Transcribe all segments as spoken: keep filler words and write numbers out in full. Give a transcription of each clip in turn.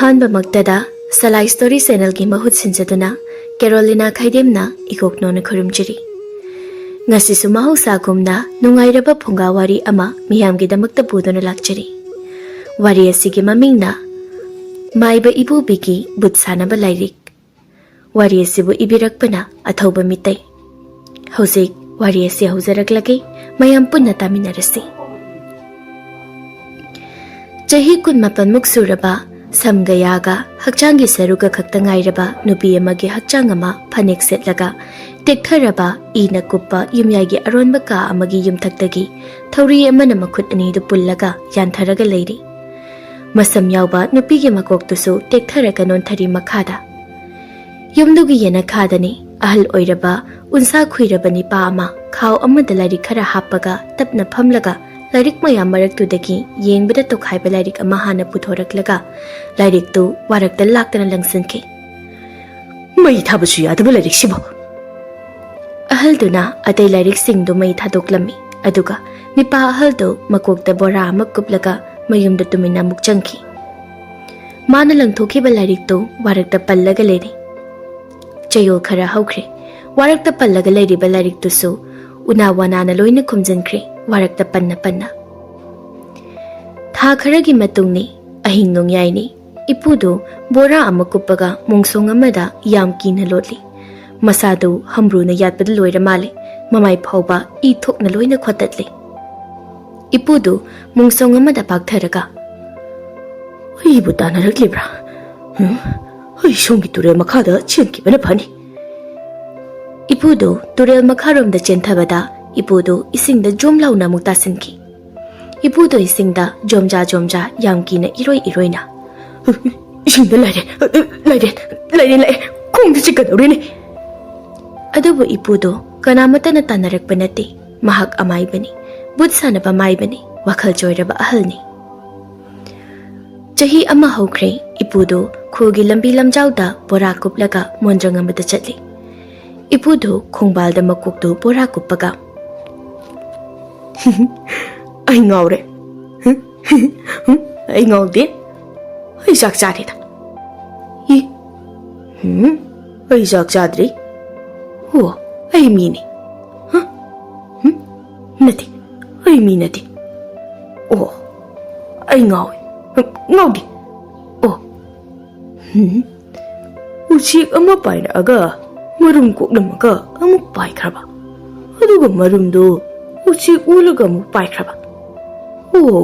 ꯑꯍꯥꯟꯕꯃꯛꯇꯗ ꯁꯂꯥꯏ story ꯆꯦꯅꯦꯜꯒꯤ ꯃꯍꯨꯠ ꯁꯤꯟꯖꯗꯨꯅ ꯀꯦꯔꯣꯂꯤꯅꯥ ꯈꯥꯏꯗꯦꯝꯅ ꯏꯀꯣꯛꯅꯣꯅ ꯈꯨꯔꯨꯝꯖꯔꯤ꯫ ꯉꯁꯤꯁꯨ ꯃꯍꯧꯁꯥꯒꯨꯝꯅ ꯅꯨꯡꯉꯥꯏꯔꯕ ꯐꯨꯡꯒꯥ ꯋꯥꯔꯤ ꯑꯃ ꯃꯤꯌꯥꯝꯒꯤꯗꯃꯛꯇ ꯄꯨꯗꯨꯅ ꯂꯥꯛꯆꯔꯤ꯫ ꯋꯥꯔꯤ ꯑꯁꯤꯒꯤ ꯃꯃꯤꯡꯅ ꯃꯥꯏꯕ ꯏꯕꯣꯕꯤꯒꯤ ꯕꯨꯠ ꯁꯥꯟꯅꯕ ꯂꯥꯏꯔꯤꯛ꯫ ꯋꯥꯔꯤ ꯑꯁꯤꯕꯨ ꯏꯕꯤꯔꯛꯄꯅ ꯑꯊꯧꯕ ꯃꯤꯇꯩ꯫ ꯍꯧꯖꯤꯛ ꯋꯥꯔꯤ ꯑꯁꯤ ꯍꯧꯖꯔꯛꯂꯒꯦ, ꯃꯌꯥꯝ ꯄꯨꯟꯅ ꯇꯥꯃꯤꯟꯅꯔꯁꯤ꯫ ꯆꯍꯤ ꯀꯨꯟꯃꯥꯄꯟꯃꯨꯛ ꯁꯨꯔꯕ, ꯁꯝꯒ ꯌꯥꯒ ꯍꯛꯆꯥꯡꯒꯤ ꯁꯔꯨꯛꯀ ꯈꯛꯇ ꯉꯥꯏꯔꯕ ꯅꯨꯄꯤ ꯑꯃꯒꯤ ꯍꯛꯆꯥꯡ ꯑꯃ ꯐꯅꯦꯛ ꯁꯦꯠꯂꯒ, ꯇꯦꯛꯊꯔꯕ ꯏꯅ ꯀꯨꯞꯄ ꯌꯨꯝꯌꯥꯏꯒꯤ ꯑꯔꯣꯟꯕ ꯀꯥ ꯑꯃꯒꯤ ꯌꯨꯝꯊꯛꯇꯒꯤ ꯊꯧꯔꯤ ꯑꯃꯅ ꯃꯈꯨꯠ ꯑꯅꯤꯗꯨ ꯄꯨꯜꯂꯒ ꯌꯥꯟꯊꯔꯒ ꯂꯩꯔꯤ꯫ ꯃꯁꯝ ꯌꯥꯎꯕ ꯅꯨꯄꯤꯒꯤ ꯃꯀꯣꯛꯇꯨꯁꯨ ꯇꯦꯛꯊꯔꯒ ꯅꯣꯟꯊꯔꯤ ꯃꯈꯥꯗ꯫ ꯌꯨꯝꯗꯨꯒꯤ ꯌꯦꯅꯈꯥꯗꯅꯤ ꯑꯍꯜ ꯑꯣꯏꯔꯕ, ꯎꯟꯁꯥ ꯈꯨꯏꯔꯕ ꯅꯤꯄꯥ ꯑꯃ ꯈꯥꯎ ꯑꯃꯗ ꯂꯥꯏꯔꯤꯛ ꯈꯔ ꯍꯥꯞꯄꯒ ꯇꯞꯅ ꯐꯝꯂꯒ, ꯂꯥꯏꯔꯤꯛ ꯃꯌꯥꯝ ꯃꯔꯛꯇꯨꯗꯒꯤ ꯌꯦꯡꯕꯗ ꯇꯣꯈꯥꯏꯕ ꯂꯥꯏꯔꯤꯛ ꯑꯃ ꯍꯥꯟꯅ ꯄꯨꯊꯣꯔꯛꯂꯒ, ꯂꯥꯏꯔꯤꯛꯇꯨ ꯋꯥꯔꯛꯇ ꯂꯥꯛꯇꯅ ꯂꯪꯁꯤꯟꯈꯤ꯫ "ꯃꯩ ꯊꯥꯕꯁꯨ ꯌꯥꯗꯕ ꯂꯥꯏꯔꯤꯛꯁꯤꯕꯨ!" ꯑꯍꯜꯗꯨꯅ ꯑꯇꯩ ꯂꯥꯏꯔꯤꯛꯁꯤꯡꯗꯨ ꯃꯩ ꯊꯥꯗꯣꯛꯂꯝꯃꯤ, ꯑꯗꯨꯒ ꯅꯤꯄꯥ ꯑꯍꯜꯗꯨ ꯃꯀꯣꯛꯇ ꯕꯣꯔꯥ ꯑꯃ ꯀꯨꯞꯂꯒ ꯃꯌꯨꯝꯗ ꯇꯨꯃꯤꯟꯅ ꯑꯃꯨꯛ ꯆꯪꯈꯤ꯫ ꯃꯥꯅ ꯂꯪꯊꯣꯛꯈꯤꯕ ꯂꯥꯏꯔꯤꯛꯇꯨ ꯋꯥꯔꯛꯇ ꯄꯜꯂꯒ ꯂꯩꯔꯤ꯫ ꯆꯌꯣꯜ ꯈꯔ ꯍꯧꯈ꯭ꯔꯦ꯫ ꯋꯥꯔꯛꯇ ꯄꯜꯂꯒ ꯂꯩꯔꯤꯕ ꯂꯥꯏꯔꯤꯛꯇꯨꯁꯨ ꯎꯅꯥ ꯋꯥꯅꯥꯅ ꯂꯣꯏꯅ ꯈꯨꯝꯖꯤꯟꯈ꯭ꯔꯦ, ꯋꯥꯔꯛꯇ ꯄꯟꯅ ꯄꯟꯅ꯫ ꯊꯥ ꯈꯔꯒꯤ ꯃꯇꯨꯡꯅꯤ, ꯑꯍꯤꯡ ꯅꯣꯡꯌꯥꯏꯅꯤ꯫ ꯏꯄꯨꯗꯨ ꯕꯣꯔꯥ ꯑꯃ ꯀꯨꯞꯄꯒ ꯃꯣꯡꯁꯣꯡ ꯑꯃꯗ ꯌꯥꯝ ꯀꯤꯅ ꯂꯣꯠꯂꯤ꯫ ꯃꯁꯥꯗꯨ ꯍꯝꯕ꯭ꯔꯨꯅ ꯌꯥꯠꯄꯗ ꯂꯣꯏꯔ ꯃꯥꯜꯂꯦ꯫ ꯃꯃꯥꯏ ꯐꯥꯎꯕ ꯏ ꯊꯣꯛꯅ ꯂꯣꯏꯅ ꯈꯣꯠꯇꯠꯂꯤ꯫ ꯏꯄꯨꯗꯨ ꯃꯣꯡꯁꯣꯡ ꯑꯃꯗ ꯄꯥꯛꯊꯔꯒ, "ꯑꯩꯕꯨ ꯇꯥꯟꯅꯔꯛꯂꯤꯕ꯭ꯔꯥ? ꯎꯝ, ꯑꯩ ꯁꯣꯝꯒꯤ ꯇꯨꯔꯦꯜ ꯃꯈꯥꯗ ꯆꯦꯟꯈꯤꯕꯅ ꯐꯅꯤ꯫" ꯏꯄꯨꯗꯨ ꯇꯨꯔꯦꯜ ꯃꯈꯥꯔꯣꯝꯗ ꯆꯦꯟꯊꯕꯗ ꯏꯄꯨꯗꯨ ꯏꯁꯤꯡꯗ ꯖꯣꯝ ꯂꯥꯎꯅ ꯑꯃꯨꯛ ꯇꯥꯁꯤꯟꯈꯤ꯫ ꯏꯄꯨꯗꯨ ꯏꯁꯤꯡꯗ ꯖꯣꯝꯖꯥ ꯖꯣꯝꯖꯥ ꯌꯥꯝ ꯀꯤꯅ ꯏꯔꯣꯏ ꯏꯔꯣꯏꯅ, "ꯏꯁꯤꯡꯗ ꯂꯥꯏꯔꯦꯟ, ꯂꯥꯏꯔꯦꯟ, ꯂꯥꯏꯔꯦꯟ ꯂꯥꯛꯑꯦ, ꯈꯣꯡꯗ ꯆꯤꯛꯀꯗꯧꯔꯤꯅꯦ!" ꯑꯗꯨꯕꯨ ꯏꯄꯨꯗꯨ ꯀꯅꯥꯃꯠꯇꯅ ꯇꯥꯟꯅꯔꯛꯄ ꯅꯠꯇꯦ꯫ ꯃꯍꯥꯛ ꯑꯃꯥꯏꯕꯅꯤ, ꯕꯨꯠ ꯁꯥꯟꯅꯕ ꯃꯥꯏꯕꯅꯤ, ꯋꯥꯈꯜ ꯆꯣꯏꯔꯕ ꯑꯍꯜꯅꯤ꯫ ꯆꯍꯤ ꯑꯃ ꯍꯧꯈ꯭ꯔꯦ, ꯏꯄꯨꯗꯨ ꯈꯨꯜꯒꯤ ꯂꯝꯕꯤ ꯂꯝꯖꯥꯎꯗ ꯕꯣꯔꯥ ꯀꯨꯞꯂꯒ ꯃꯣꯟꯗ꯭ꯔꯪ ꯑꯃꯗ ꯆꯠꯂꯤ꯫ ꯏꯄꯨꯗꯨ ꯈꯣꯡꯕꯥꯜꯗ ꯃꯀꯣꯛꯇꯨ ꯕꯣꯔꯥ ꯀꯨꯞꯄꯒ, "ꯑꯩ ꯉꯥꯎꯔꯦ꯫ ꯑꯩ ꯉꯥꯎꯗꯦ꯫ ꯑꯩ ꯆꯥꯛ ꯆꯥꯔꯦꯗ꯫ ꯏ? ꯍꯨꯝ? ꯑꯩ ꯆꯥꯛ ꯆꯥꯗ꯭ꯔꯤ꯫ ꯑꯣ, ꯑꯩ ꯃꯤꯅꯤ꯫ ꯍ? ꯍꯨꯝ? ꯅꯠꯇꯦ, ꯑꯩ ꯃꯤ ꯅꯠꯇꯦ꯫ ꯑꯣ, ꯑꯩ ꯉꯥꯎꯏ꯫ ꯉꯥꯎꯗꯦ꯫ ꯑꯣ꯫ ꯍꯨꯝ? ꯎꯆꯦꯛ ꯑꯃ ꯄꯥꯏꯔꯛꯑꯒ ꯃꯔꯨꯝ ꯀꯣꯛꯂꯝꯃꯒ ꯑꯃꯨꯛ ꯄꯥꯏꯈ꯭ꯔꯕ꯫ ꯑꯗꯨꯒ ꯃꯔꯨꯝꯗꯨ ꯎꯆꯦꯛ ꯑꯣꯜꯂꯒ ꯑꯃꯨꯛ ꯄꯥꯏꯈ꯭ꯔꯕ꯫ ꯑꯣ꯫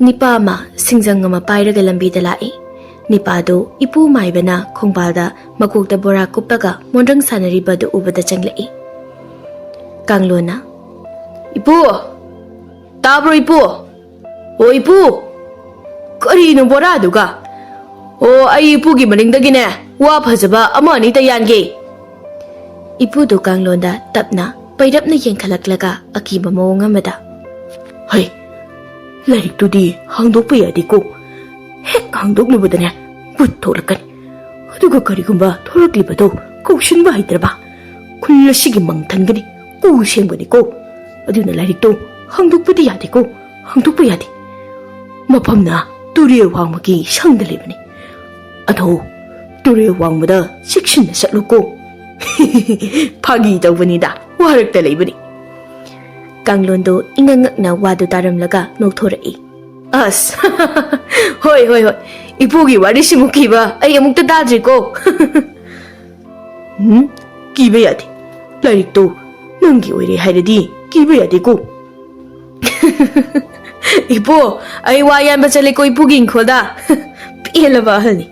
ꯅꯤꯄꯥ ꯑꯃ ꯁꯤꯡꯖꯪ ꯑꯃ ꯄꯥꯏꯔꯒ ꯂꯝꯕꯤꯗ ꯂꯥꯛꯏ꯫ ꯅꯤꯄꯥꯗꯨ ꯏꯄꯨ ꯃꯥꯏꯕꯅ ꯈꯣꯡꯕꯥꯜꯗ ꯃꯀꯣꯛꯇ ꯕꯣꯔꯥ ꯀꯨꯞꯄꯒ ꯃꯣꯟꯗ꯭ꯔꯪ ꯁꯥꯟꯅꯔꯤꯕꯗꯨ ꯎꯕꯗ ꯆꯪꯂꯛꯏ꯫ ꯀꯥꯡꯂꯣꯟꯅ, "ꯏꯄꯨ! ꯇꯥꯕ꯭ꯔꯣ, ꯏꯄꯨ? ꯑꯣ, ꯏꯄꯨ! ꯀꯔꯤꯅꯣ ꯕꯣꯔꯥꯗꯨꯒ? ꯑꯣ, ꯑꯩ ꯏꯄꯨꯒꯤ ꯃꯅꯤꯡꯗꯒꯤꯅꯦ, ꯋꯥ ꯐꯖꯕ ꯑꯃ ꯑꯅꯤꯇ ꯌꯥꯟꯒꯦ꯫" ꯏꯄꯨꯗꯨ ꯀꯥꯡꯂꯣꯟꯗ ꯇꯞꯅ, ꯄꯩꯔꯞꯅ ꯌꯦꯡꯈꯠꯂꯛꯂꯒ ꯑꯀꯤꯕ ꯃꯑꯣꯡ ꯑꯃꯗ, "ꯍꯩ, ꯂꯥꯏꯔꯤꯛꯇꯨꯗꯤ ꯍꯥꯡꯗꯣꯛꯄ ꯌꯥꯗꯦꯀꯣ꯫ ꯍꯦꯛ ꯍꯥꯡꯗꯣꯛꯂꯨꯕꯗꯅꯦ, ꯚꯨꯠ ꯊꯣꯛꯂꯛꯀꯅꯤ꯫ ꯑꯗꯨꯒ ꯀꯔꯤꯒꯨꯝꯕ ꯊꯣꯛꯂꯛꯂꯤꯕꯗꯣ ꯀꯧꯁꯤꯟꯕ ꯍꯩꯇ꯭ꯔꯕ, ꯈꯨꯜ ꯑꯁꯤꯒꯤ ꯃꯪꯊꯟꯒꯅꯤ, ꯀꯨ ꯁꯦꯝꯒꯅꯤꯀꯣ꯫ ꯑꯗꯨꯅ ꯂꯥꯏꯔꯤꯛꯇꯣ ꯍꯥꯡꯗꯣꯛꯄꯗꯤ ꯌꯥꯗꯦꯀꯣ, ꯍꯥꯡꯗꯣꯛꯄ ꯌꯥꯗꯦ꯫ ꯃꯐꯝꯅ ꯇꯨꯔꯦꯜ ꯋꯥꯡꯃꯒꯤ ꯁꯪꯗ ꯂꯩꯕꯅꯤ꯫ ꯑꯗꯣ ꯇꯨꯔꯦꯜ ꯋꯥꯡꯃꯗ ꯆꯦꯛꯁꯤꯟꯅ ꯆꯠꯂꯨꯀꯣ꯫" "ꯐꯥꯒꯤ ꯇꯧꯕꯅꯤꯗ, ꯋꯥꯔꯛꯇ ꯂꯩꯕꯅꯤ꯫" ꯀꯥꯡꯂꯣꯟꯗꯣ ꯏꯉꯛ ꯉꯛꯅ ꯋꯥꯗꯨ ꯇꯥꯔꯝꯂꯒ ꯅꯣꯛꯊꯣꯔꯛꯏ꯫ "ꯑꯁ, ꯍꯣꯏ, ꯍꯣꯏ, ꯍꯣꯏ꯫ ꯏꯄꯨꯒꯤ ꯋꯥꯔꯤꯁꯤꯃꯨꯛ ꯀꯤꯕ ꯑꯩ ꯑꯃꯨꯛꯇ ꯇꯥꯗ꯭ꯔꯤꯀꯣ꯫" "ꯎꯝ, ꯀꯤꯕ ꯌꯥꯗꯦ꯫ ꯂꯥꯏꯔꯤꯛꯇꯣ ꯅꯪꯒꯤ ꯑꯣꯏꯔꯦ ꯍꯥꯏꯔꯗꯤ ꯀꯤꯕ ꯌꯥꯗꯦꯀꯣ꯫" "ꯏꯄꯨ, ꯑꯩ ꯋꯥ ꯌꯥꯟꯕ ꯆꯠꯂꯦꯀꯣ ꯏꯄꯨꯒꯤ ꯏꯪꯈꯣꯜꯗ꯫" ꯄꯦꯜꯂꯕ ꯑꯍꯜꯅꯤ꯫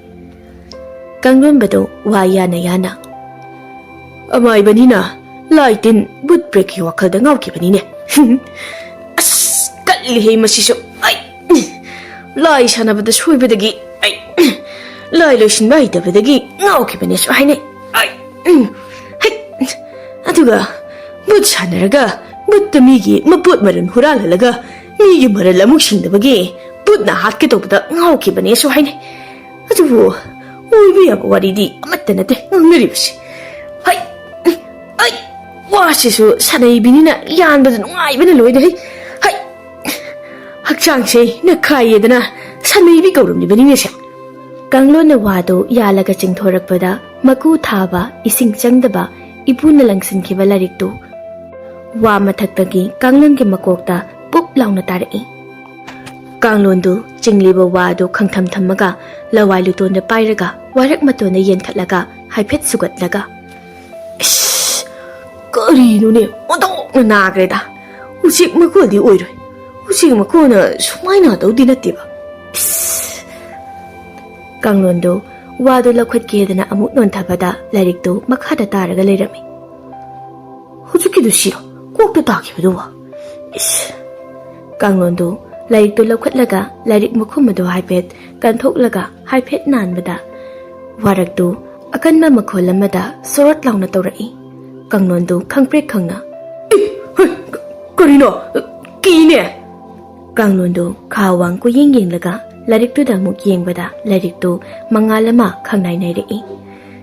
ꯀꯥꯡꯂꯣꯟꯕꯗꯣ ꯋꯥ ꯌꯥꯅ ꯌꯥꯅ, "ꯑꯃꯥꯏꯕꯅꯤꯅ ꯂꯥꯏ ꯇꯤꯟ ꯕꯨꯠ ꯄ꯭ꯔꯦꯠꯀꯤ ꯋꯥꯈꯜꯗ ꯉꯥꯎꯈꯤꯕꯅꯤꯅꯦ꯫" "ꯑꯁ, ꯀꯜꯂꯤꯍꯦ ꯃꯁꯤꯁꯨ꯫ ꯑꯩ, ꯂꯥꯏ ꯁꯥꯟꯅꯕꯗ ꯁꯣꯏꯕꯗꯒꯤ, ꯑꯩ, ꯂꯥꯏ ꯂꯣꯏꯁꯤꯟꯕ ꯍꯩꯇꯕꯗꯒꯤ ꯉꯥꯎꯈꯤꯕꯅꯦꯁꯨ ꯍꯥꯏꯅꯩ꯫ ꯑꯩ, ꯍꯩ, ꯑꯗꯨꯒ ꯕꯨꯠ ꯁꯥꯟꯅꯔꯒ ꯕꯨꯠꯇ ꯃꯤꯒꯤ ꯃꯄꯣꯠ ꯃꯔꯜ ꯍꯨꯔꯥꯜꯍꯜꯂꯒ ꯃꯤꯒꯤ ꯃꯔꯜ ꯑꯃꯨꯛ ꯁꯤꯡꯗꯕꯒꯤ ꯕꯨꯠꯅ ꯍꯥꯠꯀꯦ ꯇꯧꯕꯗ ꯉꯥꯎꯈꯤꯕꯅꯦꯁꯨ ꯍꯥꯏꯅꯩ꯫ ꯑꯗꯨꯕꯨ ꯑꯣꯏꯕ ꯌꯥꯕ ꯋꯥꯔꯤꯗꯤ ꯑꯃꯠꯇ ꯅꯠꯇꯦ ꯉꯥꯡꯅꯔꯤꯕꯁꯤ꯫ ꯍꯩ, ꯑꯩ, ꯋꯥꯁꯤꯁꯨ ꯁꯥꯟꯅꯩꯕꯤꯅꯤꯅ ꯌꯥꯟꯕꯗ ꯅꯨꯡꯉꯥꯏꯕꯅ ꯂꯣꯏꯔꯦ꯫ ꯍꯩ, ꯍꯩ, ꯍꯛꯆꯥꯡꯁꯦ ꯅꯈꯥꯏꯌꯦꯗꯅ ꯁꯟꯅꯩꯕꯤ ꯀꯧꯔꯝꯂꯤꯕꯅꯤꯅꯦ ꯁꯦ꯫ ꯀꯥꯡꯂꯣꯟꯅ ꯋꯥꯗꯨ ꯌꯥꯜꯂꯒ ꯆꯤꯡꯊꯣꯔꯛꯄꯗ, ꯃꯀꯨ ꯊꯥꯕ, ꯏꯁꯤꯡ ꯆꯪꯗꯕ ꯏꯄꯨꯅ ꯂꯪꯁꯤꯟꯈꯤꯕ ꯂꯥꯏꯔꯤꯛꯇꯨ ꯋꯥ ꯃꯊꯛꯇꯒꯤ ꯀꯥꯡꯂꯪꯒꯤ ꯃꯀꯣꯛꯇ ꯄꯨꯞ ꯂꯥꯎꯅ ꯇꯥꯔꯛꯏ꯫ ꯀꯥꯡꯂꯣꯟꯗꯨ ꯆꯤꯡꯂꯤꯕ ꯋꯥ ꯑꯗꯨ ꯈꯪꯊꯝ ꯊꯝꯃꯒ, ꯂꯋꯥꯏ ꯂꯨꯇꯣꯟꯗ ꯄꯥꯏꯔꯒ, ꯋꯥꯔꯛ ꯃꯇꯣꯟꯗ ꯌꯦꯟꯈꯠꯂꯒ ꯍꯥꯏꯐꯦꯠ ꯁꯨꯒꯠꯂꯒ, "ꯏꯁ, ꯀꯔꯤꯅꯣꯅꯦ, ꯑꯣꯟꯊꯣꯛꯅ ꯅꯥꯈ꯭ꯔꯦꯗ꯫ ꯎꯆꯦꯛ ꯃꯈꯣꯟꯗꯤ ꯑꯣꯏꯔꯣꯏ꯫ ꯎꯆꯦꯛ ꯃꯈꯣꯟꯅ ꯁꯨꯃꯥꯏꯅ ꯇꯧꯗꯤ ꯅꯠꯇꯦꯕ꯫ ꯏꯁ!" ꯀꯥꯡꯂꯣꯟꯗꯨ ꯋꯥꯗꯨ ꯂꯧꯈꯠꯀꯦꯗꯅ ꯑꯃꯨꯛ ꯅꯣꯟꯊꯕꯗ, ꯂꯥꯏꯔꯤꯛꯇꯨ ꯃꯈꯥꯗ ꯇꯥꯔꯒ ꯂꯩꯔꯝꯃꯤ꯫ "ꯍꯧꯖꯤꯛꯀꯤꯗꯨ ꯁꯤꯔꯣ? ꯀꯣꯛꯇ ꯇꯥꯈꯤꯕꯗꯨꯕꯣ?" ꯏꯁ! ꯀꯥꯡꯂꯣꯟꯗꯨ ꯂꯥꯏꯔꯤꯛꯇꯨ ꯂꯧꯈꯠꯂꯒ, ꯂꯥꯏꯔꯤꯛ ꯃꯈꯨꯝ ꯑꯗꯨ ꯍꯥꯏꯐꯦꯠ ꯀꯟꯊꯣꯛꯂꯒ, ꯍꯥꯏꯐꯦꯠ ꯅꯥꯟꯕꯗ, ꯋꯥꯔꯛꯇꯨ ꯑꯀꯟꯕ ꯃꯈꯣꯜ ꯑꯃꯗ ꯁꯣꯔꯣꯠ ꯂꯥꯎꯅ ꯇꯧꯔꯛꯏ꯫ ꯀꯥꯡꯂꯣꯟꯗꯨ ꯈꯪꯄ꯭ꯔꯦꯛ ꯈꯪꯅ, "ꯑꯦ, ꯍꯩ, ꯀ-, ꯀꯔꯤꯅꯣ? ꯀꯤꯅꯦ!" ꯀꯥꯡꯂꯣꯟꯗꯨ ꯈꯥ ꯋꯥꯡ ꯀꯣꯏꯌꯦꯡ ꯌꯦꯡꯂꯒ, ꯂꯥꯏꯔꯤꯛꯇꯨꯗ ꯑꯃꯨꯛ ꯌꯦꯡꯕꯗ, ꯂꯥꯏꯔꯤꯛꯇꯨ ꯃꯉꯥꯜ ꯑꯃ ꯈꯪꯅꯥꯏ ꯅꯥꯏꯔꯛꯏ꯫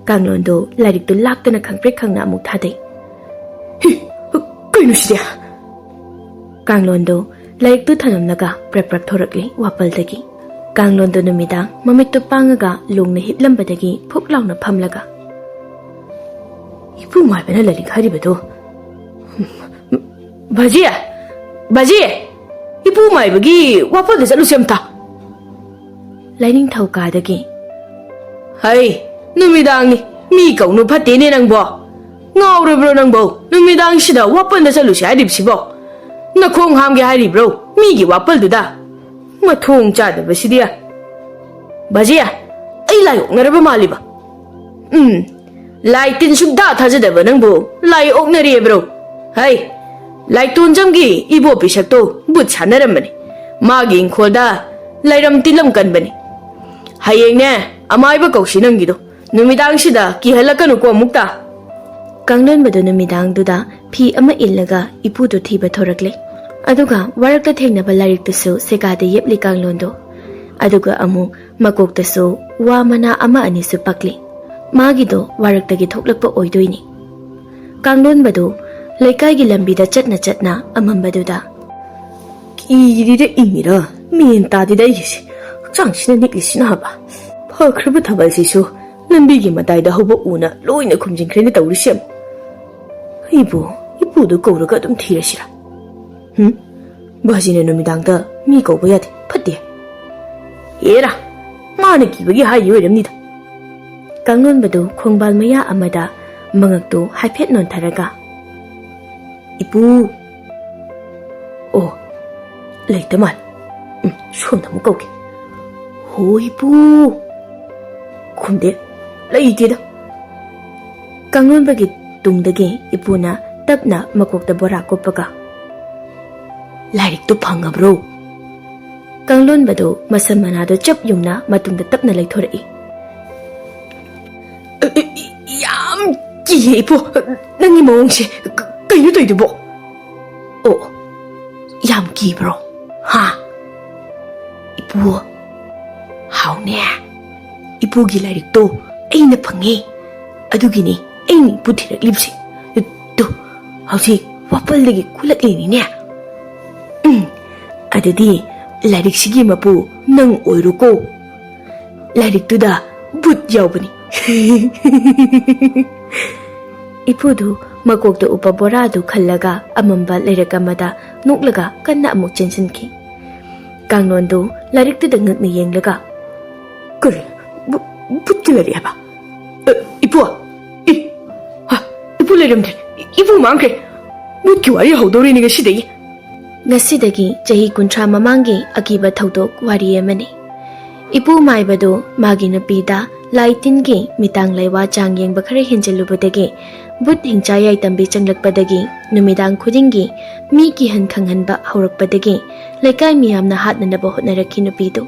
ꯀꯥꯡꯂꯣꯟꯗꯨ ꯂꯥꯏꯔꯤꯛꯇꯨ ꯂꯥꯛꯇꯅ ꯈꯪꯄ꯭ꯔꯦꯛ ꯈꯪꯅ ꯑꯃꯨꯛ ꯊꯥꯗꯩ꯫ "ꯍꯤ, ꯀꯩꯅꯣ ꯁꯤꯗꯤ?" ꯀꯥꯡꯂꯣꯟꯗꯨ ꯂꯥꯏꯔꯤꯛꯇꯨ ꯊꯅꯝꯂꯒ ꯄ꯭ꯔꯞ ꯄ꯭ꯔꯞ ꯊꯣꯔꯛꯂꯤ ꯋꯥꯄꯜꯗꯒꯤ꯫ ꯀꯥꯡꯂꯣꯟꯗꯨ ꯅꯨꯃꯤꯗꯥꯡ ꯃꯃꯤꯠꯇꯨ ꯄꯥꯡꯉꯒ ꯂꯣꯡꯅ ꯍꯤꯞꯂꯝꯕꯗꯒꯤ ꯐꯨꯛ ꯂꯥꯎꯅ ꯐꯝꯂꯒ, "ꯏꯄꯨ ꯃꯥꯏꯕꯅ ꯂꯥꯏꯔꯤꯛ ꯍꯥꯏꯔꯤꯕꯗꯨ, ꯕꯥꯖꯤ! ꯕꯥꯖꯤ! ꯏꯄꯨ ꯃꯥꯏꯕꯒꯤ ꯋꯥꯄꯜꯗ ꯆꯠꯂꯨꯁꯦ ꯑꯝꯇ!" ꯂꯥꯏꯅꯤꯡꯊꯧ ꯀꯥꯗꯒꯤ, "ꯍꯩ, ꯅꯨꯃꯤꯗꯥꯡꯅꯤ, ꯃꯤ ꯀꯧꯅꯨ ꯐꯠꯇꯦꯅꯦ ꯅꯪꯕꯣ꯫ ꯉꯥꯎꯔꯕ꯭ꯔꯣ ꯅꯪꯕꯣ? ꯅꯨꯃꯤꯗꯥꯡꯁꯤꯗ ꯋꯥꯄꯜꯗ ꯆꯠꯂꯨꯁꯦ ꯍꯥꯏꯔꯤꯕꯁꯤꯕꯣ? ꯅꯈꯣꯡ ꯍꯥꯝꯒꯦ ꯍꯥꯏꯔꯤꯕ꯭ꯔꯣ ꯃꯤꯒꯤ ꯋꯥꯄꯜꯗꯨꯗ? ꯃꯊꯣꯡ ꯆꯥꯗꯕꯁꯤꯗꯤ꯫ ꯕꯥꯖꯤ, ꯑꯩ ꯂꯥꯏ ꯑꯣꯛꯅꯔꯕ ꯃꯥꯜꯂꯤꯕ? ꯎꯝ, ꯂꯥꯏ ꯇꯤꯟ ꯁꯨꯡꯊꯥ ꯊꯥꯖꯗꯕ ꯅꯪꯕꯨ ꯂꯥꯏ ꯑꯣꯛꯅꯔꯤꯕ꯭ꯔꯣ? ꯍꯩ, ꯂꯥꯏꯇꯣꯟꯖꯝꯒꯤ ꯏꯕꯣ ꯄꯤꯁꯛꯇꯣ ꯕꯨꯠ ꯁꯥꯟꯅꯔꯝꯕꯅꯤ꯫ ꯃꯥꯒꯤ ꯏꯪꯈꯣꯜꯗ ꯂꯩꯔꯝ ꯇꯤꯜꯂꯝ ꯀꯟꯕꯅꯤ꯫ ꯍꯌꯦꯡꯅꯦ, ꯑꯃꯥꯏꯕ ꯀꯧꯁꯤ ꯅꯪꯒꯤꯗꯣ꯫ ꯅꯨꯃꯤꯗꯥꯡꯁꯤꯗ ꯀꯤꯍꯜꯂꯛꯀꯅꯨꯀꯣ ꯑꯃꯨꯛꯇ꯫" ꯀꯥꯡꯂꯣꯟꯕꯗꯨ ꯅꯨꯃꯤꯗꯥꯡꯗꯨꯗ ꯐꯤ ꯑꯃ ꯏꯜꯂꯒ ꯏꯄꯨꯗꯨ ꯊꯤꯕ ꯊꯣꯔꯛꯂꯦ꯫ ꯑꯗꯨꯒ ꯋꯥꯔꯛꯇ ꯊꯦꯡꯅꯕ ꯂꯥꯏꯔꯤꯛꯇꯨꯁꯨ ꯁꯦꯒꯥꯗ ꯌꯦꯞꯂꯤ ꯀꯥꯡꯂꯣꯟꯗꯣ꯫ ꯑꯗꯨꯒ ꯑꯃꯨꯛ ꯃꯀꯣꯛꯇꯁꯨ ꯋꯥ ꯃꯅꯥ ꯑꯃ ꯑꯅꯤꯁꯨ ꯄꯛꯂꯤ꯫ ꯃꯥꯒꯤꯗꯣ ꯋꯥꯔꯛꯇꯒꯤ ꯊꯣꯛꯂꯛꯄ ꯑꯣꯏꯗꯣꯏꯅꯤ꯫ ꯀꯥꯡꯂꯣꯟꯕꯗꯨ ꯂꯩꯀꯥꯏꯒꯤ ꯂꯝꯕꯤꯗ ꯆꯠꯅ ꯆꯠꯅ ꯑꯃꯝꯕꯗꯨꯗ, "ꯀꯤꯔꯤꯔ ꯏꯪꯉꯤꯔ ꯃꯦꯟ ꯇꯥꯗꯦꯗ ꯑꯩꯒꯤꯁꯦ꯫ ꯍꯛꯆꯥꯡꯁꯤꯅ ꯅꯤꯛꯂꯤꯁꯤꯅ ꯍꯥꯏꯕ꯫ ꯐꯈ꯭ꯔꯕ ꯊꯥꯕꯜꯁꯤꯁꯨ ꯂꯝꯕꯤꯒꯤ ꯃꯇꯥꯏꯗ ꯍꯧꯕ ꯎꯅ ꯂꯣꯏꯅ ꯈꯨꯝꯖꯤꯟꯈ꯭ꯔꯦꯅꯦ ꯇꯧꯔꯤꯁꯦ ꯑꯃꯨꯛ꯫ ꯑꯩꯕꯨ ꯏꯄꯨꯗꯨ ꯀꯧꯔꯒ ꯑꯗꯨꯝ ꯊꯤꯔꯁꯤꯔꯥ? ꯍꯨꯝ? ꯕꯥꯖꯤꯅ ꯅꯨꯃꯤꯗꯥꯡꯗ ꯃꯤ ꯀꯧꯕ ꯌꯥꯗꯦ, ꯐꯠꯇꯦ꯫ ꯑꯦꯔꯥ, ꯃꯥꯅ ꯀꯤꯕꯒꯤ ꯍꯥꯏꯔꯤ ꯑꯣꯏꯔꯝꯅꯤꯗ꯫ ꯀꯥꯡꯂꯣꯟꯕꯗꯨ ꯈꯣꯡꯕꯥꯜ ꯃꯌꯥ ꯑꯃꯗ ꯃꯉꯛꯇꯨ ꯍꯥꯏꯐꯦꯠ ꯅꯣꯟꯊꯔꯒ, "ꯏꯄꯨ!" ꯑꯣ, ꯂꯩꯇ ꯃꯥꯜꯂꯦ꯫ ꯎꯝ, ꯁꯣꯝꯗ ꯑꯃꯨꯛ ꯀꯧꯒꯦ꯫ "ꯍꯣ, ꯏꯄꯨ!" ꯈꯨꯝꯗꯦ꯫ ꯂꯩꯇꯦꯗ꯫ ꯀꯥꯡꯂꯣꯟꯕꯒꯤ ꯇꯨꯡꯗꯒꯤ ꯏꯄꯨꯅ ꯇꯞꯅ ꯃꯀꯣꯛꯇ ꯕꯣꯔꯥ ꯀꯨꯞꯄꯒ, "ꯂꯥꯏꯔꯤꯛꯇꯨ ꯐꯪꯉꯕ꯭ꯔꯣ?" ꯀꯥꯡꯂꯣꯟꯕꯗꯨ ꯃꯁꯝ ꯃꯅꯥꯗꯨ ꯆꯞ ꯌꯨꯡꯅ ꯃꯇꯨꯡꯗ ꯇꯞꯅ ꯂꯩꯊꯣꯔꯛꯏ꯫ "ꯑ, ꯑ, ꯌꯥꯝ ꯀꯤꯌꯦ, ꯏꯄꯨ꯫ ꯅꯪꯒꯤ ꯃꯑꯣꯡꯁꯦ ꯀ-, ꯀꯩꯅꯣ ꯇꯧꯏꯗꯨꯕꯣ?" "ꯑꯣ, ꯌꯥꯝ ꯀꯤꯕ꯭ꯔꯣ? ꯍꯥ? ꯏꯄꯨ, ꯍꯥꯎꯅꯦ꯫ ꯏꯄꯨꯒꯤ ꯂꯥꯏꯔꯤꯛꯇꯣ ꯑꯩꯅ ꯐꯪꯉꯦ꯫ ꯑꯗꯨꯒꯤꯅꯦ ꯑꯩꯅ ꯏꯄꯨ ꯊꯤꯔꯛꯂꯤꯕꯁꯦ꯫ ꯇꯨ, ꯍꯧꯖꯤꯛ ꯋꯥꯄꯜꯗꯒꯤ ꯈꯨꯠꯂꯛꯂꯤꯅꯤꯅꯦ꯫ ꯎꯝ, ꯑꯗꯨꯗꯤ ꯂꯥꯏꯔꯤꯛꯁꯤꯒꯤ ꯃꯄꯨ ꯅꯪ ꯑꯣꯏꯔꯣꯀꯣ꯫ ꯂꯥꯏꯔꯤꯛꯇꯨꯗ ꯕꯨꯠ ꯌꯥꯎꯕꯅꯤ꯫" ꯏꯄꯨꯗꯨ ꯃꯀꯣꯛꯇ ꯎꯞꯄ ꯕꯣꯔꯥꯗꯨ ꯈꯜꯂꯒ ꯑꯃꯝꯕ ꯂꯩꯔꯛ ꯑꯃꯗ ꯅꯣꯛꯂꯒ ꯀꯟꯅ ꯑꯃꯨꯛ ꯆꯦꯟꯁꯤꯟꯈꯤ꯫ ꯀꯥꯡꯂꯣꯟꯗꯨ ꯂꯥꯏꯔꯤꯛꯇꯨꯗ ꯉꯛꯅ ꯌꯦꯡꯂꯒ, "ꯀꯔꯤ? ꯕꯨ-, ꯕꯨꯠꯀꯤ ꯂꯥꯏꯔꯤꯛ ꯍꯥꯏꯕ? ꯑ, ꯏꯄꯨ! ꯏ-, ꯍꯥ, ꯏꯄꯨ ꯂꯩꯔꯝꯗ꯭ꯔꯦ! ꯏ-, ꯏꯄꯨ ꯃꯥꯡꯈ꯭ꯔꯦ! ꯕꯨꯠꯀꯤ ꯋꯥꯔꯤ ꯍꯧꯗꯧꯔꯤꯅꯦ ꯉꯁꯤꯗꯒꯤ꯫" ꯉꯁꯤꯗꯒꯤ ꯆꯍꯤ ꯀꯨꯟꯊ꯭ꯔꯥ ꯃꯃꯥꯡꯒꯤ ꯑꯀꯤꯕ ꯊꯧꯗꯣꯛ ꯋꯥꯔꯤ ꯑꯃꯅꯤ꯫ ꯏꯄꯨ ꯃꯥꯏꯕꯗꯨ ꯃꯥꯒꯤ ꯅꯨꯄꯤꯗ ꯂꯥꯏ ꯇꯤꯟꯒꯤ ꯃꯤꯇꯥꯡ ꯂꯩꯋꯥ ꯆꯥꯡ ꯌꯦꯡꯕ ꯈꯔ ꯍꯦꯟꯖꯜꯂꯨꯕꯗꯒꯤ, ꯕꯨꯠ ꯍꯤꯡꯆꯥ ꯌꯥꯏꯇꯝꯕꯤ ꯆꯪꯂꯛꯄꯗꯒꯤ, ꯅꯨꯃꯤꯗꯥꯡ ꯈꯨꯗꯤꯡꯒꯤ ꯃꯤ ꯀꯤꯍꯟ ꯈꯪꯍꯟꯕ ꯍꯧꯔꯛꯄꯗꯒꯤ, ꯂꯩꯀꯥꯏ ꯃꯤꯌꯥꯝꯅ ꯍꯥꯠꯅꯅꯕ ꯍꯣꯠꯅꯔꯛꯈꯤ ꯅꯨꯄꯤꯗꯨ꯫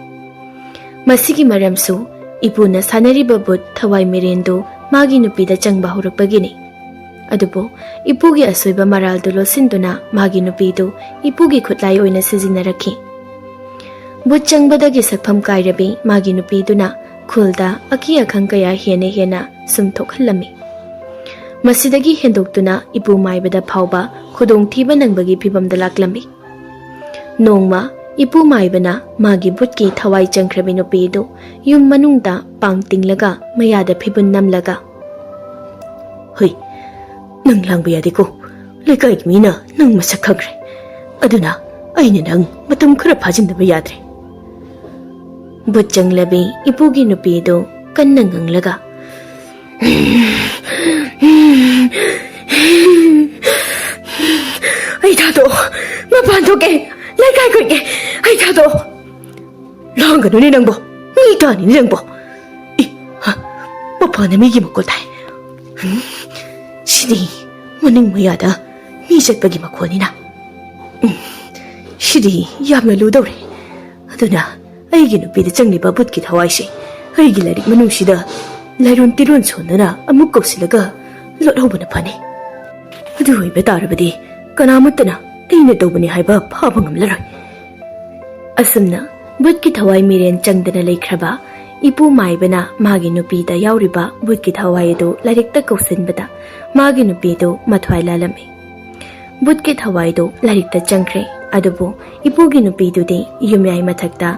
ꯃꯁꯤꯒꯤ ꯃꯔꯝꯁꯨ ꯏꯄꯨꯅ ꯁꯥꯟꯅꯔꯤꯕ ꯕꯨꯠ ꯊꯋꯥꯏ ꯃꯤꯔꯦꯟꯗꯨ ꯃꯥꯒꯤ ꯅꯨꯄꯤꯗ ꯆꯪꯕ ꯍꯧꯔꯛꯄꯒꯤꯅꯤ꯫ ꯑꯗꯨꯕꯨ ꯏꯄꯨꯒꯤ ꯑꯁꯣꯏꯕ ꯃꯔꯥꯜꯗꯨ ꯂꯣꯠꯁꯤꯟꯗꯨꯅ ꯃꯥꯒꯤ ꯅꯨꯄꯤꯗꯨ ꯏꯄꯨꯒꯤ ꯈꯨꯠꯂꯥꯏ ꯑꯣꯏꯅ ꯁꯤꯖꯤꯟꯅꯔꯛꯈꯤ꯫ ꯕꯨꯠ ꯆꯪꯕꯗꯒꯤ ꯁꯛꯐꯝ ꯀꯥꯏꯔꯕꯤ ꯃꯥꯒꯤ ꯅꯨꯄꯤꯗꯨꯅ ꯈꯨꯜꯗ ꯑꯀꯤ ꯑꯈꯪ ꯀꯌꯥ ꯍꯦꯟꯅ ꯍꯦꯟꯅ ꯁꯨꯝ ꯊꯣꯛꯍꯜꯂꯝꯃꯤ꯫ ꯃꯁꯤꯗꯒꯤ ꯍꯦꯟꯗꯣꯛꯇꯨꯅ ꯏꯄꯨ ꯃꯥꯏꯕꯗ ꯐꯥꯎꯕ ꯈꯨꯗꯣꯡꯊꯤꯕ ꯅꯪꯕꯒꯤ ꯐꯤꯚꯝꯗ ꯂꯥꯛꯂꯝꯃꯤ꯫ ꯅꯣꯡꯃ ꯏꯄꯨ ꯃꯥꯏꯕꯅ ꯃꯥꯒꯤ ꯚꯨꯠꯀꯤ ꯊꯋꯥꯏ ꯆꯪꯈ꯭ꯔꯕꯤ ꯅꯨꯄꯤ ꯑꯗꯨ ꯌꯨꯝ ꯃꯅꯨꯡꯗ ꯄꯥꯡ ꯇꯤꯡꯂꯒ ꯃꯌꯥꯗ ꯐꯤꯕꯨꯟ ꯅꯝꯂꯒ, "ꯍꯨꯏ, ꯅꯪ ꯂꯥꯡꯕ ꯌꯥꯗꯦꯀꯣ꯫ ꯂꯩꯀꯥꯏꯒꯤ ꯃꯤꯅ ꯅꯪ ꯃꯁꯛ ꯈꯪꯈ꯭ꯔꯦ꯫ ꯑꯗꯨꯅ ꯑꯩꯅ ꯅꯪ ꯃꯇꯝ ꯈꯔ ꯐꯥꯖꯤꯟꯗꯕ ꯌꯥꯗ꯭ꯔꯦ꯫" ꯚꯨꯠ ꯆꯪꯂꯕꯤ ꯏꯄꯨꯒꯤ ꯅꯨꯄꯤꯗꯨ ꯀꯟꯅ ꯉꯪꯂꯒ, "ꯑꯩ ꯊꯥꯗꯣꯛꯑꯣ, ꯃꯄꯥꯟ ꯊꯣꯛꯀꯦ, ꯂꯩꯀꯥꯏ ꯀꯣꯏꯒꯦ, ꯑꯩ ꯊꯥꯗꯣꯛꯑꯣ꯫" "ꯂꯥꯡꯒꯅꯨꯅꯦ ꯅꯪꯕꯣ, ꯃꯤ ꯇꯥꯅꯤꯅꯦ ꯅꯪꯕꯣ꯫ ꯏ, ꯍ, ꯃꯄꯥꯟꯗ ꯃꯤꯒꯤ ꯃꯈꯣꯜ ꯇꯥꯏ꯫ ꯍꯝ, ꯁꯤꯗꯤ ꯃꯅꯤꯡ ꯃꯌꯥꯗ ꯃꯤ ꯆꯠꯄꯒꯤ ꯃꯈꯣꯜꯅꯤꯅ꯫ ꯎꯝ, ꯁꯤꯗꯤ ꯌꯥꯝꯅ ꯂꯨꯗꯧꯔꯦ꯫ ꯑꯗꯨꯅ ꯑꯩꯒꯤ ꯅꯨꯄꯤꯗ ꯆꯪꯂꯤꯕ ꯚꯨꯠꯀꯤ ꯊꯋꯥꯏꯁꯦ ꯑꯩꯒꯤ ꯂꯥꯏꯔꯤꯛ ꯃꯅꯨꯡꯁꯤꯗ ꯂꯥꯏꯔꯣꯟ ꯇꯤꯔꯣꯟ ꯁꯣꯟꯗꯨꯅ ꯑꯃꯨꯛ ꯀꯧꯁꯤꯜꯂꯒ ꯂꯣꯠꯍꯧꯕꯅ ꯐꯅꯤ꯫ ꯑꯗꯨ ꯑꯣꯏꯕ ꯇꯥꯔꯕꯗꯤ ꯀꯅꯥꯃꯠꯇꯅ ꯑꯩꯅ ꯇꯧꯕꯅꯤ ꯍꯥꯏꯕ ꯐꯥꯕ ꯉꯝꯂꯔꯣꯏ꯫" ꯑꯁꯨꯝꯅ ꯚꯨꯠꯀꯤ ꯊꯋꯥꯏ ꯃꯤꯔꯦꯟ ꯆꯪꯗꯅ ꯂꯩꯈ꯭ꯔꯕ ꯏꯄꯨ ꯃꯥꯏꯕꯅ ꯃꯥꯒꯤ ꯅꯨꯄꯤꯗ ꯌꯥꯎꯔꯤꯕ ꯚꯨꯠꯀꯤ ꯊꯋꯥꯏ ꯑꯗꯨ ꯂꯥꯏꯔꯤꯛꯇ ꯀꯧꯁꯤꯟꯕꯗ ꯃꯥꯒꯤ ꯅꯨꯄꯤꯗꯨ ꯃꯊ꯭ꯋꯥꯏ ꯂꯥꯜꯂꯝꯃꯤ꯫ ꯚꯨꯠꯀꯤ ꯊꯋꯥꯏꯗꯨ ꯂꯥꯏꯔꯤꯛꯇ ꯆꯪꯈ꯭ꯔꯦ, ꯑꯗꯨꯕꯨ ꯏꯄꯨꯒꯤ ꯅꯨꯄꯤꯗꯨꯗꯤ ꯌꯨꯝꯌꯥꯏ ꯃꯊꯛꯇ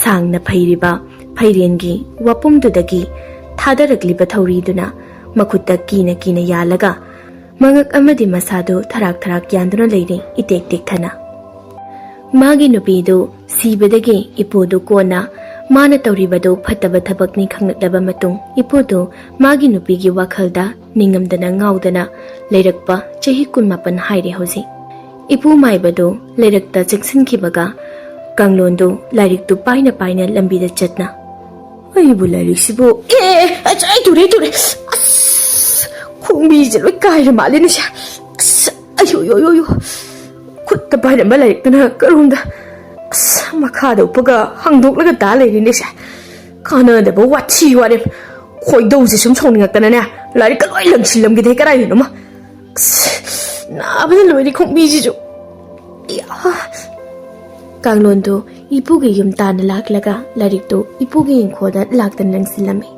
ꯁꯥꯡꯅ ꯐꯩꯔꯤꯕ ꯐꯩꯔꯦꯟꯒꯤ ꯋꯥꯄꯨꯝꯗꯨꯗꯒꯤ ꯊꯥꯗꯔꯛꯂꯤꯕ ꯊꯧꯔꯤꯗꯨꯅ ꯃꯈꯨꯠꯇ ꯀꯤꯅ ꯀꯤꯅ ꯌꯥꯜꯂꯒ ꯃꯉꯛ ꯑꯃꯗꯤ ꯃꯁꯥꯗꯨ ꯊꯔꯥꯛ ꯊꯔꯥꯛ ꯌꯥꯟꯗꯨꯅ ꯂꯩꯔꯤ ꯏꯇꯦꯛ ꯇꯦꯛꯊꯅ꯫ ꯃꯥꯒꯤ ꯅꯨꯄꯤꯗꯨ ꯁꯤꯕꯗꯒꯤ ꯏꯄꯨꯗꯨ ꯀꯣꯟꯅ ꯃꯥꯅ ꯇꯧꯔꯤꯕꯗꯨ ꯐꯠꯇꯕ ꯊꯕꯛꯅꯤ ꯈꯪꯂꯛꯂꯕ ꯃꯇꯨꯡ ꯏꯄꯨꯗꯨ ꯃꯥꯒꯤ ꯅꯨꯄꯤꯒꯤ ꯋꯥꯈꯜꯗ ꯅꯤꯡꯉꯝꯗꯅ ꯉꯥꯎꯗꯅ ꯂꯩꯔꯛꯄ ꯆꯍꯤ ꯀꯨꯟꯃꯥꯄꯟ ꯍꯥꯏꯔꯦ ꯍꯧꯖꯤꯛ꯫ ꯏꯄꯨ ꯃꯥꯏꯕꯗꯨ ꯂꯩꯔꯛꯇ ꯆꯪꯁꯤꯟꯈꯤꯕꯒ ꯀꯥꯡꯂꯣꯟꯗꯨ ꯂꯥꯏꯔꯤꯛꯇꯨ ꯄꯥꯏꯅ ꯄꯥꯏꯅ ꯂꯝꯕꯤꯗ ꯆꯠꯅ, "ꯑꯩꯕꯨ ꯂꯥꯏꯔꯤꯛꯁꯤꯕꯨ, ꯑꯦ, ꯑꯦ, ꯑꯁ, ꯑꯩ ꯇꯨꯔꯦ, ꯇꯨꯔꯦ꯫ ꯑꯁ, ꯈꯣꯡꯕꯤꯁꯦ ꯂꯣꯏ ꯀꯥꯏꯔ ꯃꯥꯜꯂꯦꯅꯦ ꯁꯦ꯫ ꯑꯁ, ꯑꯌꯣ, ꯌꯣ, ꯌꯣ, ꯌꯣ꯫ ꯈꯨꯠꯇ ꯄꯥꯏꯔꯝꯕ ꯂꯥꯏꯔꯤꯛꯇꯨꯅ ꯀꯔꯣꯝꯗ? ꯑꯁ, ꯃꯈꯥꯗ ꯎꯞꯄꯒ ꯍꯥꯡꯗꯣꯛꯂꯒ ꯇꯥ ꯂꯩꯔꯦꯅꯦ ꯁꯦ꯫ ꯀꯥꯟꯅꯗꯕ ꯋꯥꯊꯤ ꯋꯥꯔꯦꯝ꯫ ꯈꯣꯏꯗꯧꯁꯦ ꯁꯨꯝ ꯁꯥꯎꯅꯤꯡꯉꯛꯇꯅꯅꯦ, ꯂꯥꯏꯔꯤꯛꯀ ꯂꯣꯏ ꯂꯪꯁꯤꯜꯂꯝꯒꯦꯗꯦ ꯀꯗꯥꯏꯗꯅꯣꯃ꯫ ꯑꯁ, ꯅꯥꯕꯅ ꯂꯣꯏꯔꯦ ꯈꯣꯡꯕꯤꯁꯤꯁꯨ꯫ ꯏꯌꯥ!" ꯀꯥꯡꯂꯣꯟꯗꯨ ꯏꯄꯨꯒꯤ ꯌꯨꯝ ꯇꯥꯟꯅ ꯂꯥꯛꯂꯒ ꯂꯥꯏꯔꯤꯛꯇꯨ ꯏꯄꯨꯒꯤ ꯏꯪꯈꯣꯜꯗ ꯂꯥꯛꯇꯅ ꯂꯪꯁꯤꯜꯂꯝꯃꯤ꯫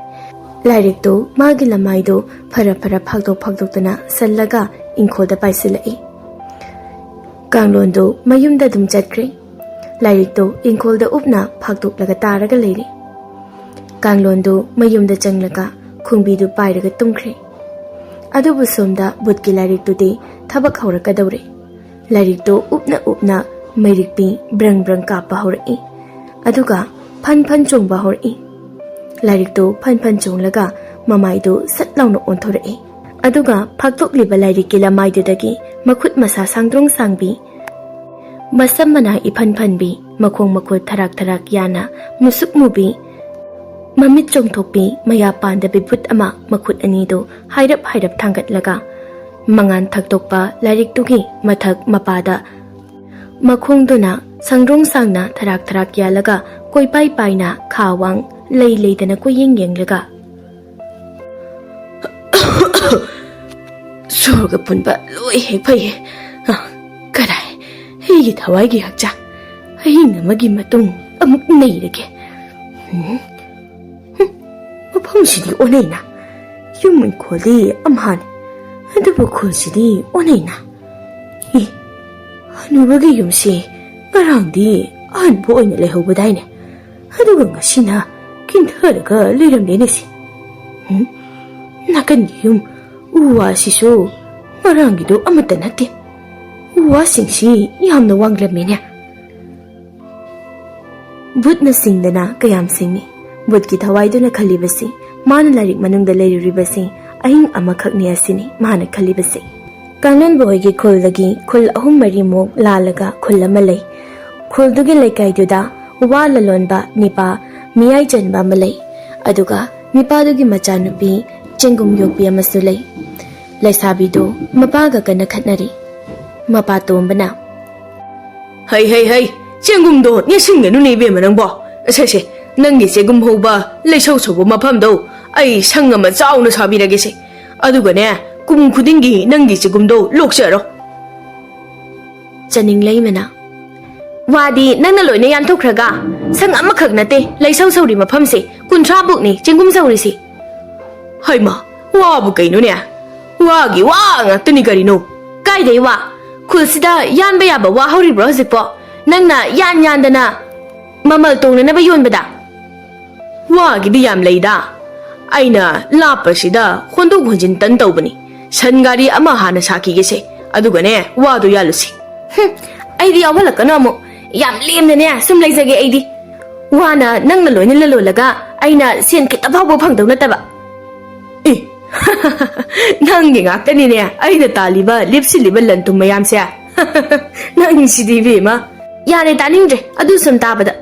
ꯂꯥꯏꯔꯤꯛꯇꯨ ꯃꯥꯒꯤ ꯂꯃꯥꯏꯗꯨ ꯐꯔ ꯐꯔ ꯐꯥꯛꯇꯣꯛ ꯐꯥꯛꯇꯣꯛꯇꯨꯅ ꯁꯜꯂꯒ ꯏꯪꯈꯣꯜꯗ ꯄꯥꯏꯁꯤꯜꯂꯛꯏ꯫ ꯀꯥꯡꯂꯣꯟꯗꯨ ꯃꯌꯨꯝꯗ ꯑꯗꯨꯝ ꯆꯠꯈ꯭ꯔꯦ꯫ ꯂꯥꯏꯔꯤꯛꯇꯨ ꯏꯪꯈꯣꯜꯗ ꯎꯞꯅ ꯐꯥꯛꯇꯣꯛꯂꯒ ꯇꯥꯔꯒ ꯂꯩꯔꯦ꯫ ꯀꯥꯡꯂꯣꯟꯗꯨ ꯃꯌꯨꯝꯗ ꯆꯪꯂꯒ ꯈꯣꯡꯕꯤꯗꯨ ꯄꯥꯏꯔꯒ ꯇꯨꯝꯈ꯭ꯔꯦ꯫ ꯑꯗꯨꯕꯨ ꯁꯣꯝꯗ ꯕꯨꯠꯀꯤ ꯂꯥꯏꯔꯤꯛꯇꯨꯗꯤ ꯊꯕꯛ ꯍꯧꯔꯛꯀꯗꯧꯔꯦ꯫ ꯂꯥꯏꯔꯤꯛꯇꯨ ꯎꯞꯅ ꯎꯞꯅ ꯃꯩꯔꯤꯛꯄꯤ ꯕ꯭ꯔꯪ ꯕ꯭ꯔꯪ ꯀꯥꯞꯄ ꯍꯧꯔꯛꯏ꯫ ꯑꯗꯨꯒ ꯐꯟ ꯐꯟ ꯆꯣꯡꯕ ꯍꯧꯔꯛꯏ꯫ ꯂꯥꯏꯔꯤꯛꯇꯨ ꯐꯟ ꯐꯟ ꯆꯣꯡꯂꯒ ꯃꯃꯥꯏꯗꯨ ꯁꯠ ꯂꯥꯎꯅ ꯑꯣꯟꯊꯣꯔꯛꯏ꯫ ꯑꯗꯨꯒ ꯐꯥꯛꯇꯣꯛꯂꯤꯕ ꯂꯥꯏꯔꯤꯛꯀꯤ ꯂꯃꯥꯏꯗꯨꯗꯒꯤ ꯃꯈꯨꯠ ꯃꯁꯥ ꯁꯥꯡꯗ꯭ꯔꯣꯡ ꯁꯥꯡꯕꯤ, ꯃꯁꯝ ꯃꯅꯥ ꯏꯐꯟ ꯐꯟꯕꯤ, ꯃꯈꯣꯡ ꯃꯈꯨꯠ ꯊꯔꯥꯛ ꯊꯔꯥꯛ ꯌꯥꯅ ꯃꯨꯁꯨꯛ ꯃꯨꯕꯤ, ꯃꯃꯤꯠ ꯆꯣꯡꯊꯣꯛꯄꯤ, ꯃꯌꯥ ꯄꯥꯟꯗꯕꯤ ꯕꯨꯠ ꯑꯃ ꯃꯈꯨꯠ ꯑꯅꯤꯗꯨ ꯍꯥꯏꯔꯞ ꯍꯥꯏꯔꯞ ꯊꯥꯡꯒꯠꯂꯒ ꯃꯉꯥꯟ ꯊꯛꯇꯣꯛꯄ ꯂꯥꯏꯔꯤꯛꯇꯨꯒꯤ ꯃꯊꯛ ꯃꯄꯥꯗ ꯃꯈꯣꯡꯗꯨꯅ ꯁꯪꯗ꯭ꯔꯣꯡ ꯁꯥꯡꯅ ꯊꯔꯥꯛ ꯊꯔꯥꯛ ꯌꯥꯜꯂꯒ ꯀꯣꯏꯄꯥꯏ ꯄꯥꯏꯅ ꯈꯥ ꯋꯥꯡ ꯂꯩ ꯂꯩꯗꯅ ꯀꯣꯏꯌꯦꯡ ꯌꯦꯡꯂꯒ, "ꯁꯣꯔꯒ ꯐꯨꯟꯕ ꯂꯣꯏ ꯍꯦꯛ ꯐꯩꯌꯦ꯫ ꯑ, ꯀꯗꯥꯏ, ꯑꯩꯒꯤ ꯊꯋꯥꯏꯒꯤ ꯍꯛꯆꯥꯡ ꯑꯍꯤꯡ ꯑꯃꯒꯤ ꯃꯇꯨꯡ ꯑꯃꯨꯛ ꯅꯩꯔꯒꯦ꯫ ꯎꯝ, ꯍꯨꯝ, ꯃꯐꯝꯁꯤꯗꯤ ꯑꯣꯟꯅꯩꯅ꯫ ꯌꯨꯝ ꯏꯪꯈꯣꯜꯗꯤ ꯑꯝꯍꯥꯅꯤ, ꯑꯗꯨꯕꯨ ꯈꯨꯜꯁꯤꯗꯤ ꯑꯣꯟꯅꯩꯅ꯫ ꯑꯦ, ꯍꯅꯨꯕꯒꯤ ꯌꯨꯝꯁꯤ ꯉꯔꯥꯡꯗꯤ ꯑꯍꯟꯕ ꯑꯣꯏꯅ ꯂꯩꯍꯧꯕꯗꯥꯏꯅꯦ, ꯑꯗꯨꯒ ꯉꯁꯤꯅ ꯀꯤꯟꯊꯔꯒ ꯂꯩꯔꯝꯂꯦꯅꯦ ꯁꯤ꯫ ꯎꯝ, ꯅꯥꯀꯟꯒꯤ ꯌꯨꯝ ꯎ ꯋꯥꯁꯤꯁꯨ ꯉꯔꯥꯡꯒꯤꯗꯣ ꯑꯃꯠꯇ ꯅꯠꯇꯦ꯫ ꯎ ꯋꯥꯁꯤꯡꯁꯤ ꯌꯥꯝꯅ ꯋꯥꯡꯂꯝꯃꯦꯅꯦ꯫" ꯕꯨꯠꯅ ꯁꯤꯡꯗꯅ ꯀꯌꯥꯝ ꯁꯤꯡꯏ꯫ ꯕꯨꯠꯀꯤ ꯊꯋꯥꯏꯗꯨꯅ ꯈꯜꯂꯤꯕꯁꯤ, ꯃꯥꯅ ꯂꯥꯏꯔꯤꯛ ꯃꯅꯨꯡꯗ ꯂꯩꯔꯨꯔꯤꯕꯁꯤ ꯑꯍꯤꯡ ꯑꯃꯈꯛꯅꯤ ꯑꯁꯤꯅꯤ ꯃꯥꯅ ꯈꯜꯂꯤꯕꯁꯤ꯫ ꯀꯥꯡꯂꯣꯟꯕ ꯍꯣꯏꯒꯤ ꯈꯨꯜꯗꯒꯤ ꯈꯨꯜ ꯑꯍꯨꯝ ꯃꯔꯤꯃꯨꯛ ꯂꯥꯜꯂꯒ ꯈꯨꯜ ꯑꯃ ꯂꯩ꯫ ꯈꯨꯜꯗꯨꯒꯤ ꯂꯩꯀꯥꯏꯗꯨꯗ ꯋꯥ ꯂꯂꯣꯟꯕ ꯅꯤꯄꯥ ꯃꯤꯌꯥꯏ ꯆꯟꯕ ꯑꯃ ꯂꯩ꯫ ꯑꯗꯨꯒ ꯅꯤꯄꯥꯗꯨꯒꯤ ꯃꯆꯥꯅꯨꯄꯤ ꯆꯦꯡꯒꯨꯝ ꯌꯣꯛꯄꯤ ꯑꯃꯁꯨ ꯂꯩ꯫ ꯂꯩꯁꯥꯕꯤꯗꯨ ꯃꯄꯥꯒ ꯀꯟꯅ ꯈꯠꯅꯔꯤ꯫ ꯃꯄꯥ ꯇꯣꯝꯕꯅ, "ꯍꯩ, ꯍꯩ, ꯍꯩ, ꯆꯦꯡꯒꯨꯝꯗꯣ ꯅꯦꯠꯁꯤꯟꯒꯅꯨꯅꯦ ꯏꯕꯦꯝꯃ ꯅꯪꯕꯣ꯫ ꯁꯦ, ꯁꯦ, ꯅꯪꯒꯤ ꯆꯦꯡꯒꯨꯝ ꯍꯧꯕ ꯂꯩꯁꯧ ꯁꯧꯕ ꯃꯐꯝꯗꯣ ꯑꯩ ꯁꯪ ꯑꯃ ꯆꯥꯎꯅ ꯁꯥꯕꯤꯔꯒꯦꯁꯦ꯫ ꯑꯗꯨꯒꯅꯦ, ꯀꯨꯝ ꯈꯨꯗꯤꯡꯒꯤ ꯅꯪꯒꯤ ꯆꯦꯡꯒꯨꯝꯗꯣ ꯂꯣꯛꯆꯔꯣ꯫" ꯆꯅꯤꯡꯂꯩꯃꯅ, "ꯋꯥꯗꯤ ꯅꯪꯅ ꯂꯣꯏꯅ ꯌꯥꯟꯊꯣꯛꯈ꯭ꯔꯒ ꯁꯪ ꯑꯃꯈꯛ ꯅꯠꯇꯦ ꯂꯩꯁꯧ ꯁꯧꯔꯤ ꯃꯐꯝꯁꯦ, ꯀꯨꯟꯊ꯭ꯔꯥ ꯃꯨꯛꯅꯤ ꯆꯦꯡꯒꯨꯝ ꯁꯧꯔꯤꯁꯦ꯫" "ꯍꯩꯃ, ꯋꯥꯕꯨ ꯀꯩꯅꯣꯅꯦ? ꯋꯥꯒꯤ ꯋꯥ ꯉꯥꯛꯇꯅꯤ ꯀꯔꯤꯅꯣ?" "ꯀꯥꯏꯗꯩ ꯋꯥ? ꯈꯨꯜꯁꯤꯗ ꯌꯥꯟꯕ ꯌꯥꯕ ꯋꯥ ꯍꯧꯔꯤꯕ꯭ꯔꯣ ꯍꯧꯖꯤꯛꯄꯣ? ꯅꯪꯅ ꯌꯥꯟ ꯌꯥꯟꯗꯅ ꯃꯃꯜ ꯇꯣꯡꯅꯅꯕ ꯌꯣꯟꯕꯗ꯫ ꯋꯥꯒꯤꯗꯤ ꯌꯥꯝ ꯂꯩꯗ꯫ ꯑꯩꯅ ꯂꯥꯞꯄꯁꯤꯗ ꯍꯣꯟꯗꯣꯛ ꯍꯣꯟꯖꯤꯟ ꯇꯟ ꯇꯧꯕꯅꯤ꯫ ꯁꯟ ꯒꯥꯔꯤ ꯑꯃ ꯍꯥꯟꯅ ꯁꯥꯈꯤꯒꯦꯁꯦ, ꯑꯗꯨꯒꯅꯦ, ꯋꯥꯗꯣ ꯌꯥꯜꯂꯨꯁꯤ꯫ ꯍꯨꯝ, ꯑꯩꯗꯤ ꯌꯥꯎꯍꯜꯂꯛꯀꯅꯨ ꯑꯃꯨꯛ꯫ ꯌꯥꯝ ꯂꯦꯝꯅꯅꯦ ꯁꯨꯝ ꯂꯩꯖꯒꯦ ꯑꯩꯗꯤ꯫ ꯋꯥꯅ ꯅꯪꯅ ꯂꯣꯏꯅ ꯂꯂꯣꯜꯂꯒ ꯑꯩꯅ ꯁꯦꯟ ꯈꯤꯇ ꯐꯥꯎꯕ ꯐꯪꯗꯧ ꯅꯠꯇꯕ꯫ ꯑꯦ, ꯅꯪꯒꯤ ꯉꯥꯛꯇꯅꯤꯅꯦ ꯑꯩꯅ ꯇꯥꯜꯂꯤꯕ, ꯂꯦꯞꯁꯤꯜꯂꯤꯕ ꯂꯟ ꯊꯨꯝ ꯃꯌꯥꯝꯁꯦ꯫ ꯅꯪꯁꯤꯗꯤ ꯏꯕꯦꯝꯃ꯫ ꯌꯥꯔꯦ, ꯇꯥꯅꯤꯡꯗ꯭ꯔꯦ ꯑꯗꯨ ꯁꯨꯝ ꯇꯥꯕꯗ꯫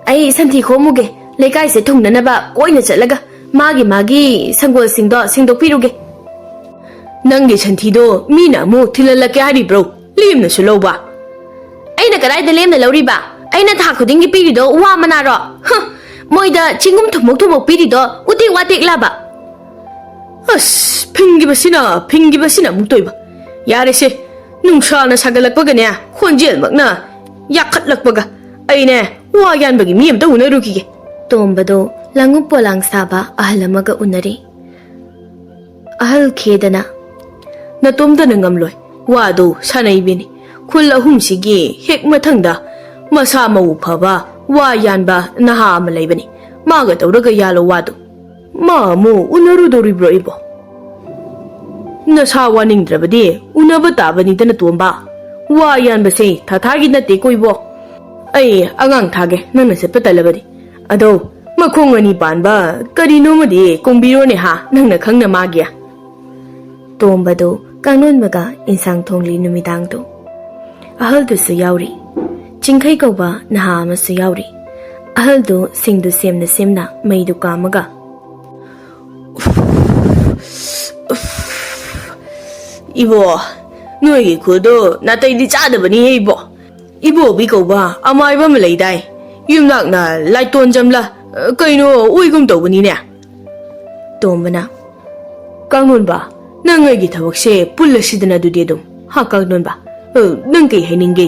ꯑꯩ ꯁꯟꯊꯤ ꯈꯣꯝꯃꯨꯒꯦ, ꯂꯩꯀꯥꯏꯁꯦ ꯊꯨꯡꯅꯅꯕ ꯀꯣꯏꯅ ꯆꯠꯂꯒ ꯃꯥꯒꯤ ꯃꯥꯒꯤ ꯁꯪꯒꯣꯜꯁꯤꯡꯗꯣ ꯁꯦꯡꯗꯣꯛꯄꯤꯔꯨꯒꯦ꯫ ꯅꯪꯒꯤ ꯁꯟꯊꯤꯗꯣ ꯃꯤꯅ ꯑꯃꯨꯛ ꯊꯤꯜꯍꯜꯂꯛꯀꯦ ꯍꯥꯏꯔꯤꯕ꯭ꯔꯣ? ꯂꯦꯝꯅꯁꯨ ꯂꯧꯕ꯫ ꯑꯩꯅ ꯀꯗꯥꯏꯗ ꯂꯦꯝꯅ ꯂꯧꯔꯤꯕ? ꯑꯩꯅ ꯊꯥ ꯈꯨꯗꯤꯡꯒꯤ ꯄꯤꯔꯤꯗꯣ ꯋꯥ ꯃꯅꯥꯔꯣ? ꯍ! ꯃꯣꯏꯗ ꯆꯤꯡꯒꯨꯝ ꯊꯨꯝꯃꯣꯛ ꯊꯨꯝꯃꯣꯛ ꯄꯤꯔꯤꯗꯣ ꯎꯇꯦꯛ ꯋꯥꯇꯦꯛ ꯂꯥꯕ? ꯑꯁ, ꯐꯤꯡꯈꯤꯕꯁꯤꯅ, ꯐꯤꯡꯈꯤꯕꯁꯤꯅ ꯑꯃꯨꯛ ꯇꯣꯏꯕ꯫ ꯌꯥꯔꯦꯁꯦ, ꯅꯨꯡꯁꯥꯅ ꯁꯥꯒꯠꯂꯛꯄꯒꯅꯦ, ꯈꯣꯟꯖꯦꯜꯃꯛꯅ ꯌꯥꯈꯠꯂꯛꯄꯒ꯫ ꯑꯩꯅꯦ, ꯋꯥ ꯌꯥꯟꯕꯒꯤ ꯃꯤ ꯑꯝꯇ ꯎꯅꯔꯨꯈꯤꯒꯦ꯫ ꯇꯣꯝꯕꯗꯣ ꯂꯥꯡꯉꯨꯞ ꯄꯣꯂꯥꯡ ꯁꯥꯕ ꯑꯍꯜ ꯑꯃꯒ ꯎꯅꯔꯦ꯫ ꯑꯍꯜ ꯈꯦꯗꯅ, "ꯅꯇꯣꯝꯇꯅ ꯉꯝꯂꯣꯏ, ꯋꯥꯗꯣ ꯁꯥꯟꯅꯩꯕꯤꯅꯤ꯫ ꯈꯨꯜ ꯑꯍꯨꯝꯁꯤꯒꯤ ꯍꯦꯛ ꯃꯊꯪꯗ ꯃꯁꯥ ꯃꯎ ꯐꯕ, ꯋꯥ ꯌꯥꯟꯕ ꯅꯍꯥ ꯑꯃ ꯂꯩꯕꯅꯤ꯫ ꯃꯥꯒ ꯇꯧꯔꯒ ꯌꯥꯜꯂꯣ ꯋꯥꯗꯣ꯫ ꯃꯥ ꯑꯃꯨꯛ ꯎꯅꯔꯨꯗꯧꯔꯤꯕ꯭ꯔꯣ ꯏꯕꯣ?" "ꯅꯁꯥ ꯋꯥꯅꯤꯡꯗ꯭ꯔꯕꯗꯤ ꯎꯅꯕ ꯇꯥꯕꯅꯤꯗꯅ ꯇꯣꯝꯕ꯫ ꯋꯥ ꯌꯥꯟꯕꯁꯦ ꯊꯥꯊꯥꯒꯤ ꯅꯠꯇꯦꯀꯣ ꯏꯕꯣ꯫ ꯑꯩ ꯑꯉꯥꯡ ꯊꯥꯒꯦ, ꯅꯪꯅ ꯆꯠꯄ ꯇꯜꯂꯕꯗꯤ꯫ ꯑꯗꯣ, ꯃꯈꯣꯡ ꯑꯅꯤ ꯄꯥꯟꯕ ꯀꯔꯤꯅꯣꯃꯗꯤ ꯀꯣꯡꯕꯤꯔꯣꯅꯦ ꯍꯥ, ꯅꯪꯅ ꯈꯪꯅ ꯃꯥꯒꯤ?" ꯇꯣꯝꯕꯗꯨ ꯀꯥꯡꯂꯣꯟꯕꯒ ꯏꯟꯁꯥꯡ ꯊꯣꯡꯂꯤ ꯅꯨꯃꯤꯗꯥꯡꯗꯨ꯫ ꯑꯍꯜꯗꯨꯁꯨ ꯌꯥꯎꯔꯤ꯫ ꯆꯤꯡꯈꯩ ꯀꯧꯕ ꯅꯍꯥ ꯑꯃꯁꯨ ꯌꯥꯎꯔꯤ꯫ ꯑꯍꯜꯗꯨ ꯁꯤꯡꯗꯨ ꯁꯦꯝꯅ ꯁꯦꯝꯅ ꯃꯩꯗꯨ ꯀꯥꯝꯃꯒ, "ꯏꯕꯣ, ꯅꯣꯏꯒꯤ ꯈꯨꯜꯗꯣ ꯅꯥꯇꯩꯗꯤ ꯆꯥꯗꯕꯅꯤꯍꯦ ꯏꯕꯣ꯫ ꯏꯕꯣꯕꯤ ꯀꯧꯕ ꯑꯃꯥꯏꯕ ꯑꯃ ꯂꯩꯗꯥꯏ? ꯌꯨꯝꯅꯥꯛꯅ ꯂꯥꯏꯇꯣꯟꯖꯝꯂ ꯀꯩꯅꯣ ꯑꯣꯏꯒꯨꯝ ꯇꯧꯕꯅꯤꯅꯦ?" ꯇꯣꯝꯕꯅ, "ꯀꯥꯡꯂꯣꯟꯕ, ꯅꯪ ꯑꯩꯒꯤ ꯊꯕꯛꯁꯦ ꯄꯨꯜꯂꯁꯤꯗꯅ ꯑꯗꯨꯗꯤ ꯑꯗꯨꯝ꯫ ꯍꯥ, ꯀꯥꯡꯂꯣꯟꯕ? ꯑ, ꯅꯪ ꯀꯩ ꯍꯥꯏꯅꯤꯡꯒꯦ?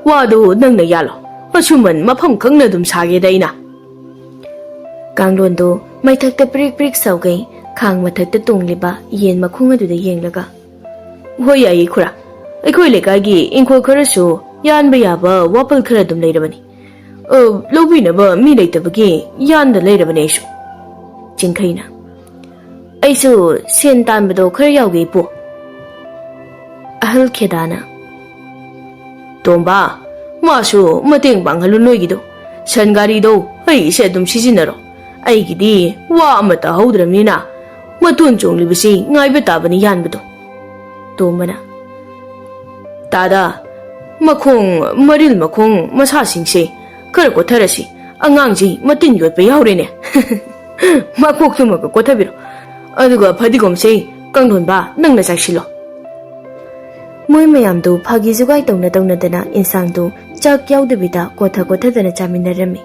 ꯋꯥꯗꯣ ꯅꯪꯅ ꯌꯥꯜꯂꯣ꯫ ꯑꯁꯨꯃꯟ ꯃꯐꯝ ꯈꯪꯅ ꯑꯗꯨꯝ ꯁꯥꯒꯦꯗ ꯑꯩꯅ꯫" ꯀꯥꯡꯂꯣꯟꯗꯣ ꯃꯩꯊꯛꯇ ꯄ꯭ꯔꯤꯛ ꯄ꯭ꯔꯤꯛ ꯁꯧꯒꯩ ꯈꯥꯡ ꯃꯊꯛꯇ ꯇꯣꯡꯂꯤꯕ ꯌꯦꯟ ꯃꯈꯣꯡ ꯑꯗꯨꯗ ꯌꯦꯡꯂꯒ, "ꯍꯣꯏ, ꯌꯥꯏꯌꯦ ꯈꯨꯔꯥ꯫ ꯑꯩꯈꯣꯏ ꯂꯩꯀꯥꯏꯒꯤ ꯏꯪꯈꯣꯜ ꯈꯔꯁꯨ ꯌꯥꯟꯕ ꯌꯥꯕ ꯋꯥꯄꯜ ꯈꯔ ꯑꯗꯨꯝ ꯂꯩꯔꯕꯅꯤ꯫ ꯑ, ꯂꯧꯕꯤꯅꯕ ꯃꯤ ꯂꯩꯇꯕꯒꯤ ꯌꯥꯟꯗ ꯂꯩꯔꯕꯅꯦ ꯑꯩꯁꯨ꯫ ꯆꯤꯡꯈꯩꯅ, "ꯑꯩꯁꯨ ꯁꯦꯟ ꯇꯥꯟꯕꯗꯣ ꯈꯔ ꯌꯥꯎꯒꯦ, ꯏꯄꯨ꯫" ꯑꯍꯜ ꯈꯦꯗꯥꯅ, "ꯇꯣꯝꯕ, ꯃꯥꯁꯨ ꯃꯇꯦꯡ ꯄꯥꯡꯍꯜꯂꯨ ꯅꯣꯏꯒꯤꯗꯣ꯫ ꯁꯟ ꯒꯥꯔꯤꯗꯣ ꯑꯩꯁꯦ ꯑꯗꯨꯝ ꯁꯤꯖꯤꯟꯅꯔꯣ꯫ ꯑꯩꯒꯤꯗꯤ ꯋꯥ ꯑꯃꯠꯇ ꯍꯧꯗ꯭ꯔꯕꯅꯤꯅ ꯃꯇꯣꯟ ꯆꯣꯡꯂꯤꯕꯁꯤ ꯉꯥꯏꯕ ꯇꯥꯕꯅꯤ ꯌꯥꯟꯕꯗꯣ꯫" ꯇꯣꯝꯕꯅ, "ꯇꯥꯗ, ꯃꯈꯣꯡ, ꯃꯔꯤꯜ ꯃꯈꯣꯡ ꯃꯁꯥꯁꯤꯡꯁꯦ ꯈꯔ ꯀꯣꯊꯔꯁꯤ꯫ ꯑꯉꯥꯡꯁꯤ ꯃꯇꯤꯟ ꯌꯣꯠꯄ ꯌꯥꯎꯔꯦꯅꯦ꯫" "ꯃꯀꯣꯛꯇꯨꯃꯒ ꯀꯣꯊꯕꯤꯔꯣ꯫ ꯑꯗꯨꯒ ꯐꯗꯤꯒꯣꯝꯁꯦ ꯀꯥꯡꯊꯣꯟꯕ ꯅꯪꯅ ꯆꯥꯏꯁꯤꯜꯂꯣ꯫" ꯃꯣꯏ ꯃꯌꯥꯝꯗꯨ ꯐꯥꯒꯤ ꯖꯨꯒꯥꯏ ꯇꯧꯅ ꯇꯧꯅꯗꯅ ꯏꯟꯁꯥꯡꯗꯨ ꯆꯥꯛ ꯌꯥꯎꯗꯕꯤꯗ ꯀꯣꯊ ꯀꯣꯊꯗꯅ ꯆꯥꯃꯤꯟꯅꯔꯝꯃꯤ꯫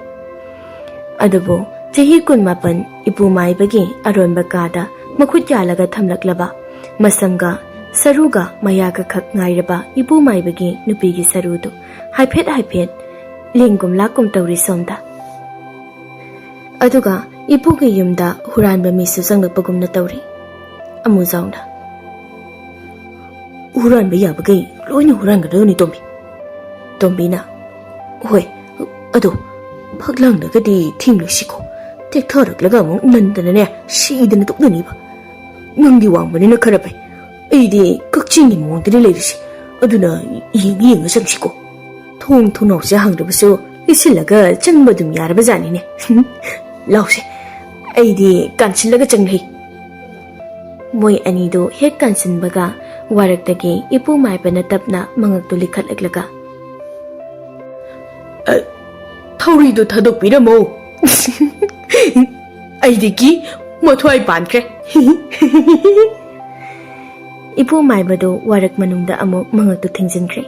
ꯑꯗꯨꯕꯨ ꯆꯍꯤ ꯀꯨꯟꯃꯥꯄꯟ ꯏꯄꯨ ꯃꯥꯏꯕꯒꯤ ꯑꯔꯣꯟꯕ ꯀꯥꯗ ꯃꯈꯨꯠ ꯌꯥꯜꯂꯒ ꯊꯝꯂꯛꯂꯕ, ꯃꯁꯝꯒ ꯁꯔꯨꯒ ꯃꯌꯥꯒ ꯈꯛ ꯉꯥꯏꯔꯕ ꯏꯄꯨ ꯃꯥꯏꯕꯒꯤ ꯅꯨꯄꯤꯒꯤ ꯁꯔꯨꯗꯨ ꯍꯥꯏꯐꯦꯠ ꯍꯥꯏꯐꯦꯠ ꯂꯦꯡꯒꯨꯝ ꯂꯥꯛꯀꯨꯝ ꯇꯧꯔꯤ ꯁꯣꯝꯗ꯫ ꯑꯗꯨꯒ ꯏꯄꯨꯒꯤ ꯌꯨꯝꯗ ꯍꯨꯔꯥꯟꯕ ꯃꯤꯁꯨ ꯆꯪꯂꯛꯄꯒꯨꯝꯅ ꯇꯧꯔꯤ꯫ ꯑꯃꯨꯖꯥꯎꯅ, "ꯍꯨꯔꯥꯟꯕ ꯌꯥꯕꯈꯩ ꯂꯣꯏꯅ ꯍꯨꯔꯥꯟꯒꯗꯕꯅꯤ, ꯇꯣꯝꯕꯤ꯫" ꯇꯣꯝꯕꯤꯅ, "ꯍꯣꯏ, ꯑꯗꯣ ꯐꯛꯂꯥꯡꯗꯒꯗꯤ ꯊꯦꯡꯂꯣꯏꯁꯤꯀꯣ꯫ ꯇꯦꯛꯊꯔꯛꯂꯒ ꯑꯃꯨꯛ ꯅꯟꯗꯅꯅꯦ, ꯁꯤꯗꯅ ꯇꯣꯛꯅꯅꯤꯕ꯫ ꯅꯪꯗꯤ ꯋꯥꯡꯕꯅꯤꯅ ꯈꯔ ꯐꯩ꯫ ꯑꯩꯗꯤ ꯀꯛꯆꯤꯡꯒꯤ ꯃꯑꯣꯡꯗꯅꯤ ꯂꯩꯔꯤꯁꯦ꯫ ꯑꯗꯨꯅ ꯌꯦꯡ ꯌꯦꯡꯉ ꯆꯪꯁꯤꯀꯣ꯫ ꯊꯣꯡ ꯊꯣꯡꯅꯥꯎꯁꯦ ꯍꯥꯡꯗ꯭ꯔꯕꯁꯨ ꯂꯤꯁꯤꯜꯂꯒ ꯆꯪꯕ ꯑꯗꯨꯝ ꯌꯥꯔꯕ ꯖꯥꯠꯅꯤꯅꯦ꯫ ꯂꯥꯎꯁꯦ, ꯑꯩꯗꯤ ꯀꯥꯟꯁꯤꯜꯂꯒ ꯆꯪꯂꯩ꯫" ꯃꯣꯏ ꯑꯅꯤꯗꯨ ꯍꯦꯛ ꯀꯥꯟꯁꯤꯟꯕꯒ ꯋꯥꯔꯛꯇꯒꯤ ꯏꯄꯨ ꯃꯥꯏꯕꯅ ꯇꯞꯅ ꯃꯉꯛꯇꯨ ꯂꯤꯈꯠꯂꯛꯂꯒ, "ꯑ, ꯊꯧꯔꯤꯗꯨ ꯊꯥꯗꯣꯛꯄꯤꯔꯝꯃꯣ꯫ ꯑꯩꯗꯤ ꯀꯤ, ꯃꯊ꯭ꯋꯥꯏ ꯄꯥꯟꯈ꯭ꯔꯦ꯫" ꯏꯄꯨ ꯃꯥꯏꯕꯗꯨ ꯋꯥꯔꯛ ꯃꯅꯨꯡꯗ ꯑꯃꯨꯛ ꯃꯉꯛꯇꯨ ꯊꯤꯡꯖꯤꯟꯈ꯭ꯔꯦ꯫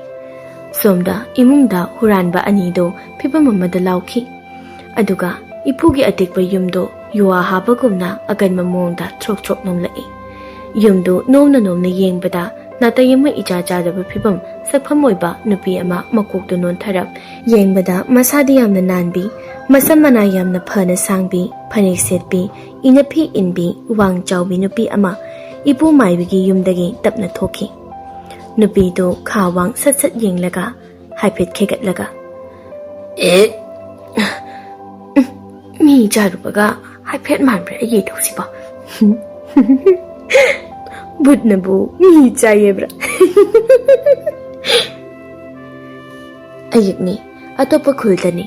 ꯁꯣꯝꯗ ꯏꯃꯨꯡꯗ ꯍꯨꯔꯥꯟꯕ ꯑꯅꯤꯗꯨ ꯐꯤꯕꯝ ꯑꯃꯗ ꯂꯥꯎꯈꯤ꯫ ꯑꯗꯨꯒ ꯏꯄꯨꯒꯤ ꯑꯇꯦꯛꯄ ꯌꯨꯝꯗꯨ ꯌꯨꯋꯥ ꯍꯥꯕꯒꯨꯝꯅ ꯑꯀꯟꯕ ꯃꯑꯣꯡꯗ ꯊ꯭ꯔꯣꯛ ꯊ꯭ꯔꯣꯛ ꯅꯣꯝꯂꯛꯏ꯫ ꯌꯨꯝꯗꯨ ꯅꯣꯝꯅ ꯅꯣꯝꯅ ꯌꯦꯡꯕꯗ ꯅꯥꯇꯩ ꯑꯃ ꯏꯆꯥ ꯆꯥꯗꯕ ꯐꯤꯕꯝ, ꯁꯛꯐꯝ ꯑꯣꯏꯕ ꯅꯨꯄꯤ ꯑꯃ ꯃꯀꯣꯛꯇꯨ ꯅꯣꯟꯊꯔꯞ, ꯌꯦꯡꯕꯗ ꯃꯁꯥꯗꯤ ꯌꯥꯝꯅ ꯅꯥꯟꯕꯤ, ꯃꯁꯝ ꯃꯅꯥ ꯌꯥꯝꯅ ꯐꯅ ꯁꯥꯡꯕꯤ, ꯐꯅꯦꯛ ꯁꯦꯠꯄꯤ, ꯏꯅꯐꯤ ꯏꯟꯕꯤ, ꯋꯥꯡ ꯆꯥꯎꯕꯤ ꯅꯨꯄꯤ ꯑꯃ ꯏꯄꯨ ꯃꯥꯏꯕꯒꯤ ꯌꯨꯝꯗꯒꯤ ꯇꯞꯅ ꯊꯣꯛꯈꯤ꯫ ꯅꯨꯄꯤꯗꯨ ꯈꯥ ꯋꯥꯡ ꯁꯠ ꯁꯠ ꯌꯦꯡꯂꯒ ꯍꯥꯏꯐꯦꯠ ꯈꯦꯒꯠꯂꯒ꯫ ꯑꯦ, ꯃꯤ ꯆꯥꯔꯨꯕꯒ ꯍꯥꯏꯐꯦꯠ ꯃꯥꯟꯕ꯭ꯔꯥ ꯑꯩꯒꯤ ꯏꯊꯧꯁꯤꯕꯣ? ꯕꯨꯠꯅꯕꯨ ꯃꯤ ꯆꯥꯏꯌꯦꯕ꯭ꯔꯥ? ꯑꯌꯨꯛꯅꯤ, ꯑꯇꯣꯞꯄ ꯈꯨꯜꯗꯅꯤ꯫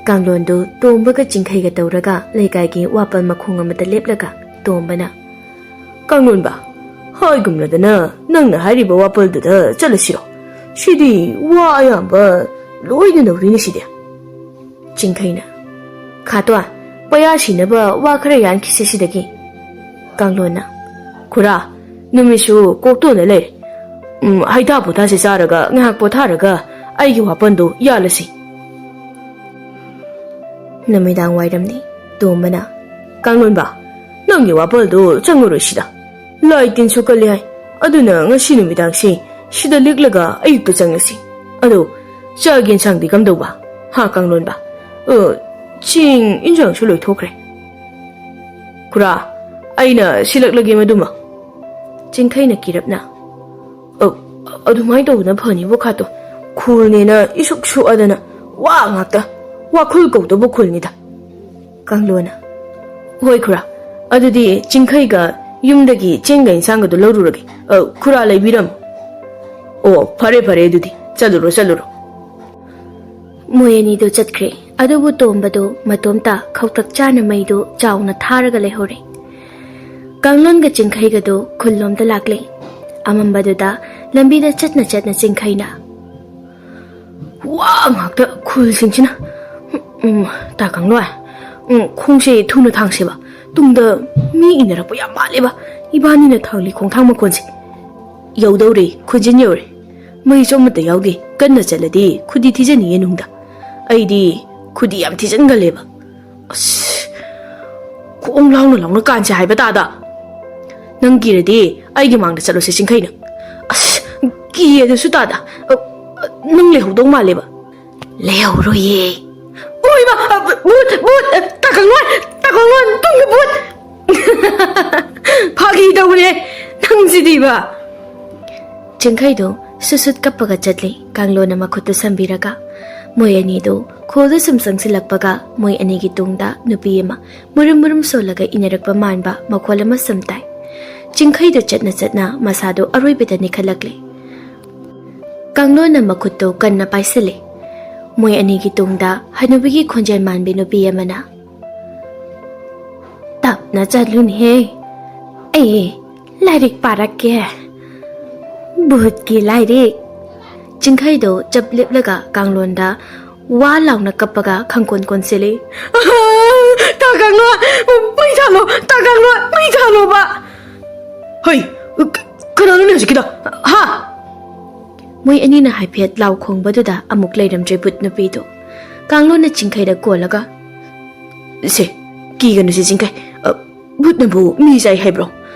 ꯀꯥꯡꯂꯣꯟꯗꯨ ꯇꯣꯝꯕꯒ ꯆꯤꯡꯈꯩꯒ ꯇꯧꯔꯒ ꯂꯩꯀꯥꯏꯒꯤ ꯋꯥꯄꯜ ꯃꯈꯣꯡ ꯑꯃꯗ ꯂꯦꯞꯂꯒ ꯇꯣꯝꯕꯅ, "ꯀꯥꯡꯂꯣꯟꯕ, ꯍꯥꯏꯒꯨꯝꯂꯗꯅ ꯅꯪꯅ ꯍꯥꯏꯔꯤꯕ ꯋꯥꯄꯜꯗꯨꯗ ꯆꯠꯂꯁꯤꯔꯣ? ꯁꯤꯗꯤ ꯋꯥ ꯑꯌꯥꯝꯕ ꯂꯣꯏꯅ ꯅꯧꯔꯤꯅꯦ ꯁꯤꯗꯤ꯫" ꯆꯤꯡꯈꯩꯅ, "ꯈꯥꯇꯣꯟ, ꯄꯩꯌꯥ ꯁꯤꯅꯕ ꯋꯥ ꯈꯔ ꯌꯥꯟꯈꯤꯁꯦ ꯁꯤꯗꯒꯤ꯫" ꯀꯥꯡꯂꯣꯟꯅ, "ꯈꯨꯔꯥ, ꯅꯨꯃꯤꯠꯁꯨ ꯀꯣꯛꯇꯣꯟꯅ ꯂꯩꯔꯦ꯫ ꯎꯝ, ꯍꯩꯊꯥ ꯄꯣꯊꯥꯁꯦ ꯆꯥꯔꯒ ꯉꯥꯏꯍꯥꯛ ꯄꯣꯊꯥꯔꯒ ꯑꯩꯒꯤ ꯋꯥꯄꯟꯗꯣ ꯌꯥꯜꯂꯁꯤ꯫" ꯅꯨꯃꯤꯗꯥꯡ ꯋꯥꯏꯔꯝꯅꯤ꯫ ꯇꯣꯝꯕꯅ, "ꯀꯥꯡꯂꯣꯟꯕ, ꯅꯪꯒꯤ ꯋꯥꯄꯜꯗꯣ ꯆꯪꯉꯔꯣꯏ ꯁꯤꯗ꯫ ꯂꯥꯏ ꯇꯤꯟ ꯁꯣꯛꯀꯜꯂꯤ ꯍꯥꯏ꯫ ꯑꯗꯨꯅ ꯉꯁꯤ ꯅꯨꯃꯤꯗꯥꯡꯁꯤ ꯁꯤꯗ ꯂꯦꯛꯂꯒ ꯑꯌꯨꯛꯇ ꯆꯪꯂꯁꯤ꯫ ꯑꯗꯣ ꯆꯥꯛ ꯌꯦꯟꯁꯥꯡꯗꯤ ꯀꯝꯗꯧꯕ? ꯍꯥ, ꯀꯥꯡꯂꯣꯟꯕ? ꯑ, ꯆꯦꯡ ꯏꯟꯁꯥꯡꯁꯨ ꯂꯣꯏꯊꯣꯛꯈ꯭ꯔꯦ꯫" "ꯈꯨꯔꯥ, ꯑꯩꯅ ꯁꯤꯜꯂꯛꯂꯒꯦ ꯃꯗꯨꯃ꯫" ꯆꯤꯡꯈꯩꯅ ꯀꯤꯔꯞꯅ, "ꯑ, ꯑꯗꯨꯃꯥꯏꯅ ꯇꯧꯕꯅ ꯐꯅꯤꯕꯨ ꯈꯥꯇꯣ꯫ ꯈꯨꯜꯅꯦꯅ ꯏꯁꯨꯛ ꯁꯨꯛꯑꯗꯅ ꯋꯥ ꯉꯥꯛꯇ꯫ ꯋꯥꯈꯨꯜ ꯀꯧꯗꯕ ꯈꯨꯜꯅꯤꯗ꯫" ꯀꯥꯡꯂꯣꯟꯅ, "ꯍꯣꯏ ꯈꯨꯔꯥ, ꯑꯗꯨꯗꯤ ꯆꯤꯡꯈꯩꯒ ꯌꯨꯝꯗꯒꯤ ꯆꯦꯡꯒ ꯏꯟꯁꯥꯡꯒꯗꯣ ꯂꯧꯔꯨꯔꯒꯦ꯫ ꯑ, ꯈꯨꯔꯥ ꯂꯩꯕꯤꯔꯝꯃꯨ꯫" "ꯑꯣ, ꯐꯔꯦ ꯐꯔꯦ, ꯑꯗꯨꯗꯤ ꯆꯠꯂꯨꯔꯣ ꯆꯠꯂꯨꯔꯣ꯫" ꯃꯣꯏ ꯑꯅꯤꯗꯨ ꯆꯠꯈ꯭ꯔꯦ꯫ ꯑꯗꯨꯕꯨ ꯇꯣꯝꯕꯗꯨ ꯃꯇꯣꯝꯇ ꯈꯧꯇꯛ ꯆꯥꯅ ꯃꯩꯗꯨ ꯆꯥꯎꯅ ꯊꯥꯔꯒ ꯂꯩꯍꯧꯔꯦ꯫ ꯀꯥꯡꯂꯣꯟꯒ ꯆꯤꯡꯈꯩꯒꯗꯨ ꯈꯨꯜꯂꯣꯝꯗ ꯂꯥꯛꯂꯦ꯫ ꯑꯃꯝꯕꯗꯨꯗ ꯂꯝꯕꯤꯗ ꯆꯠꯅ ꯆꯠꯅ ꯆꯤꯡꯈꯩꯅ, "ꯋꯥ ꯉꯥꯛꯇ ꯈꯨꯜꯁꯤꯡꯁꯤꯅ꯫ ꯎꯝ, ꯇꯥ ꯀꯥꯡꯂꯣꯟ, ꯎꯝ, ꯈꯣꯡꯁꯦ ꯊꯨꯅ ꯊꯥꯡꯁꯦꯕ꯫ ꯇꯨꯡꯗ ꯃꯤ ꯏꯟꯅꯔꯛꯄ ꯌꯥꯝ ꯃꯥꯜꯂꯦꯕ, ꯏꯕꯥꯅꯤꯅ ꯊꯥꯡꯂꯤ ꯈꯣꯡꯊꯥꯡ ꯃꯈꯣꯟꯁꯦ꯫" "ꯌꯧꯗꯧꯔꯦ, ꯈꯨꯟꯖꯤꯟ ꯌꯧꯔꯦ꯫ ꯃꯩꯁꯨ ꯑꯃꯠꯇ ꯌꯥꯎꯗꯦ꯫ ꯀꯟꯅ ꯆꯠꯂꯗꯤ ꯈꯨꯗꯤ ꯊꯤꯖꯅꯤꯌꯦ ꯅꯨꯡꯗ꯫ ꯑꯩꯗꯤ ꯈꯨꯗꯤ ꯌꯥꯝ ꯊꯤꯖꯟꯒꯜꯂꯦꯕ꯫ ꯑꯁ, ꯈꯣꯡ ꯂꯥꯎꯅ ꯂꯥꯎꯅ ꯀꯥꯟꯁꯦ ꯍꯥꯏꯕ ꯇꯥꯗ꯫ ꯅꯪ ꯀꯤꯔꯗꯤ ꯑꯩꯒꯤ ꯃꯥꯡꯗ ꯆꯠꯂꯣꯁꯦ ꯆꯤꯡꯈꯩꯅ꯫" "ꯑꯁ, ꯀꯤꯌꯦ ꯑꯗꯨꯁꯨ ꯇꯥꯗ꯫ ꯑ, ꯅꯪ ꯂꯩꯍꯧꯗꯧ ꯃꯥꯜꯂꯦꯕ꯫" "ꯂꯩꯍꯧꯔꯣꯏꯌꯦ꯫" "ꯑꯣꯏꯃ, ꯑ, ꯚꯨꯠ, ꯚꯨꯠ, ꯑ, ꯇꯥ ꯀꯥꯡꯂꯣꯟ, ꯇꯥ ꯀꯥꯡꯂꯣꯟ, ꯇꯨꯡꯗ ꯚꯨꯠ!" "ꯐꯥꯒꯤ ꯇꯧꯕꯅꯦ ꯅꯪꯁꯤꯗꯤꯕ꯫" ꯆꯤꯡꯈꯩꯗꯣ ꯁꯨꯠ ꯁꯨꯠ ꯀꯞꯄꯒ ꯆꯠꯂꯤ, ꯀꯥꯡꯂꯣꯟꯅ ꯃꯈꯨꯠꯇꯨ ꯁꯝꯕꯤꯔꯒ꯫ ꯃꯣꯏ ꯑꯅꯤꯗꯨ ꯈꯣꯜꯗ ꯁꯨꯝ ꯆꯪꯁꯤꯜꯂꯛꯄꯒ, ꯃꯣꯏ ꯑꯅꯤꯒꯤ ꯇꯨꯡꯗ ꯅꯨꯄꯤ ꯑꯃ ꯃꯨꯔꯨꯝ ꯃꯨꯔꯨꯝ ꯁꯣꯜꯂꯒ ꯏꯟꯅꯔꯛꯄ ꯃꯥꯟꯕ ꯃꯈꯣꯜ ꯑꯃ ꯁꯨꯝ ꯇꯥꯏ꯫ ꯆꯤꯡꯈꯩꯗꯨ ꯆꯠꯅ ꯆꯠꯅ ꯃꯁꯥꯗꯨ ꯑꯔꯣꯏꯕꯗ ꯅꯤꯈꯠꯂꯛꯂꯦ꯫ ꯀꯥꯡꯂꯣꯟꯅ ꯃꯈꯨꯠꯇꯨ ꯀꯟꯅ ꯄꯥꯏꯁꯤꯜꯂꯦ꯫ ꯃꯣꯏ ꯑꯅꯤꯒꯤ ꯇꯨꯡꯗ ꯍꯅꯨꯕꯤꯒꯤ ꯈꯣꯟꯖꯦꯜ ꯃꯥꯟꯕꯤ ꯅꯨꯄꯤ ꯑꯃꯅ, "ꯇꯞꯅ ꯆꯠꯂꯨꯅꯦꯍꯦ, ꯑꯩ ꯂꯥꯏꯔꯤꯛ ꯄꯥꯔꯛꯀꯦ꯫ ꯚꯨꯠꯀꯤ ꯂꯥꯏꯔꯤꯛ!" ꯆꯤꯡꯈꯩꯗꯣ ꯆꯞ ꯂꯦꯞꯂꯒ ꯀꯥꯡꯂꯣꯟꯗ ꯋꯥ ꯂꯥꯎꯅ ꯀꯞꯄꯒ ꯈꯪꯀꯣꯟ ꯀꯣꯟꯁꯤꯜꯂꯤ꯫ "ꯇꯥ ꯀꯥꯡꯂꯣꯟ, ꯃꯩ ꯊꯥꯜꯂꯣ! ꯇꯥ ꯀꯥꯡꯂꯣꯟ, ꯃꯩ ꯊꯥꯜꯂꯣꯕ!" "ꯍꯩ, ꯀ-, ꯀꯅꯥꯅꯣꯅꯦ ꯍꯧꯖꯤꯛꯀꯤꯗꯣ? ꯍꯥ?" ꯃꯣꯏ ꯑꯅꯤꯅ ꯍꯥꯏꯐꯦꯠ ꯂꯥꯎ ꯈꯣꯡꯕꯗꯨꯗ ꯑꯃꯨꯛ ꯂꯩꯔꯝꯗ꯭ꯔꯦ ꯚꯨꯠ ꯅꯨꯄꯤꯗꯨ꯫ ꯀꯥꯡꯂꯣꯟꯅ ꯆꯤꯡꯈꯩꯗ ꯀꯣꯜꯂꯒ, "ꯁꯦ, ꯀꯤꯒꯅꯨꯁꯦ ꯆꯤꯡꯈꯩ꯫ ꯑ, ꯚꯨꯠꯅꯕꯨ ꯃꯤ ꯆꯥꯏ ꯍꯥꯏꯕ꯭ꯔꯣ?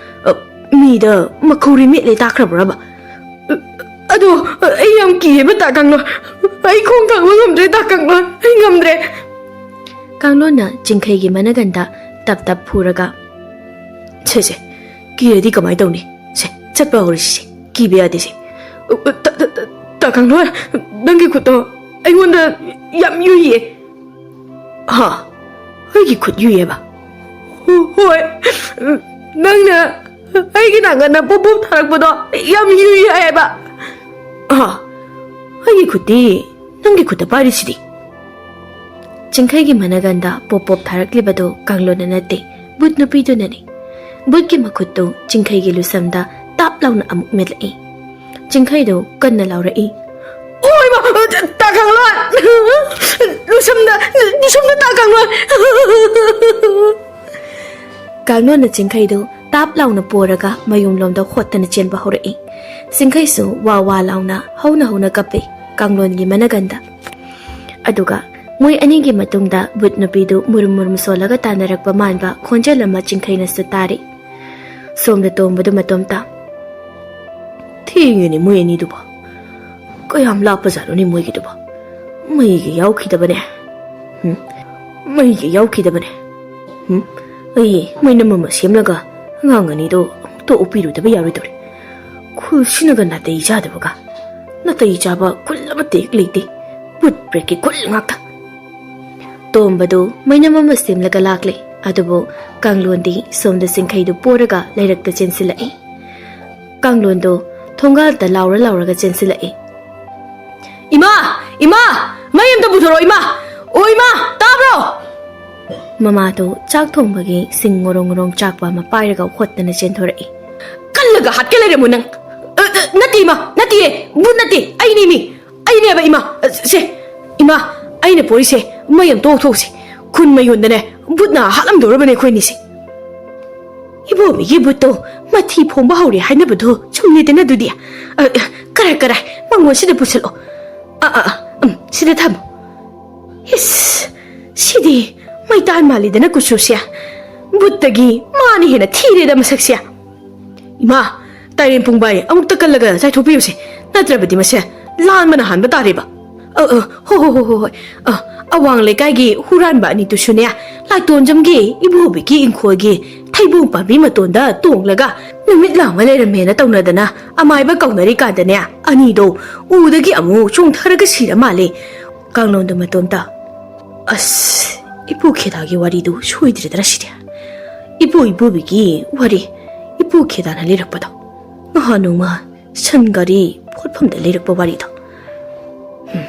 ꯑ, ꯃꯤꯗ ꯃꯈꯧꯔꯤ ꯃꯦꯠꯂꯦ ꯇꯥꯈ꯭ꯔꯕ꯭ꯔꯕ? ꯑ, ꯑꯗꯣ, ꯑ, ꯑꯩ ꯌꯥꯝ ꯀꯤꯌꯦꯕ, ꯇꯥ ꯀꯥꯡꯂꯣꯟ꯫ ꯑꯩ ꯈꯣꯡ ꯊꯥꯡꯕ ꯉꯝꯗ꯭ꯔꯦ, ꯇꯥ ꯀꯥꯡꯂꯣꯟ꯫ ꯑꯩ ꯉꯝꯗ꯭ꯔꯦ!" ꯀꯥꯡꯂꯣꯟꯅ ꯆꯤꯡꯈꯩꯒꯤ ꯃꯅꯒꯟꯗ ꯇꯞ ꯇꯞ ꯐꯨꯔꯒ, "ꯁꯦ, ꯁꯦ, ꯀꯤꯔꯗꯤ ꯀꯃꯥꯏꯅ ꯇꯧꯅꯤ? ꯁꯦ, ꯆꯠꯄ ꯍꯧꯔꯁꯤ, ꯁꯦ, ꯀꯤꯕ ꯌꯥꯗꯦ, ꯁꯦ꯫ ꯇꯥ, ꯇꯥ, ꯇꯥ, ꯇꯥ ꯀꯥꯡꯂꯣꯟ, ꯅꯪꯒꯤ ꯈꯨꯠꯇꯣ ꯑꯩꯉꯣꯟꯗ ꯌꯥꯝ ꯌꯨꯏꯌꯦ꯫ ꯍꯥ? ꯑꯩꯒꯤ ꯈꯨꯠ ꯌꯨꯏꯌꯦꯕ?" "ꯍꯣ-, ꯍꯣꯏ, ꯅꯪꯅ ꯑꯩꯒꯤ ꯅꯥꯀꯟꯗ ꯄꯣꯞ ꯄꯣꯞ ꯊꯥꯔꯛꯄꯗꯣ ꯌꯥꯝ ꯌꯨꯏ ꯍꯥꯏꯌꯦꯕ꯫ ꯑꯥ, ꯑꯩꯒꯤ ꯈꯨꯠꯇꯤ ꯅꯪꯒꯤ ꯈꯨꯠꯇ ꯄꯥꯏꯔꯤꯁꯤꯗꯤ?" ꯆꯤꯡꯈꯩꯒꯤ ꯃꯅꯒꯟꯗ ꯄꯣꯞ ꯄꯣꯞ ꯊꯥꯔꯛꯂꯤꯕꯗꯨ ꯀꯥꯡꯂꯣꯟꯅ ꯅꯠꯇꯦ, ꯚꯨꯠ ꯅꯨꯄꯤꯗꯨꯅꯅꯤ꯫ ꯚꯨꯠꯀꯤ ꯃꯈꯨꯠꯇꯨ ꯆꯤꯡꯈꯩꯒꯤ ꯂꯨꯁꯝꯗ ꯇꯥꯞ ꯂꯥꯎꯅ ꯑꯃꯨꯛ ꯃꯦꯠꯂꯛꯏ꯫ ꯆꯤꯡꯈꯩꯗꯨ ꯀꯟꯅ ꯂꯥꯎꯔꯛꯏ, "ꯑꯣꯏꯃ, ꯇꯥ ꯀꯥꯡꯂꯣꯟ! ꯂꯨꯁꯝꯗ, ꯂꯨꯁꯝꯗ ꯇꯥ ꯀꯥꯡꯂꯣꯟ!" ꯀꯥꯡꯂꯣꯟꯅ ꯆꯤꯡꯈꯩꯗꯨ ꯇꯥꯞ ꯂꯥꯎꯅ ꯄꯣꯔꯒ ꯃꯌꯨꯝꯂꯣꯝꯗ ꯍꯣꯠꯇꯅ ꯆꯦꯟꯕ ꯍꯧꯔꯛꯏ꯫ ꯆꯤꯡꯈꯩꯁꯨ ꯋꯥ ꯋꯥ ꯂꯥꯎꯅ ꯍꯧꯅ ꯍꯧꯅ ꯀꯞꯄꯤ ꯀꯥꯡꯂꯣꯟꯒꯤ ꯃꯅꯒꯟꯗ꯫ ꯑꯗꯨꯒ ꯃꯣꯏ ꯑꯅꯤꯒꯤ ꯃꯇꯨꯡꯗ ꯚꯨꯠ ꯅꯨꯄꯤꯗꯨ ꯃꯨꯔꯨꯝ ꯃꯨꯔꯨꯝ ꯁꯣꯜꯂꯒ ꯇꯥꯟꯅꯔꯛꯄ ꯃꯥꯟꯕ ꯈꯣꯟꯖꯦꯜ ꯑꯃ ꯆꯤꯡꯈꯩꯅꯁꯨ ꯇꯥꯔꯤ꯫ ꯁꯣꯝꯗ ꯇꯣꯝꯕꯗꯨ ꯃꯇꯣꯝꯇ, "ꯊꯦꯡꯉꯦꯅꯦ ꯃꯣꯏ ꯑꯅꯤꯗꯨꯕꯣ꯫ ꯀꯌꯥꯝ ꯂꯥꯞꯄꯖꯥꯠꯅꯣꯅꯦ ꯃꯣꯏꯒꯤꯗꯨꯕꯣ? ꯃꯩꯒ ꯌꯥꯎꯈꯤꯗꯕꯅꯦ꯫ ꯎꯝ, ꯃꯩꯒ ꯌꯥꯎꯈꯤꯗꯕꯅꯦ꯫ ꯎꯝ, ꯑꯩ ꯃꯩꯅꯝ ꯑꯃ ꯁꯦꯝꯂꯒ ꯑꯉꯥꯡ ꯑꯅꯤꯗꯣ ꯑꯃꯨꯛꯇ ꯑꯣꯛꯄꯤꯔꯨꯗꯕ ꯌꯥꯔꯣꯏꯗꯧꯔꯤ꯫ ꯈꯨꯜꯁꯤꯅꯒ ꯅꯥꯇꯩ ꯆꯥꯗꯕꯒ꯫ ꯅꯥꯇꯩ ꯆꯥꯕ ꯈꯨꯜ ꯑꯃꯠꯇ ꯍꯦꯛ ꯂꯩꯇꯦ꯫ ꯚꯨꯠ ꯄ꯭ꯔꯦꯠꯀꯤ ꯈꯨꯜ ꯉꯥꯛꯇ꯫ ꯇꯣꯝꯕꯗꯨ ꯃꯩꯅꯝ ꯑꯃ ꯁꯦꯝꯂꯒ ꯂꯥꯛꯂꯦ꯫ ꯑꯗꯨꯕꯨ ꯀꯥꯡꯂꯣꯟꯗꯤ ꯁꯣꯝꯗ ꯆꯤꯡꯈꯩꯗꯨ ꯄꯣꯔꯒ ꯂꯩꯔꯛꯇ ꯆꯦꯟꯁꯤꯜꯂꯛꯏ꯫ ꯀꯥꯡꯂꯣꯟꯗꯣ ꯊꯣꯡꯒꯥꯜꯗ ꯂꯥꯎꯔ ꯂꯥꯎꯔꯒ ꯆꯦꯟꯁꯤꯜꯂꯛꯏ꯫ "ꯏꯃꯥ! ꯏꯃꯥ! ꯃꯩ ꯑꯝꯇ ꯄꯨꯊꯣꯔꯛꯑꯣ, ꯏꯃꯥ! ꯑꯣ, ꯏꯃꯥ! ꯇꯥꯕ꯭ꯔꯣ?" ꯃꯃꯥꯗꯣ ꯆꯥꯛ ꯊꯣꯡꯕꯒꯤ ꯁꯤꯡ ꯉꯣꯔꯣꯡ ꯉꯣꯔꯣꯡ ꯆꯥꯛꯄ ꯑꯃ ꯄꯥꯏꯔꯒ ꯍꯣꯠꯇꯅ ꯆꯦꯟꯊꯣꯔꯛꯏ꯫ "ꯀꯜꯂꯒ ꯍꯥꯠꯀꯦ ꯂꯩꯔꯝꯃꯣ ꯅꯪ!" "ꯑ, ꯑ, ꯅꯠꯇꯦ, ꯏꯃꯥ! ꯅꯠꯇꯤꯌꯦ! ꯚꯨꯠ ꯅꯠꯇꯦ! ꯑꯩꯅꯦ ꯃꯤ! ꯑꯩꯅꯦꯕ, ꯏꯃꯥ! ꯑ, ꯁꯦ, ꯏꯃꯥ, ꯑꯩꯅ ꯄꯣꯔꯤꯁꯦ ꯃꯩ ꯑꯝꯇ ꯑꯣꯛꯊꯣꯛꯎꯁꯦ꯫ ꯈꯨꯟ ꯃꯌꯣꯟꯗꯅꯦ ꯚꯨꯠꯅ ꯍꯥꯠꯂꯝꯗꯧꯔꯕꯅꯦ ꯑꯩꯈꯣꯏꯅꯤꯁꯦ꯫" "ꯏꯕꯣꯕꯤꯒꯤ ꯚꯨꯠꯇꯣ ꯃꯊꯤ ꯐꯣꯡꯕ ꯍꯧꯔꯦ ꯍꯥꯏꯅꯕꯗꯣ ꯆꯨꯝꯃꯦꯗꯅ ꯑꯗꯨꯗꯤ꯫ ꯑ, ꯑ, ꯀꯔꯥꯏ, ꯀꯔꯥꯏ? ꯃꯉꯣꯟ ꯁꯤꯗ ꯄꯨꯁꯜꯂꯛꯑꯣ꯫ ꯑ, ꯑ, ꯑ, ꯎꯝ, ꯁꯤꯗ ꯊꯝꯃꯣ꯫ ꯏꯁ, ꯁꯤꯗꯤ ꯃꯩꯇꯥꯟ ꯃꯥꯜꯂꯤꯗꯅ ꯀꯨꯆꯨꯁꯦ꯫ ꯚꯨꯠꯇꯒꯤ ꯃꯥꯅ ꯍꯦꯟꯅ ꯊꯤꯔꯦꯗ ꯃꯁꯛꯁꯦ꯫ ꯏꯃꯥ, ꯇꯥꯏꯔꯦꯟ ꯄꯨꯡꯕꯥꯏ ꯑꯃꯨꯛꯇ ꯀꯜꯂꯒ ꯆꯥꯏꯊꯣꯛꯄꯤꯌꯨꯁꯦ, ꯅꯠꯇ꯭ꯔꯕꯗꯤ ꯃꯁꯦ ꯂꯥꯟꯕꯅ ꯍꯥꯟꯕ ꯇꯥꯔꯦꯕ꯫" "ꯑ, ꯑ, ꯍꯣ, ꯍꯣ, ꯍꯣ, ꯍꯣ, ꯍꯣꯏ꯫ ꯑ, ꯑꯋꯥꯡ ꯂꯩꯀꯥꯏꯒꯤ ꯍꯨꯔꯥꯟꯕ ꯑꯅꯤꯗꯨꯁꯨꯅꯦ, ꯂꯥꯏꯇꯣꯟꯖꯝꯒꯤ ꯏꯕꯣꯕꯤꯒꯤ ꯏꯪꯈꯣꯜꯒꯤ ꯊꯩꯕꯣꯡ ꯄꯥꯝꯕꯤ ꯃꯇꯣꯟꯗ ꯇꯣꯡꯂꯒ ꯅꯨꯃꯤꯠ ꯂꯥꯡꯕ ꯂꯩꯔꯝꯃꯦꯅ ꯇꯧꯅꯗꯅ ꯑꯃꯥꯏꯕ ꯀꯧꯅꯔꯤꯀꯥꯟꯗꯅꯦ, ꯑꯅꯤꯗꯣ ꯎꯗꯒꯤ ꯑꯃꯨꯛ ꯆꯣꯡꯊꯔꯒ ꯁꯤꯔ ꯃꯥꯜꯂꯦ꯫" ꯀꯥꯡꯂꯣꯟꯗꯣ ꯃꯇꯣꯝꯇ, "ꯑꯁ, ꯏꯄꯨ ꯈꯦꯗꯥꯒꯤ ꯋꯥꯔꯤꯗꯨ ꯁꯣꯏꯗ꯭ꯔꯦꯗꯅ ꯁꯤꯗꯤ꯫ ꯏꯄꯨ ꯏꯕꯣꯕꯤꯒꯤ ꯋꯥꯔꯤ, ꯏꯄꯨ ꯈꯦꯗꯥꯅ ꯂꯤꯔꯛꯄꯗꯣ꯫ ꯉꯍꯥꯟ ꯅꯣꯡꯃ ꯁꯟ ꯒꯥꯔꯤ ꯐꯣꯠꯐꯝꯗ ꯂꯩꯔꯛꯄ ꯋꯥꯔꯤꯗꯣ꯫ ꯍꯨꯝ,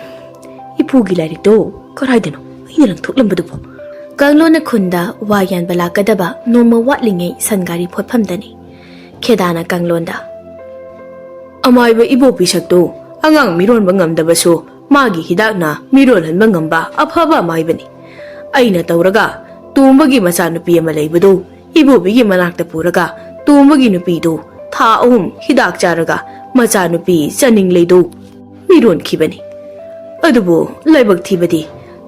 ꯏꯄꯨꯒꯤ ꯂꯥꯏꯔꯤꯛꯇꯣ ꯀꯔꯥꯏꯗꯅꯣ ꯑꯩꯅ ꯂꯪꯊꯣꯛꯂꯝꯕꯗꯨꯕꯣ?" ꯀꯥꯡꯂꯣꯟꯅ ꯈꯨꯟꯗ ꯋꯥ ꯌꯥꯟꯕ ꯂꯥꯛꯀꯗꯕ ꯅꯣꯡꯃ ꯋꯥꯠꯂꯤꯉꯩ ꯁꯟ ꯒꯥꯔꯤ ꯐꯣꯠꯐꯝꯗꯅꯤ꯫ ꯈꯦꯗꯥꯅ ꯀꯥꯡꯂꯣꯟꯗ, "ꯑꯃꯥꯏꯕ ꯏꯕꯣꯕꯤ ꯁꯛꯇꯨ ꯑꯉꯥꯡ ꯃꯤꯔꯣꯟꯕ ꯉꯝꯗꯕꯁꯨ ꯃꯥꯒꯤ ꯍꯤꯗꯥꯛꯅ ꯃꯤꯔꯣꯜꯍꯟꯕ ꯉꯝꯕ ꯑꯐꯕ ꯑꯃꯥꯏꯕꯅꯤ꯫ ꯑꯩꯅ ꯇꯧꯔꯒ ꯇꯣꯝꯕꯒꯤ ꯃꯆꯥꯅꯨꯄꯤ ꯑꯃ ꯂꯩꯕꯗꯨ ꯏꯕꯣꯕꯤꯒꯤ ꯃꯅꯥꯛꯇ ꯄꯨꯔꯒ ꯇꯣꯝꯕꯒꯤ ꯅꯨꯄꯤꯗꯨ ꯊꯥ ꯑꯍꯨꯝ ꯍꯤꯗꯥꯛ ꯆꯥꯔꯒ ꯃꯆꯥꯅꯨꯄꯤ ꯆꯅꯤꯡꯂꯩꯗꯨ ꯃꯤꯔꯣꯟꯈꯤꯕꯅꯤ꯫ ꯑꯗꯨꯕꯨ ꯂꯥꯏꯕꯛ ꯊꯤꯕꯗꯤ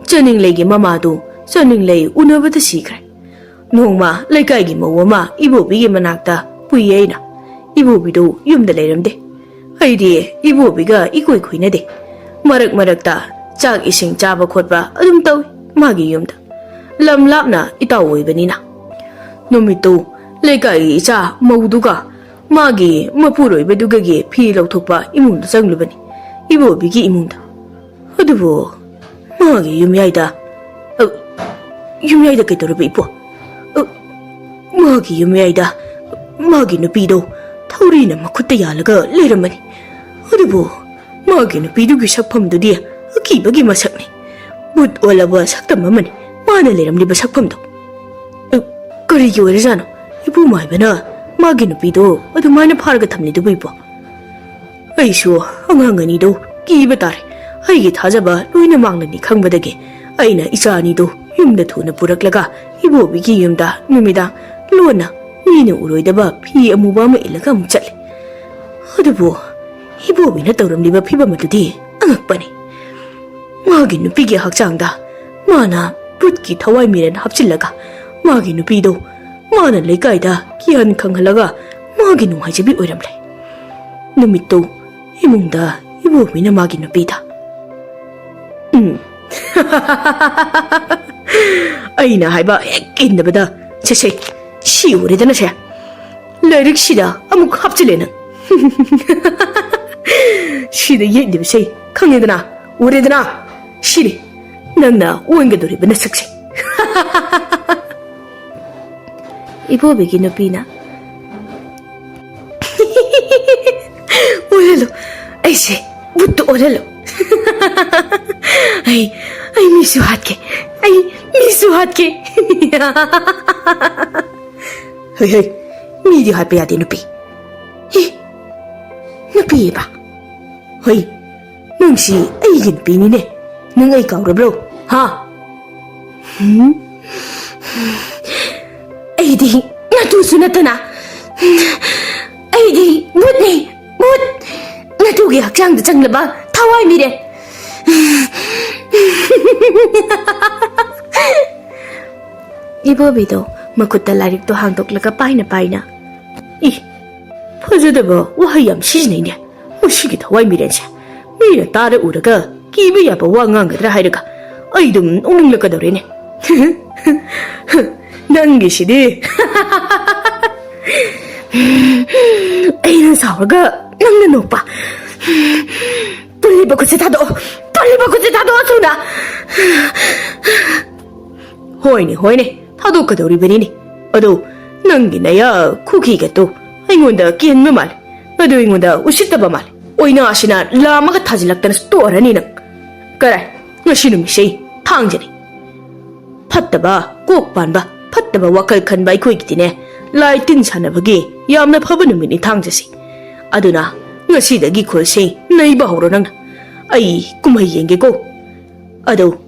ꯆꯅꯤꯡꯂꯩꯒꯤ ꯃꯃꯥꯗꯨ ꯆꯅꯤꯡꯂꯩ ꯎꯅꯕꯗ ꯁꯤꯈ꯭ꯔꯦ꯫ ꯅꯣꯡꯃ ꯂꯩꯀꯥꯏꯒꯤ ꯃꯧ ꯑꯃ ꯏꯕꯣꯕꯤꯒꯤ ꯃꯅꯥꯛꯇ ꯄꯨꯏ ꯑꯩꯅ꯫ ꯏꯕꯣꯕꯤꯗꯨ ꯌꯨꯝꯗ ꯂꯩꯔꯝꯗꯦ꯫ ꯑꯩꯗꯤ ꯏꯕꯣꯕꯤꯒ ꯏꯀꯣꯏ ꯈꯣꯏꯅꯗꯦ꯫ ꯃꯔꯛ ꯃꯔꯛꯇ ꯆꯥꯛ ꯏꯁꯤꯡ ꯆꯥꯕ ꯈꯣꯠꯄ ꯑꯗꯨꯝ ꯇꯧꯏ ꯃꯥꯒꯤ ꯌꯨꯝꯗ꯫ ꯂꯝ ꯂꯥꯞꯅ ꯏꯇꯥꯎ ꯑꯣꯏꯕꯅꯤꯅ꯫ ꯅꯨꯃꯤꯠꯇꯨ ꯂꯩꯀꯥꯏꯒꯤ ꯏꯆꯥ ꯃꯧꯗꯨꯒ ꯃꯥꯒꯤ ꯃꯄꯨꯔꯣꯏꯕꯗꯨꯒꯒꯤ ꯐꯤ ꯂꯧꯊꯣꯛꯄ ꯏꯃꯨꯡꯗ ꯆꯪꯂꯨꯕꯅꯤ꯫ ꯏꯕꯣꯕꯤꯒꯤ ꯏꯃꯨꯡꯗ꯫ ꯑꯗꯨꯕꯨ ꯃꯥꯒꯤ ꯌꯨꯝꯌꯥꯏꯗ, ꯑ, ꯌꯨꯝꯌꯥꯏꯗ ꯀꯩꯗꯧꯔꯕ, ꯏꯄꯨ? ꯑ, ꯃꯥꯒꯤ ꯌꯨꯝꯌꯥꯏꯗ ꯃꯥꯒꯤ ꯅꯨꯄꯤꯗꯣ ꯊꯧꯔꯤꯅ ꯃꯈꯨꯠꯇ ꯌꯥꯜꯂꯒ ꯂꯩꯔꯝꯕꯅꯤ꯫ ꯑꯗꯨꯕꯨ ꯃꯥꯒꯤ ꯅꯨꯄꯤꯗꯨꯒꯤ ꯁꯛꯐꯝꯗꯨꯗꯤ ꯑꯀꯤꯕꯒꯤ ꯃꯁꯛꯅꯤ꯫ ꯕꯨꯠ ꯑꯣꯜꯂꯕ ꯁꯛꯇꯝ ꯑꯃꯅꯤ ꯃꯥꯅ ꯂꯩꯔꯝꯂꯤꯕ ꯁꯛꯐꯝꯗꯣ꯫ ꯑ, ꯀꯔꯤꯒꯤ ꯑꯣꯏꯔꯖꯥꯠꯅꯣ ꯏꯄꯨ ꯃꯥꯏꯕꯅ ꯃꯥꯒꯤ ꯅꯨꯄꯤꯗꯣ ꯑꯗꯨꯃꯥꯏꯅ ꯐꯥꯔꯒ ꯊꯝꯂꯤꯗꯨꯕꯨ, ꯏꯄꯨ? ꯑꯩꯁꯨ ꯑꯉꯥꯡ ꯑꯅꯤꯗꯨ ꯀꯤꯕ ꯇꯥꯔꯦ꯫ ꯑꯩꯒꯤ ꯊꯥꯖꯕ ꯂꯣꯏꯅ ꯃꯥꯡꯂꯅꯤ ꯈꯪꯕꯗꯒꯤ ꯑꯩꯅ ꯏꯆꯥ ꯑꯅꯤꯗꯨ ꯌꯨꯝꯗ ꯊꯨꯅ ꯄꯨꯔꯛꯂꯒ ꯏꯕꯣꯕꯤꯒꯤ ꯌꯨꯝꯗ ꯅꯨꯃꯤꯗꯥꯡ ꯂꯣꯟꯅ ꯃꯤꯅ ꯎꯔꯣꯏꯗꯕ ꯐꯤ ꯑꯃꯨꯕ ꯑꯃ ꯏꯜꯂꯒ ꯑꯃꯨꯛ ꯆꯠꯂꯤ꯫ ꯑꯗꯨꯕꯨ ꯏꯕꯣꯕꯤꯅ ꯇꯧꯔꯝꯂꯤꯕ ꯐꯤꯕꯝ ꯑꯗꯨꯗꯤ ꯑꯉꯛꯄꯅꯤ꯫ ꯃꯥꯒꯤ ꯅꯨꯄꯤꯒꯤ ꯍꯛꯆꯥꯡꯗ ꯃꯥꯅ ꯚꯨꯠꯀꯤ ꯊꯋꯥꯏ ꯃꯤꯔꯦꯟ ꯍꯥꯞꯆꯤꯜꯂꯒ ꯃꯥꯒꯤ ꯅꯨꯄꯤꯗꯣ ꯃꯥꯅ ꯂꯩꯀꯥꯏꯗ ꯀꯤꯍꯟ ꯈꯪꯍꯜꯂꯒ ꯃꯥꯒꯤ ꯅꯨꯡꯉꯥꯏꯖꯕꯤ ꯑꯣꯏꯔꯝꯂꯦ꯫ ꯅꯨꯃꯤꯠꯇꯨ ꯏꯃꯨꯡꯗ ꯏꯕꯣꯕꯤꯅ ꯃꯥꯒꯤ ꯅꯨꯄꯤꯗ, "ꯎꯝ, ꯑꯩꯅ ꯍꯥꯏꯕ ꯍꯦꯛ ꯏꯟꯗꯕꯗ, ꯁꯦ, ꯁꯦ, ꯁꯤ ꯎꯔꯦꯗꯅ ꯁꯦ, ꯂꯥꯏꯔꯤꯛꯁꯤꯗ ꯑꯃꯨꯛ ꯍꯥꯞꯆꯤꯜꯂꯦ ꯅꯪ꯫ ꯁꯤꯗ ꯌꯦꯛꯂꯤꯕꯁꯦ ꯈꯪꯉꯦꯗꯅ, ꯎꯔꯦꯗꯅ, ꯁꯤꯅꯤ ꯅꯪꯅ ꯑꯣꯟꯒꯗꯧꯔꯤꯕ ꯅꯁꯛꯁꯦ꯫" ꯏꯕꯣꯕꯤꯒꯤ ꯅꯨꯄꯤꯅ, "ꯑꯣꯜꯍꯜꯂꯨ, ꯑꯩꯁꯦ ꯚꯨꯠꯇ ꯑꯣꯜꯍꯜꯂꯨ꯫ ꯑꯩ, ꯑꯩ ꯃꯤꯁꯨ ꯍꯥꯠꯀꯦ, ꯑꯩ ꯃꯤꯁꯨ ꯍꯥꯠꯀꯦ꯫" "ꯍꯩ, ꯍꯩ, ꯃꯤꯗꯤ ꯍꯥꯠꯄ ꯌꯥꯗꯦ, ꯅꯨꯄꯤ꯫" "ꯑꯦ, ꯅꯨꯄꯤꯑꯕ?" "ꯍꯩ, ꯅꯪꯁꯤ ꯑꯩꯒꯤ ꯅꯨꯄꯤꯅꯤꯅꯦ꯫ ꯅꯪ ꯑꯩ ꯀꯥꯎꯔꯕ꯭ꯔꯣ? ꯍꯥ?" "ꯍꯨꯝ? ꯑꯩꯗꯤ ꯅꯇꯨꯁꯨ ꯅꯠꯇꯅ, ꯑꯩꯗꯤ ꯚꯨꯠꯅꯤ, ꯚꯨꯠ! ꯅꯇꯨꯒꯤ ꯍꯛꯆꯥꯡꯗ ꯆꯪꯂꯕ ꯊꯋꯥꯏ ꯃꯤꯔꯦꯟ꯫" ꯏꯕꯣꯕꯤꯗꯣ ꯃꯈꯨꯠꯇ ꯂꯥꯏꯔꯤꯛꯇꯣ ꯍꯥꯡꯗꯣꯛꯂꯒ ꯄꯥꯏꯅ ꯄꯥꯏꯅ, "ꯏ, ꯐꯖꯗꯕ ꯋꯥꯍꯩ ꯌꯥꯝ ꯁꯤꯖꯤꯟꯅꯩꯅꯦ ꯃꯁꯤꯒꯤ ꯊꯋꯥꯏ ꯃꯤꯔꯦꯟꯁꯦ꯫ ꯃꯤꯅ ꯇꯥꯔ ꯎꯔꯒ ꯀꯤꯕ ꯌꯥꯕ ꯋꯥ ꯉꯥꯡꯒꯗ꯭ꯔꯥ ꯍꯥꯏꯔꯒ ꯑꯩ ꯑꯗꯨꯝ ꯅꯣꯛꯅꯤꯡꯂꯛꯀꯗꯧꯔꯦꯅꯦ꯫" "ꯅꯪꯒꯤꯁꯤꯗꯤ꯫" "ꯑꯩꯅ ꯁꯥꯎꯔꯒ ꯅꯪꯅ ꯅꯣꯛꯄ꯫ ꯄꯜꯂꯤꯕ ꯈꯨꯠꯁꯦ ꯊꯥꯗꯣꯛꯑꯣ꯫ ꯄꯜꯂꯤꯕ ꯈꯨꯠꯁꯦ ꯊꯥꯗꯣꯛꯑꯣ ꯊꯨꯅ꯫ ꯍꯣꯏꯅꯦ, ꯍꯣꯏꯅꯦ, ꯊꯥꯗꯣꯛꯀꯗꯧꯔꯤꯕꯅꯤꯅꯦ꯫ ꯑꯗꯣ ꯅꯪꯒꯤ ꯅꯌꯥ ꯈꯨꯈꯤꯒꯠꯇꯣ ꯑꯩꯉꯣꯟꯗ ꯀꯤꯍꯟꯕ ꯃꯥꯜꯂꯦ꯫ ꯑꯗꯨ ꯑꯩꯉꯣꯟꯗ ꯎꯁꯤꯠꯇꯕ ꯃꯥꯜꯂꯦ꯫ ꯑꯣꯏꯅꯥꯁꯤꯅ ꯂꯥꯝꯃꯒ ꯊꯥꯖꯤꯜꯂꯛꯇꯅ ꯇꯣꯛꯑꯔꯅꯤ ꯅꯪ꯫ ꯀꯔꯥꯏ, ꯉꯁꯤ ꯅꯨꯃꯤꯠꯁꯦ ꯊꯥꯡꯖꯅꯤ꯫ ꯐꯠꯇꯕ ꯀꯣꯛ ꯄꯥꯟꯕ, ꯐꯠꯇꯕ ꯋꯥꯈꯜ ꯈꯟꯕ ꯑꯩꯈꯣꯏꯒꯤꯗꯤꯅꯦ, ꯂꯥꯏ ꯇꯤꯟ ꯁꯥꯟꯅꯕꯒꯤ ꯌꯥꯝꯅ ꯐꯕ ꯅꯨꯃꯤꯠꯅꯤ ꯊꯥꯡꯖꯁꯤ꯫ ꯑꯗꯨꯅ ꯉꯁꯤꯗꯒꯤ ꯈꯨꯜꯁꯦ ꯅꯩꯕ ꯍꯧꯔꯣ ꯅꯪꯅ꯫ ꯑꯩ ꯀꯨꯝꯍꯩ ꯌꯦꯡꯒꯦꯀꯣ꯫ ꯑꯗꯣ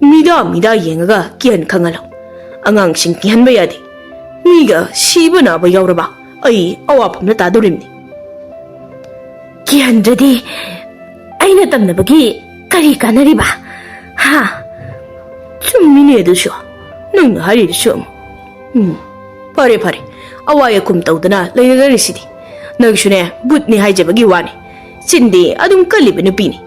ꯃꯤꯗꯥ ꯃꯤꯗꯥ ꯌꯦꯡꯉꯒ ꯀꯤꯍꯟ ꯈꯪꯍꯜꯂꯣ꯫ ꯑꯉꯥꯡꯁꯤꯡ ꯀꯤꯍꯟꯕ ꯌꯥꯗꯦ꯫ ꯃꯤꯒ ꯁꯤꯕ ꯅꯥꯕ ꯌꯥꯎꯔꯕ ꯑꯩ ꯑꯋꯥꯐꯝꯗ ꯇꯥꯗꯣꯔꯤꯕꯅꯤ꯫ ꯀꯤꯍꯟꯗ꯭ꯔꯗꯤ ꯑꯩꯅ ꯇꯝꯅꯕꯒꯤ ꯀꯔꯤ ꯀꯥꯟꯅꯔꯤꯕ? ꯍꯥ? ꯆꯨꯝꯃꯤꯅꯦ ꯑꯗꯨꯁꯨ꯫ ꯅꯪꯅ ꯍꯥꯏꯔꯤꯗꯨꯁꯨ ꯑꯃꯨꯛ꯫ ꯎꯝ, ꯐꯔꯦ, ꯐꯔꯦ꯫ ꯑꯋꯥꯏ ꯑꯈꯨꯝ ꯇꯧꯗꯅ ꯂꯩꯅꯗꯔꯤꯁꯤꯗꯤ꯫ ꯅꯪꯁꯨꯅꯦ, ꯕꯨꯠꯅꯤ ꯍꯥꯏꯖꯕꯒꯤ ꯋꯥꯅꯤ꯫ ꯆꯤꯟꯗꯤ ꯑꯗꯨꯝ ꯀꯜꯂꯤꯕ ꯅꯨꯄꯤꯅꯤ꯫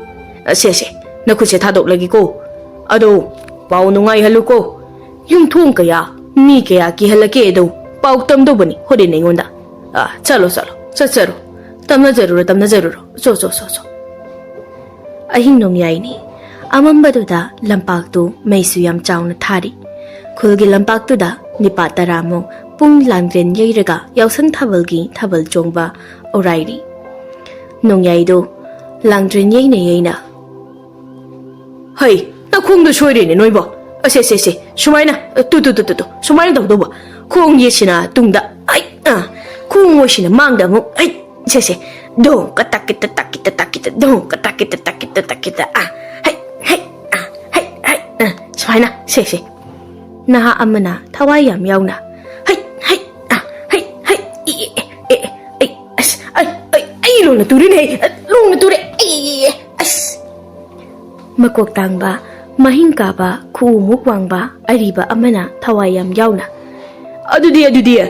ꯑꯁꯦ, ꯑꯁꯦ, ꯅꯈꯨꯠꯁꯦ ꯊꯥꯗꯣꯛꯂꯒꯦꯀꯣ꯫ ꯑꯗꯣ, ꯄꯥꯎ ꯅꯨꯡꯉꯥꯏꯍꯜꯂꯨꯀꯣ꯫ ꯌꯨꯝꯊꯣꯡ ꯀꯌꯥ, ꯃꯤ ꯀꯌꯥ ꯀꯤꯍꯜꯂꯛꯀꯦ ꯑꯗꯣ ꯄꯥꯎ ꯇꯝꯗꯧꯕꯅꯤ ꯍꯣꯔꯦꯟ ꯑꯩꯉꯣꯟꯗ꯫ ꯑꯥ, ꯆꯠꯂꯣ, ꯆꯠꯂꯣ, ꯆꯠꯆꯔꯣ꯫ ꯇꯝꯅꯖꯔꯨꯔꯣ, ꯇꯝꯅꯖꯔꯨꯔꯣ꯫ ꯆꯣ, ꯆꯣ, ꯆꯣ, ꯆꯣ꯫ ꯑꯍꯤꯡ ꯅꯣꯡꯌꯥꯏꯅꯤ꯫ ꯑꯃꯝꯕꯗꯨꯗ ꯂꯝꯄꯥꯛꯇꯨ ꯃꯩꯁꯨ ꯌꯥꯝ ꯆꯥꯎꯅ ꯊꯥꯔꯤ꯫ ꯈꯨꯜꯒꯤ ꯂꯝꯄꯥꯛꯇꯨꯗ ꯅꯤꯄꯥ ꯇꯔꯥꯃꯨꯛ ꯄꯨꯡ ꯂꯥꯡꯗ꯭ꯔꯦꯟ ꯌꯩꯔꯒ ꯌꯥꯎꯁꯪ ꯊꯥꯕꯜꯒꯤ ꯊꯥꯕꯜ ꯆꯣꯡꯕ ꯑꯣꯔꯥꯏꯔꯤ꯫ ꯅꯣꯡꯌꯥꯏꯗꯨ ꯂꯥꯡꯗ꯭ꯔꯦꯟ ꯌꯩꯅ ꯌꯩꯅ, "ꯍꯩ, ꯅꯈꯣꯡꯗꯣ ꯁꯣꯏꯔꯦꯅꯦ ꯅꯣꯏꯕꯣ꯫ ꯑꯁꯦ, ꯑꯁꯦ, ꯑꯁꯦ, ꯁꯨꯃꯥꯏꯅ, two, two, two, two, two, ꯁꯨꯃꯥꯏꯅ ꯇꯧꯗꯧꯕ꯫ ꯈꯣꯡ ꯌꯦꯠꯁꯤꯅ ꯇꯨꯡꯗ, ꯑꯩ, ꯑ, ꯈꯣꯡ ꯑꯣꯏꯁꯤꯅ ꯃꯥꯡꯗ ꯑꯃꯨꯛ, ꯑꯩ, ꯁꯦ, ꯁꯦ, ꯗꯣꯡ, ꯀꯇꯛ, ꯀꯤꯇ, ꯇꯛ, ꯀꯤꯇ, ꯇꯛ, ꯀꯤꯇ, ꯗꯣꯡ, ꯀꯇꯛ, ꯀꯤꯇ, ꯇꯛ, ꯀꯤꯇ, ꯇꯛ, ꯀꯤꯇ, ꯑ, ꯍꯩ, ꯍꯩ, ꯑ, ꯍꯩ, ꯍꯩ, ꯑ, ꯁꯨꯃꯥꯏꯅ, ꯁꯦ, ꯁꯦ꯫ ꯅꯍꯥ ꯑꯃꯅ ꯊꯋꯥꯏ ꯌꯥꯝ ꯌꯥꯎꯅ, ꯍꯩ, ꯍꯩ, ꯑ, ꯍꯩ, ꯍꯩ, ꯏ, ꯑꯦ, ꯑꯦ, ꯑꯦ, ꯑꯩ, ꯑꯁ, ꯑꯩ, ꯑꯩ, ꯑꯩ ꯂꯣꯡꯅ ꯇꯨꯔꯤꯅꯦ, ꯑ, ꯂꯣꯡꯅ ꯇꯨꯔꯦ, ꯑꯩ, ꯑꯩ, ꯑꯩ, ꯑꯁ꯫ ꯃꯀꯣꯛ ꯇꯥꯡꯕ, ꯃꯍꯤꯡ ꯀꯥꯕ, ꯈꯨꯎꯃꯨꯛ ꯋꯥꯡꯕ ꯑꯔꯤꯕ ꯑꯃꯅ ꯊꯋꯥꯏ ꯌꯥꯝ ꯌꯥꯎꯅ, "ꯑꯗꯨꯗꯤ, ꯑꯗꯨꯗꯤ, ꯑ,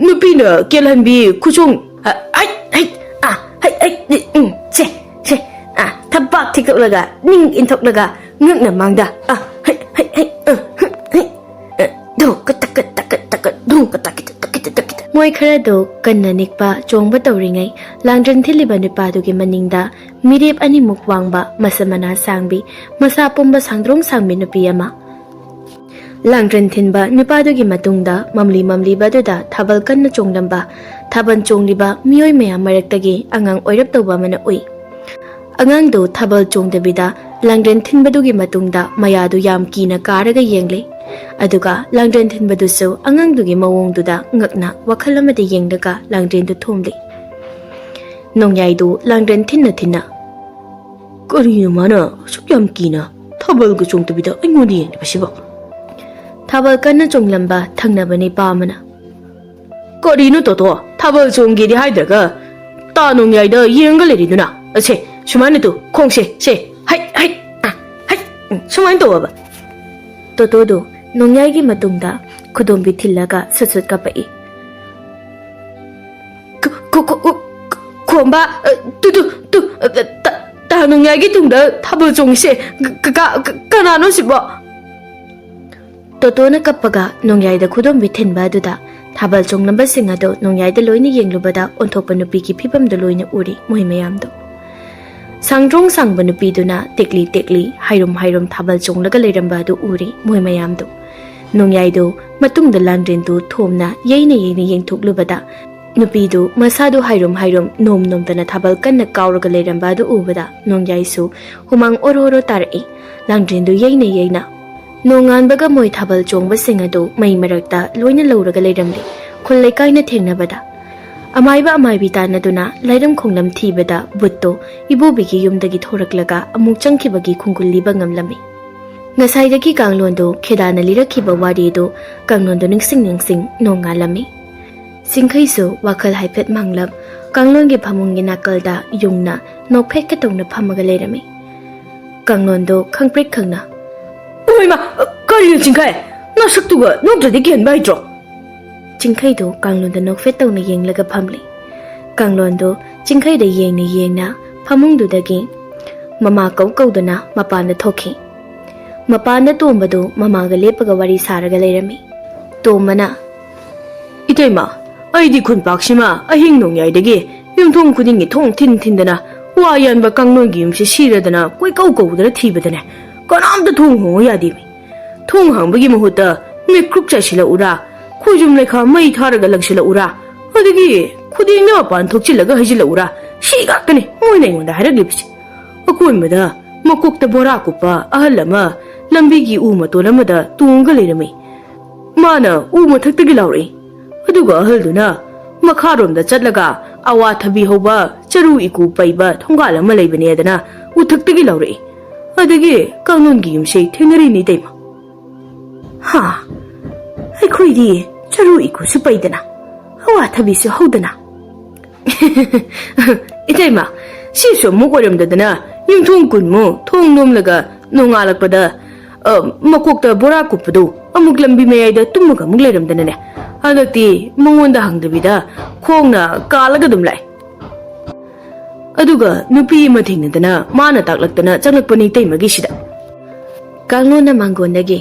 ꯅꯨꯄꯤꯅ ꯀꯦꯜꯍꯟꯕꯤ ꯈꯨꯆꯣꯡ, ꯑ, ꯍꯩ, ꯍꯩ, ꯑ, ꯍꯩ, ꯍꯩ, ꯎꯝ, ꯁꯦ, ꯁꯦ, ꯑ, ꯊꯕꯥꯛ ꯊꯤꯀꯠꯂꯒ, ꯅꯤꯡ ꯏꯟꯊꯣꯛꯂꯒ, ꯉꯛꯅ ꯃꯥꯡꯗ, ꯑ, ꯍꯩ, ꯍꯩ, ꯍꯩ, ꯑ, ꯍꯨꯝ, ꯍꯩ, ꯑ, ꯙꯨ, ꯀꯇꯛ, ꯀꯇꯛ, ꯀꯇꯛ, ꯀꯇꯛ, ꯙꯨ, ꯀꯇꯛ, ꯀꯇꯛ, ꯀꯇꯛ, ꯀꯇꯛ, ꯀꯇꯛ." ꯃꯣꯏ ꯈꯔꯗꯨ ꯀꯟꯅ ꯅꯤꯛꯄ ꯆꯣꯡꯕ ꯇꯧꯔꯤꯉꯩ, ꯂꯥꯡꯗ꯭ꯔꯦꯟ ꯊꯤꯜꯂꯤꯕ ꯅꯨꯄꯥꯗꯨꯒꯤ ꯃꯅꯤꯡꯗ ꯃꯤꯔꯦꯞ ꯑꯅꯤꯃꯨꯛ ꯋꯥꯡꯕ, ꯃꯁꯝ ꯃꯅꯥ ꯁꯥꯡꯕꯤ, ꯃꯁꯥ ꯄꯨꯝꯕ ꯁꯥꯡꯗ꯭ꯔꯣꯡ ꯁꯥꯡꯕꯤ ꯅꯨꯄꯤ ꯑꯃ꯫ ꯂꯥꯡꯗ꯭ꯔꯦꯟ ꯊꯤꯟꯕ ꯅꯨꯄꯥꯗꯨꯒꯤ ꯃꯇꯨꯡꯗ ꯃꯝꯂꯤ ꯃꯝꯂꯤꯕ ꯑꯗꯨꯗ ꯊꯥꯕꯜ ꯀꯟꯅ ꯆꯣꯡꯂꯝꯕ, ꯊꯥꯕꯜ ꯆꯣꯡꯂꯤꯕ ꯃꯤꯑꯣꯏ ꯃꯌꯥꯝ ꯃꯔꯛꯇꯒꯤ ꯑꯉꯥꯡ ꯑꯣꯏꯔꯞ ꯇꯧꯕ ꯑꯃꯅ ꯎꯏ꯫ ꯑꯉꯥꯡꯗꯨ ꯊꯥꯕꯜ ꯆꯣꯡꯗꯕꯤꯗ ꯂꯥꯡꯗ꯭ꯔꯦꯟ ꯊꯤꯟꯕꯗꯨꯒꯤ ꯃꯇꯨꯡꯗ ꯃꯌꯥꯗꯨ ꯌꯥꯝ ꯀꯤꯅ ꯀꯥꯔꯒ ꯌꯦꯡꯂꯤ꯫ ꯑꯗꯨꯒ ꯂꯥꯡꯗ꯭ꯔꯦꯟ ꯊꯤꯟꯕꯗꯨꯁꯨ ꯑꯉꯥꯡꯗꯨꯒꯤ ꯃꯑꯣꯡꯗꯨꯗ ꯉꯛꯅ ꯋꯥꯈꯜ ꯑꯃꯗ ꯌꯦꯡꯂꯒ ꯂꯥꯡꯗ꯭ꯔꯦꯟꯗꯨ ꯊꯣꯝꯂꯤ꯫ ꯅꯣꯡꯌꯥꯏꯗꯨ ꯂꯥꯡꯗ꯭ꯔꯦꯟ ꯊꯤꯟꯅ ꯊꯤꯟꯅ, "ꯀꯔꯤꯅꯣ ꯃꯥꯅ ꯑꯁꯨꯛ ꯌꯥꯝ ꯀꯤꯅ ꯊꯥꯕꯜꯒ ꯆꯣꯡꯗꯕꯤꯗ ꯑꯩꯉꯣꯟꯗ ꯌꯦꯡꯂꯤꯕꯁꯤꯕꯣ?" ꯊꯥꯕꯜ ꯀꯟꯅ ꯆꯣꯡꯂꯝꯕ ꯊꯪꯅꯕ ꯅꯤꯄꯥ ꯑꯃꯅ, "ꯀꯔꯤꯅꯣ ꯇꯣꯇꯣ, ꯊꯥꯕꯜ ꯆꯣꯡꯒꯦꯗꯤ ꯍꯥꯏꯗ꯭ꯔꯒ ꯇꯥ ꯅꯣꯡꯌꯥꯏꯗ ꯌꯦꯡꯒ ꯂꯩꯔꯤꯗꯨꯅ? ꯑꯁꯦ, ꯁꯨꯃꯥꯏꯅ ꯇꯨ, ꯈꯣꯡꯁꯦ, ꯁꯦ, ꯍꯩ, ꯍꯩ, ꯑ, ꯍꯩ, ꯎꯝ, ꯁꯨꯃꯥꯏꯅ ꯇꯧꯑꯕ?" ꯇꯣꯇꯣꯗꯨ ꯅꯣꯡꯌꯥꯏꯒꯤ ꯃꯇꯨꯡꯗ ꯈꯨꯗꯣꯝꯕꯤ ꯊꯤꯜꯂꯒ ꯁꯨꯠ ꯁꯨꯠ ꯀꯞꯄꯛꯏ꯫ ꯈꯣ-, ꯈꯣ-, ꯈꯣ-, ꯈꯣ-, ꯈꯣꯝꯕ, ꯑ, ꯇꯨ, ꯇꯨ, ꯇꯨ, ꯑ, ꯇ-, ꯇꯥ ꯅꯣꯡꯌꯥꯏꯒꯤ ꯇꯨꯡꯗ ꯊꯥꯕꯜ ꯆꯣꯡꯉꯤꯁꯦ ꯀ-, ꯀ-, ꯀ-, ꯀꯅꯥꯅꯣ ꯁꯤꯕꯣ? ꯇꯣꯇꯣꯅ ꯀꯞꯄꯒ ꯅꯣꯡꯌꯥꯏꯗ ꯈꯨꯗꯣꯝꯕꯤ ꯊꯤꯟꯕ ꯑꯗꯨꯗ ꯊꯥꯕꯜ ꯆꯣꯡꯂꯝꯕꯁꯤꯡ ꯑꯗꯨ ꯅꯣꯡꯌꯥꯏꯗ ꯂꯣꯏꯅ ꯌꯦꯡꯂꯨꯕꯗ ꯑꯣꯟꯊꯣꯛꯄ ꯅꯨꯄꯤꯒꯤ ꯐꯤꯕꯝꯗꯨ ꯂꯣꯏꯅ ꯎꯔꯤ ꯃꯣꯏ ꯃꯌꯥꯝꯗꯨ꯫ ꯁꯥꯡꯗ꯭ꯔꯣꯡ ꯁꯥꯡꯕ ꯅꯨꯄꯤꯗꯨꯅ ꯇꯦꯛꯂꯤ ꯇꯦꯛꯂꯤ, ꯍꯥꯏꯔꯨꯝ ꯍꯥꯏꯔꯨꯝ ꯊꯥꯕꯜ ꯆꯣꯡꯂꯒ ꯂꯩꯔꯝꯕ ꯑꯗꯨ ꯎꯔꯤ ꯃꯣꯏ ꯃꯌꯥꯝꯗꯨ꯫ ꯅꯣꯡꯌꯥꯏꯗꯨ ꯃꯇꯨꯡꯗ ꯂꯥꯡꯗ꯭ꯔꯦꯟꯗꯨ ꯊꯣꯝꯅ ꯌꯩꯅ ꯌꯩꯅ ꯌꯦꯡꯊꯣꯛꯂꯨꯕꯗ, ꯅꯨꯄꯤꯗꯨ ꯃꯁꯥꯗꯨ ꯍꯥꯏꯔꯨꯝ ꯍꯥꯏꯔꯨꯝ ꯅꯣꯝ ꯅꯣꯝꯗꯅ ꯊꯥꯕꯜ ꯀꯟꯅ ꯀꯥꯎꯔꯒ ꯂꯩꯔꯝꯕ ꯑꯗꯨ ꯎꯕꯗ ꯅꯣꯡꯌꯥꯏꯁꯨ ꯍꯨꯃꯥꯡ ꯑꯣꯔꯣ ꯑꯣꯔꯣ ꯇꯥꯔꯛꯏ꯫ ꯂꯥꯡꯗ꯭ꯔꯦꯟꯗꯨ ꯌꯩꯅ ꯌꯩꯅ꯫ ꯅꯣꯡꯉꯥꯟꯕꯒ ꯃꯣꯏ ꯊꯥꯕꯜ ꯆꯣꯡꯕꯁꯤꯡ ꯑꯗꯨ ꯃꯩ ꯃꯔꯛꯇ ꯂꯣꯏꯅ ꯂꯧꯔꯒ ꯂꯩꯔꯝꯂꯤ꯫ ꯈꯨꯜ ꯂꯩꯀꯥꯏꯅ ꯊꯦꯡꯅꯕꯗ, ꯑꯃꯥꯏꯕ ꯑꯃꯥꯏꯕꯤ ꯇꯥꯟꯅꯗꯨꯅ ꯂꯥꯏꯔꯝ ꯈꯣꯡꯂꯝ ꯊꯤꯕꯗ ꯕꯨꯠꯇꯣ ꯏꯕꯣꯕꯤꯒꯤ ꯌꯨꯝꯗꯒꯤ ꯊꯣꯔꯛꯂꯒ ꯑꯃꯨꯛ ꯆꯪꯈꯤꯕꯒꯤ ꯈꯣꯡꯒꯨꯜ ꯂꯤꯕ ꯉꯝꯂꯝꯃꯤ꯫ ꯉꯁꯥꯏꯗꯒꯤ ꯀꯥꯡꯂꯣꯟꯗꯣ ꯈꯦꯗꯥꯅ ꯂꯤꯔꯛꯈꯤꯕ ꯋꯥꯔꯤꯗꯨ ꯀꯥꯡꯂꯣꯟꯗꯣ ꯅꯤꯡꯁꯤꯡ ꯅꯤꯡꯁꯤꯡ ꯅꯣꯡꯉꯥꯜꯂꯝꯃꯤ꯫ ꯆꯤꯡꯈꯩꯁꯨ ꯋꯥꯈꯜ ꯍꯥꯏꯐꯦꯠ ꯃꯥꯡꯂꯞ ꯀꯥꯡꯂꯣꯟꯒꯤ ꯐꯃꯨꯡꯒꯤ ꯅꯥꯀꯜꯗ ꯌꯨꯡꯅ ꯅꯣꯛꯐꯦꯠꯀ ꯇꯧꯅ ꯐꯝꯃꯒ ꯂꯩꯔꯝꯃꯤ꯫ ꯀꯥꯡꯂꯣꯟꯗꯣ ꯈꯪꯄ꯭ꯔꯦꯛ ꯈꯪꯅ, "ꯍꯣꯏꯃ, ꯀꯔꯤꯅꯣ ꯆꯤꯡꯈꯩ? ꯅꯁꯛꯇꯨꯒ ꯅꯣꯛꯇ꯭ꯔꯗꯤ ꯀꯤꯍꯟꯕ ꯍꯩꯇ꯭ꯔꯣ?" ꯆꯤꯡꯈꯩꯗꯣ ꯀꯥꯡꯂꯣꯟꯗ ꯅꯣꯛꯐꯦꯠ ꯇꯧꯅ ꯌꯦꯡꯂꯒ ꯐꯝꯂꯤ꯫ ꯀꯥꯡꯂꯣꯟꯗꯣ ꯆꯤꯡꯈꯩꯗ ꯌꯦꯡꯅ ꯌꯦꯡꯅ ꯐꯃꯨꯡꯗꯨꯗꯒꯤ ꯃꯃꯥ ꯀꯧ ꯀꯧꯗꯨꯅ ꯃꯄꯥꯟꯗ ꯊꯣꯛꯈꯤ꯫ ꯃꯄꯥꯟꯗ ꯇꯣꯝꯕꯗꯨ ꯃꯃꯥꯒ ꯂꯦꯞꯄꯒ ꯋꯥꯔꯤ ꯁꯥꯔꯒ ꯂꯩꯔꯝꯃꯤ꯫ ꯇꯣꯝꯕꯅ, "ꯏꯇꯩꯃ, ꯑꯩꯗꯤ ꯈꯨꯟꯄꯥꯛꯁꯤꯃ ꯑꯍꯤꯡ ꯅꯣꯡꯌꯥꯏꯗꯒꯤ ꯌꯨꯝꯊꯣꯡ ꯈꯨꯗꯤꯡꯒꯤ ꯊꯣꯡ ꯊꯤꯟ ꯊꯤꯟꯗꯅ ꯋꯥ ꯌꯥꯟꯕ ꯀꯥꯡꯂꯣꯟꯒꯤ ꯌꯨꯝꯁꯦ ꯁꯤꯔꯗꯅ ꯀꯣꯏꯀꯧ ꯀꯧꯗꯅ ꯊꯤꯕꯗꯅꯦ, ꯀꯅꯥꯝꯇ ꯊꯣꯡ ꯍꯣꯡꯉꯨ ꯌꯥꯗꯦꯃꯤ꯫ ꯊꯣꯡ ꯍꯥꯡꯕꯒꯤ ꯃꯍꯨꯠꯇ ꯃꯤꯀ꯭ꯔꯨꯛ ꯆꯥꯏꯁꯤꯜꯂꯛꯎꯔꯥ, ꯈꯣꯏꯖꯨꯝ ꯂꯩꯈꯥ ꯃꯩ ꯊꯥꯔꯒ ꯂꯪꯁꯤꯜꯂꯛꯎꯔꯥ, ꯑꯗꯒꯤ ꯈꯨꯗꯦꯡꯗ ꯃꯄꯥꯟ ꯊꯣꯛꯆꯤꯜꯂꯒ ꯍꯩꯖꯤꯜꯂꯛꯎꯔꯥ, ꯁꯤ ꯉꯥꯛꯇꯅꯤ ꯃꯣꯏꯅ ꯑꯩꯉꯣꯟꯗ ꯍꯥꯏꯔꯛꯂꯤꯕꯁꯦ꯫ ꯑꯀꯣꯟꯕꯗ ꯃꯀꯣꯛꯇ ꯕꯣꯔꯥ ꯀꯨꯞꯄ ꯑꯍꯜ ꯑꯃ ꯂꯝꯕꯤꯒꯤ ꯎ ꯃꯇꯣꯟ ꯑꯃꯗ ꯇꯣꯡꯉꯒ ꯂꯩꯔꯝꯃꯤ꯫ ꯃꯥꯅ ꯎ ꯃꯊꯛꯇꯒꯤ ꯂꯥꯎꯔꯛꯏ꯫ ꯑꯗꯨꯒ ꯑꯍꯜꯗꯨꯅ ꯃꯈꯥꯔꯣꯝꯗ ꯆꯠꯂꯒ ꯑꯋꯥꯊꯕꯤ ꯍꯧꯕ ꯆꯔꯨ ꯏꯀꯨ ꯄꯩꯕ ꯊꯣꯡꯒꯥꯜ ꯑꯃ ꯂꯩꯕꯅꯦꯗꯅ ꯎꯊꯛꯇꯒꯤ ꯂꯥꯎꯔꯛꯏ꯫ ꯑꯗꯒꯤ ꯀꯥꯡꯂꯣꯟꯒꯤ ꯌꯨꯝꯁꯦ ꯊꯦꯡꯅꯔꯤꯅꯤ ꯏꯇꯩꯃ꯫ ꯍꯥ, ꯑꯩꯈꯣꯏꯗꯤ ꯆꯔꯨ ꯏꯀꯨꯁꯨ ꯄꯩꯗꯅ, ꯑꯋꯥꯊꯕꯤꯁꯨ ꯍꯧꯗꯅ꯫ ꯏꯇꯩꯃ, ꯁꯤꯁꯨ ꯑꯃꯨꯛ ꯑꯣꯏꯔꯝꯗꯗꯅ ꯌꯨꯝꯊꯣꯡ ꯀꯨꯟꯃꯨꯛ ꯊꯣꯡ ꯂꯣꯝꯂꯒ ꯅꯣꯡꯉꯥꯜꯂꯛꯄꯗ, ꯑ, ꯃꯀꯣꯛꯇ ꯕꯣꯔꯥ ꯀꯨꯞꯄꯗꯨ ꯑꯃꯨꯛ ꯂꯝꯕꯤ ꯃꯌꯥꯏꯗ ꯇꯨꯝꯃꯒ ꯑꯃꯨꯛ ꯂꯩꯔꯝꯗꯅꯅꯦ꯫ ꯍꯟꯗꯛꯇꯤ ꯃꯉꯣꯟꯗ ꯍꯪꯗꯕꯤꯗ ꯈꯣꯡꯅ ꯀꯥꯜꯂꯒ ꯑꯗꯨꯝ ꯂꯥꯛꯑꯦ꯫ ꯑꯗꯨꯒ ꯅꯨꯄꯤ ꯑꯃ ꯊꯦꯡꯅꯗꯅ ꯃꯥꯅ ꯇꯥꯛꯂꯛꯇꯅ ꯆꯪꯂꯛꯄꯅꯤ ꯏꯇꯩꯃꯒꯤꯁꯤꯗ꯫ ꯀꯥꯡꯂꯣꯟꯅ ꯃꯥꯡꯒꯣꯟꯗꯒꯤ,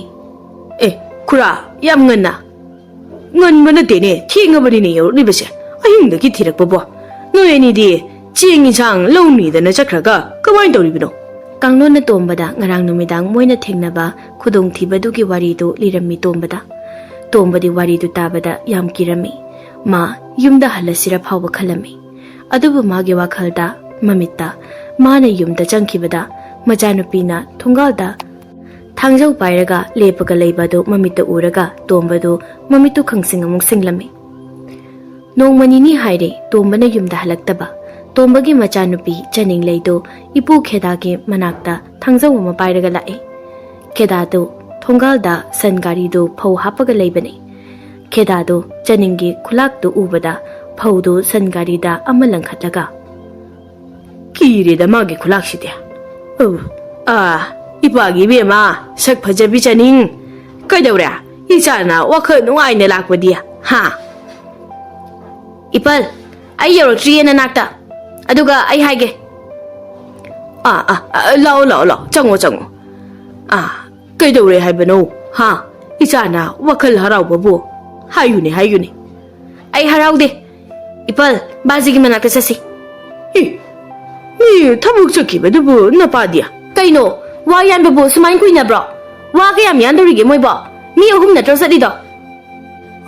"ꯑꯦ, ꯈꯨꯔꯥ, ꯌꯥꯝ ꯉꯟꯅ?" "ꯉꯟꯕ ꯅꯠꯇꯦꯅꯦ, ꯊꯦꯡꯉꯕꯅꯤꯅꯦ ꯌꯧꯔꯛꯂꯤꯕꯁꯦ꯫ ꯑꯍꯤꯡꯗꯒꯤ ꯊꯤꯔꯛꯄꯕꯣ? ꯅꯣꯏ ꯑꯅꯤꯗꯤ ꯆꯦꯡ ꯏꯟꯁꯥꯡ ꯂꯧꯅꯤꯗꯅ ꯆꯠꯈ꯭ꯔꯒ ꯀꯃꯥꯏꯅ ꯇꯧꯔꯤꯕꯅꯣ?" ꯀꯥꯡꯂꯣꯟꯅ ꯇꯣꯝꯕꯗ ꯉꯔꯥꯡ ꯅꯨꯃꯤꯗꯥꯡ ꯃꯣꯏꯅ ꯊꯦꯡꯅꯕ ꯈꯨꯗꯣꯡꯊꯤꯕꯗꯨꯒꯤ ꯋꯥꯔꯤꯗꯨ ꯂꯤꯔꯝꯃꯤ ꯇꯣꯝꯕꯗ꯫ ꯇꯣꯝꯕꯗꯤ ꯋꯥꯔꯤꯗꯨ ꯇꯥꯕꯗ ꯌꯥꯝ ꯀꯤꯔꯝꯃꯤ꯫ ꯃꯥ ꯌꯨꯝꯗ ꯍꯜꯂꯁꯤꯔ ꯐꯥꯎꯕ ꯈꯜꯂꯝꯃꯤ꯫ ꯑꯗꯨꯕꯨ ꯃꯥꯒꯤ ꯋꯥꯈꯜꯗ, ꯃꯃꯤꯠꯇ, ꯃꯥꯅ ꯌꯨꯝꯗ ꯆꯪꯈꯤꯕꯗ ꯃꯆꯥꯅꯨꯄꯤꯅ ꯊꯣꯡꯒꯥꯜꯗ ꯊꯥꯡꯖꯧ ꯄꯥꯏꯔꯒ ꯂꯦꯞꯄꯒ ꯂꯩꯕ ꯑꯗꯨ ꯃꯃꯤꯠꯇ ꯎꯔꯒ ꯇꯣꯝꯕꯗꯨ ꯃꯃꯤꯠꯇꯨ ꯈꯪꯁꯤꯡ ꯑꯃꯨꯛ ꯁꯤꯡꯂꯝꯃꯤ꯫ ꯅꯣꯡꯃ ꯅꯤꯅꯤ ꯍꯥꯏꯔꯦ ꯇꯣꯝꯕꯅ ꯌꯨꯝꯗ ꯍꯜꯂꯛꯇꯕ꯫ ꯇꯣꯝꯕꯒꯤ ꯃꯆꯥꯅꯨꯄꯤ ꯆꯅꯤꯡꯂꯩꯗꯨ ꯏꯄꯨ ꯈꯦꯗꯥꯒꯤ ꯃꯅꯥꯛꯇ ꯊꯥꯡꯖꯧ ꯑꯃ ꯄꯥꯏꯔꯒ ꯂꯥꯛꯑꯦ꯫ ꯈꯦꯗꯥꯗꯨ ꯊꯣꯡꯒꯥꯜꯗ ꯁꯟ ꯒꯥꯔꯤꯗꯨ ꯐꯧ ꯍꯥꯞꯄꯒ ꯂꯩꯕꯅꯤ꯫ ꯈꯦꯗꯥꯗꯨ ꯆꯅꯤꯡꯒꯤ ꯈꯨꯂꯥꯛꯇꯨ ꯎꯕꯗ ꯐꯧꯗꯨ ꯁꯟ ꯒꯥꯔꯤꯗ ꯑꯃ ꯂꯪꯈꯠꯂꯒ, "ꯀꯤꯔꯦꯗ ꯃꯥꯒꯤ ꯈꯨꯂꯥꯛꯁꯤꯗꯤ꯫ ꯑꯧ, ꯑꯥ, ꯏꯄꯥꯒꯤ ꯏꯕꯦꯝꯃ, ꯁꯛ ꯐꯖꯕꯤ ꯆꯅꯤꯡ, ꯀꯩꯗꯧꯔꯦ? ꯏꯆꯥꯅ ꯋꯥꯈꯜ ꯅꯨꯡꯉꯥꯏꯅ ꯂꯥꯛꯄꯗꯤ, ꯍꯥ?" "ꯏꯄꯜ, ꯑꯩ ꯌꯧꯔꯛꯇ꯭ꯔꯤꯌꯦ ꯅꯅꯥꯛꯇ꯫ ꯑꯗꯨꯒ ꯑꯩ ꯍꯥꯏꯒꯦ꯫" "ꯑꯥ, ꯑꯥ, ꯑꯥ, ꯂꯥꯛꯑꯣ, ꯂꯥꯛꯑꯣ, ꯂꯥꯛꯑꯣ, ꯆꯪꯉꯣ, ꯆꯪꯉꯣ꯫ ꯑꯥ, ꯀꯩꯗꯧꯔꯦ ꯍꯥꯏꯕꯅꯣ? ꯍꯥ? ꯏꯆꯥꯅ ꯋꯥꯈꯜ ꯍꯔꯥꯎꯕꯕꯨ꯫ ꯍꯥꯏꯌꯨꯅꯦ, ꯍꯥꯏꯌꯨꯅꯦ꯫" "ꯑꯩ ꯍꯔꯥꯎꯗꯦ꯫ ꯏꯄꯜ, ꯕꯥꯖꯤꯒꯤ ꯃꯅꯥꯛꯇ ꯆꯠꯁꯤ꯫" "ꯑꯦ, ꯃꯤ ꯊꯕꯛ ꯆꯠꯈꯤꯕꯗꯨꯕꯨ ꯅꯄꯥꯗꯤ? ꯀꯩꯅꯣ, ꯋꯥ ꯌꯥꯟꯕꯕꯨ ꯁꯨꯃꯥꯏꯅ ꯀꯨꯏꯅꯕ꯭ꯔꯣ? ꯋꯥ ꯀꯌꯥꯝ ꯌꯥꯟꯗꯧꯔꯤꯒꯦ ꯃꯣꯏꯕꯣ? ꯃꯤ ꯑꯍꯨꯝ ꯅꯠꯇ꯭ꯔꯣ ꯆꯠꯂꯤꯗꯣ?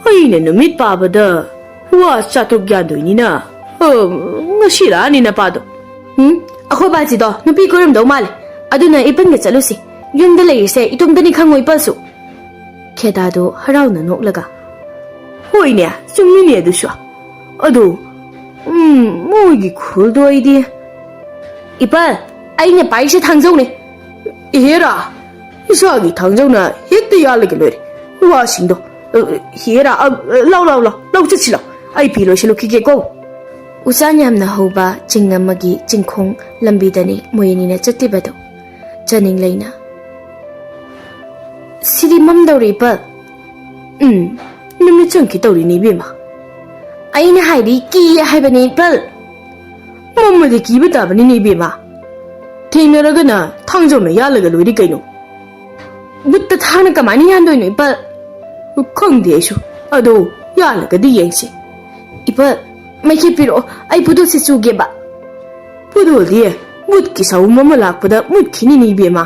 ꯑꯩꯅ ꯅꯨꯃꯤꯠ ꯄꯥꯕꯗ ꯋꯥ ꯆꯥꯇ꯭ꯔꯨꯛ ꯌꯥꯟꯗꯣꯏꯅꯤꯅ, ꯑ, ꯉꯁꯤ ꯂꯥꯛꯑꯅꯤ ꯅꯄꯥꯗꯣ꯫ ꯎꯝ, ꯑꯩꯈꯣꯏ ꯕꯥꯁꯤꯗꯣ ꯅꯨꯄꯤ ꯀꯣꯏꯔꯝꯗꯧ ꯃꯥꯜꯂꯦ꯫ ꯑꯗꯨꯅ ꯏꯄꯟꯒ ꯆꯠꯂꯨꯁꯤ꯫ ꯌꯨꯝꯗ ꯂꯩꯔꯤꯁꯦ ꯏꯇꯣꯝꯇꯅꯤ ꯈꯪꯉꯣ ꯏꯄꯟꯁꯨ꯫ ꯈꯦꯗꯥꯗꯣ ꯍꯔꯥꯎꯅ ꯅꯣꯛꯂꯒ, ꯍꯣꯏꯅꯦ, ꯆꯨꯝꯃꯤꯅꯦ ꯑꯗꯨꯁꯨ꯫ ꯑꯗꯣ, ꯎꯝ, ꯃꯣꯏꯒꯤ ꯈꯨꯜꯗꯣ ꯑꯩꯗꯤ꯫ ꯏꯄꯥ, ꯑꯩꯅ ꯄꯥꯏꯔꯤꯁꯦ ꯊꯥꯡꯖꯧꯅꯦ꯫ ꯏꯍꯦꯔꯥ, ꯏꯁꯥꯒꯤ ꯊꯥꯡꯖꯧꯅ ꯍꯦꯛꯇ ꯌꯥꯜꯂꯒ ꯂꯣꯏꯔꯦ ꯋꯥꯁꯤꯡꯗꯣ꯫ ꯑ, ꯍꯦꯔꯥ, ꯑ, ꯂꯥꯎ, ꯂꯥꯎ, ꯂꯥꯎ, ꯂꯥꯎ, ꯆꯠꯁꯤ ꯂꯥꯎ꯫ ꯑꯩ ꯐꯤ ꯂꯣꯏꯁꯤꯜꯂꯨꯈꯤꯒꯦꯀꯣ꯫ ꯎꯆꯥꯟ ꯌꯥꯝꯅ ꯍꯧꯕ ꯆꯤꯡ ꯑꯃꯒꯤ ꯆꯤꯡꯈꯣꯡ ꯂꯝꯕꯤꯗꯅꯤ ꯃꯣꯏ ꯑꯅꯤꯅ ꯆꯠꯂꯤꯕꯗꯨ꯫ ꯆꯥꯅꯤꯡ ꯂꯩꯅ, "ꯁꯤꯗꯤ ꯃꯝꯗꯧꯔꯦ, ꯏꯄꯜ꯫ ꯎꯝ, ꯅꯨꯃꯤꯠ ꯆꯪꯈꯤ ꯇꯧꯔꯤꯅꯦ, ꯏꯕꯦꯝꯃ꯫ ꯑꯩꯅ ꯍꯥꯏꯗꯤ ꯀꯤꯌꯦ ꯍꯥꯏꯕꯅꯦ, ꯏꯄꯜ꯫ ꯃꯝꯃꯗꯤ ꯀꯤꯕ ꯇꯥꯕꯅꯤꯅꯦ, ꯏꯕꯦꯝꯃ꯫ ꯊꯦꯡꯅꯔꯒꯅ ꯊꯥꯡꯖꯧꯅ ꯌꯥꯜꯂꯒ ꯂꯣꯏꯔꯦ ꯀꯩꯅꯣ꯫ ꯕꯨꯠꯇ ꯊꯥꯡꯅ ꯀꯃꯥꯏꯅ ꯌꯥꯟꯗꯣꯏꯅꯣ, ꯏꯄꯜ?" "ꯈꯪꯗꯦ ꯑꯩꯁꯨ꯫ ꯑꯗꯣ ꯌꯥꯜꯂꯒꯗꯤ ꯌꯦꯡꯁꯤ꯫" "ꯏꯄꯜ, ꯃꯩꯈꯦꯠ ꯄꯤꯔꯛꯑꯣ, ꯑꯩ ꯄꯨꯗꯣꯠꯁꯦ ꯆꯨꯒꯦꯕ꯫" "ꯄꯨꯗꯣꯠꯗꯤ ꯕꯨꯠꯀꯤ ꯁꯥꯎꯝ ꯑꯃ ꯂꯥꯛꯄꯗ ꯃꯨꯠꯈꯤꯅꯤꯅꯦ, ꯏꯕꯦꯝꯃ꯫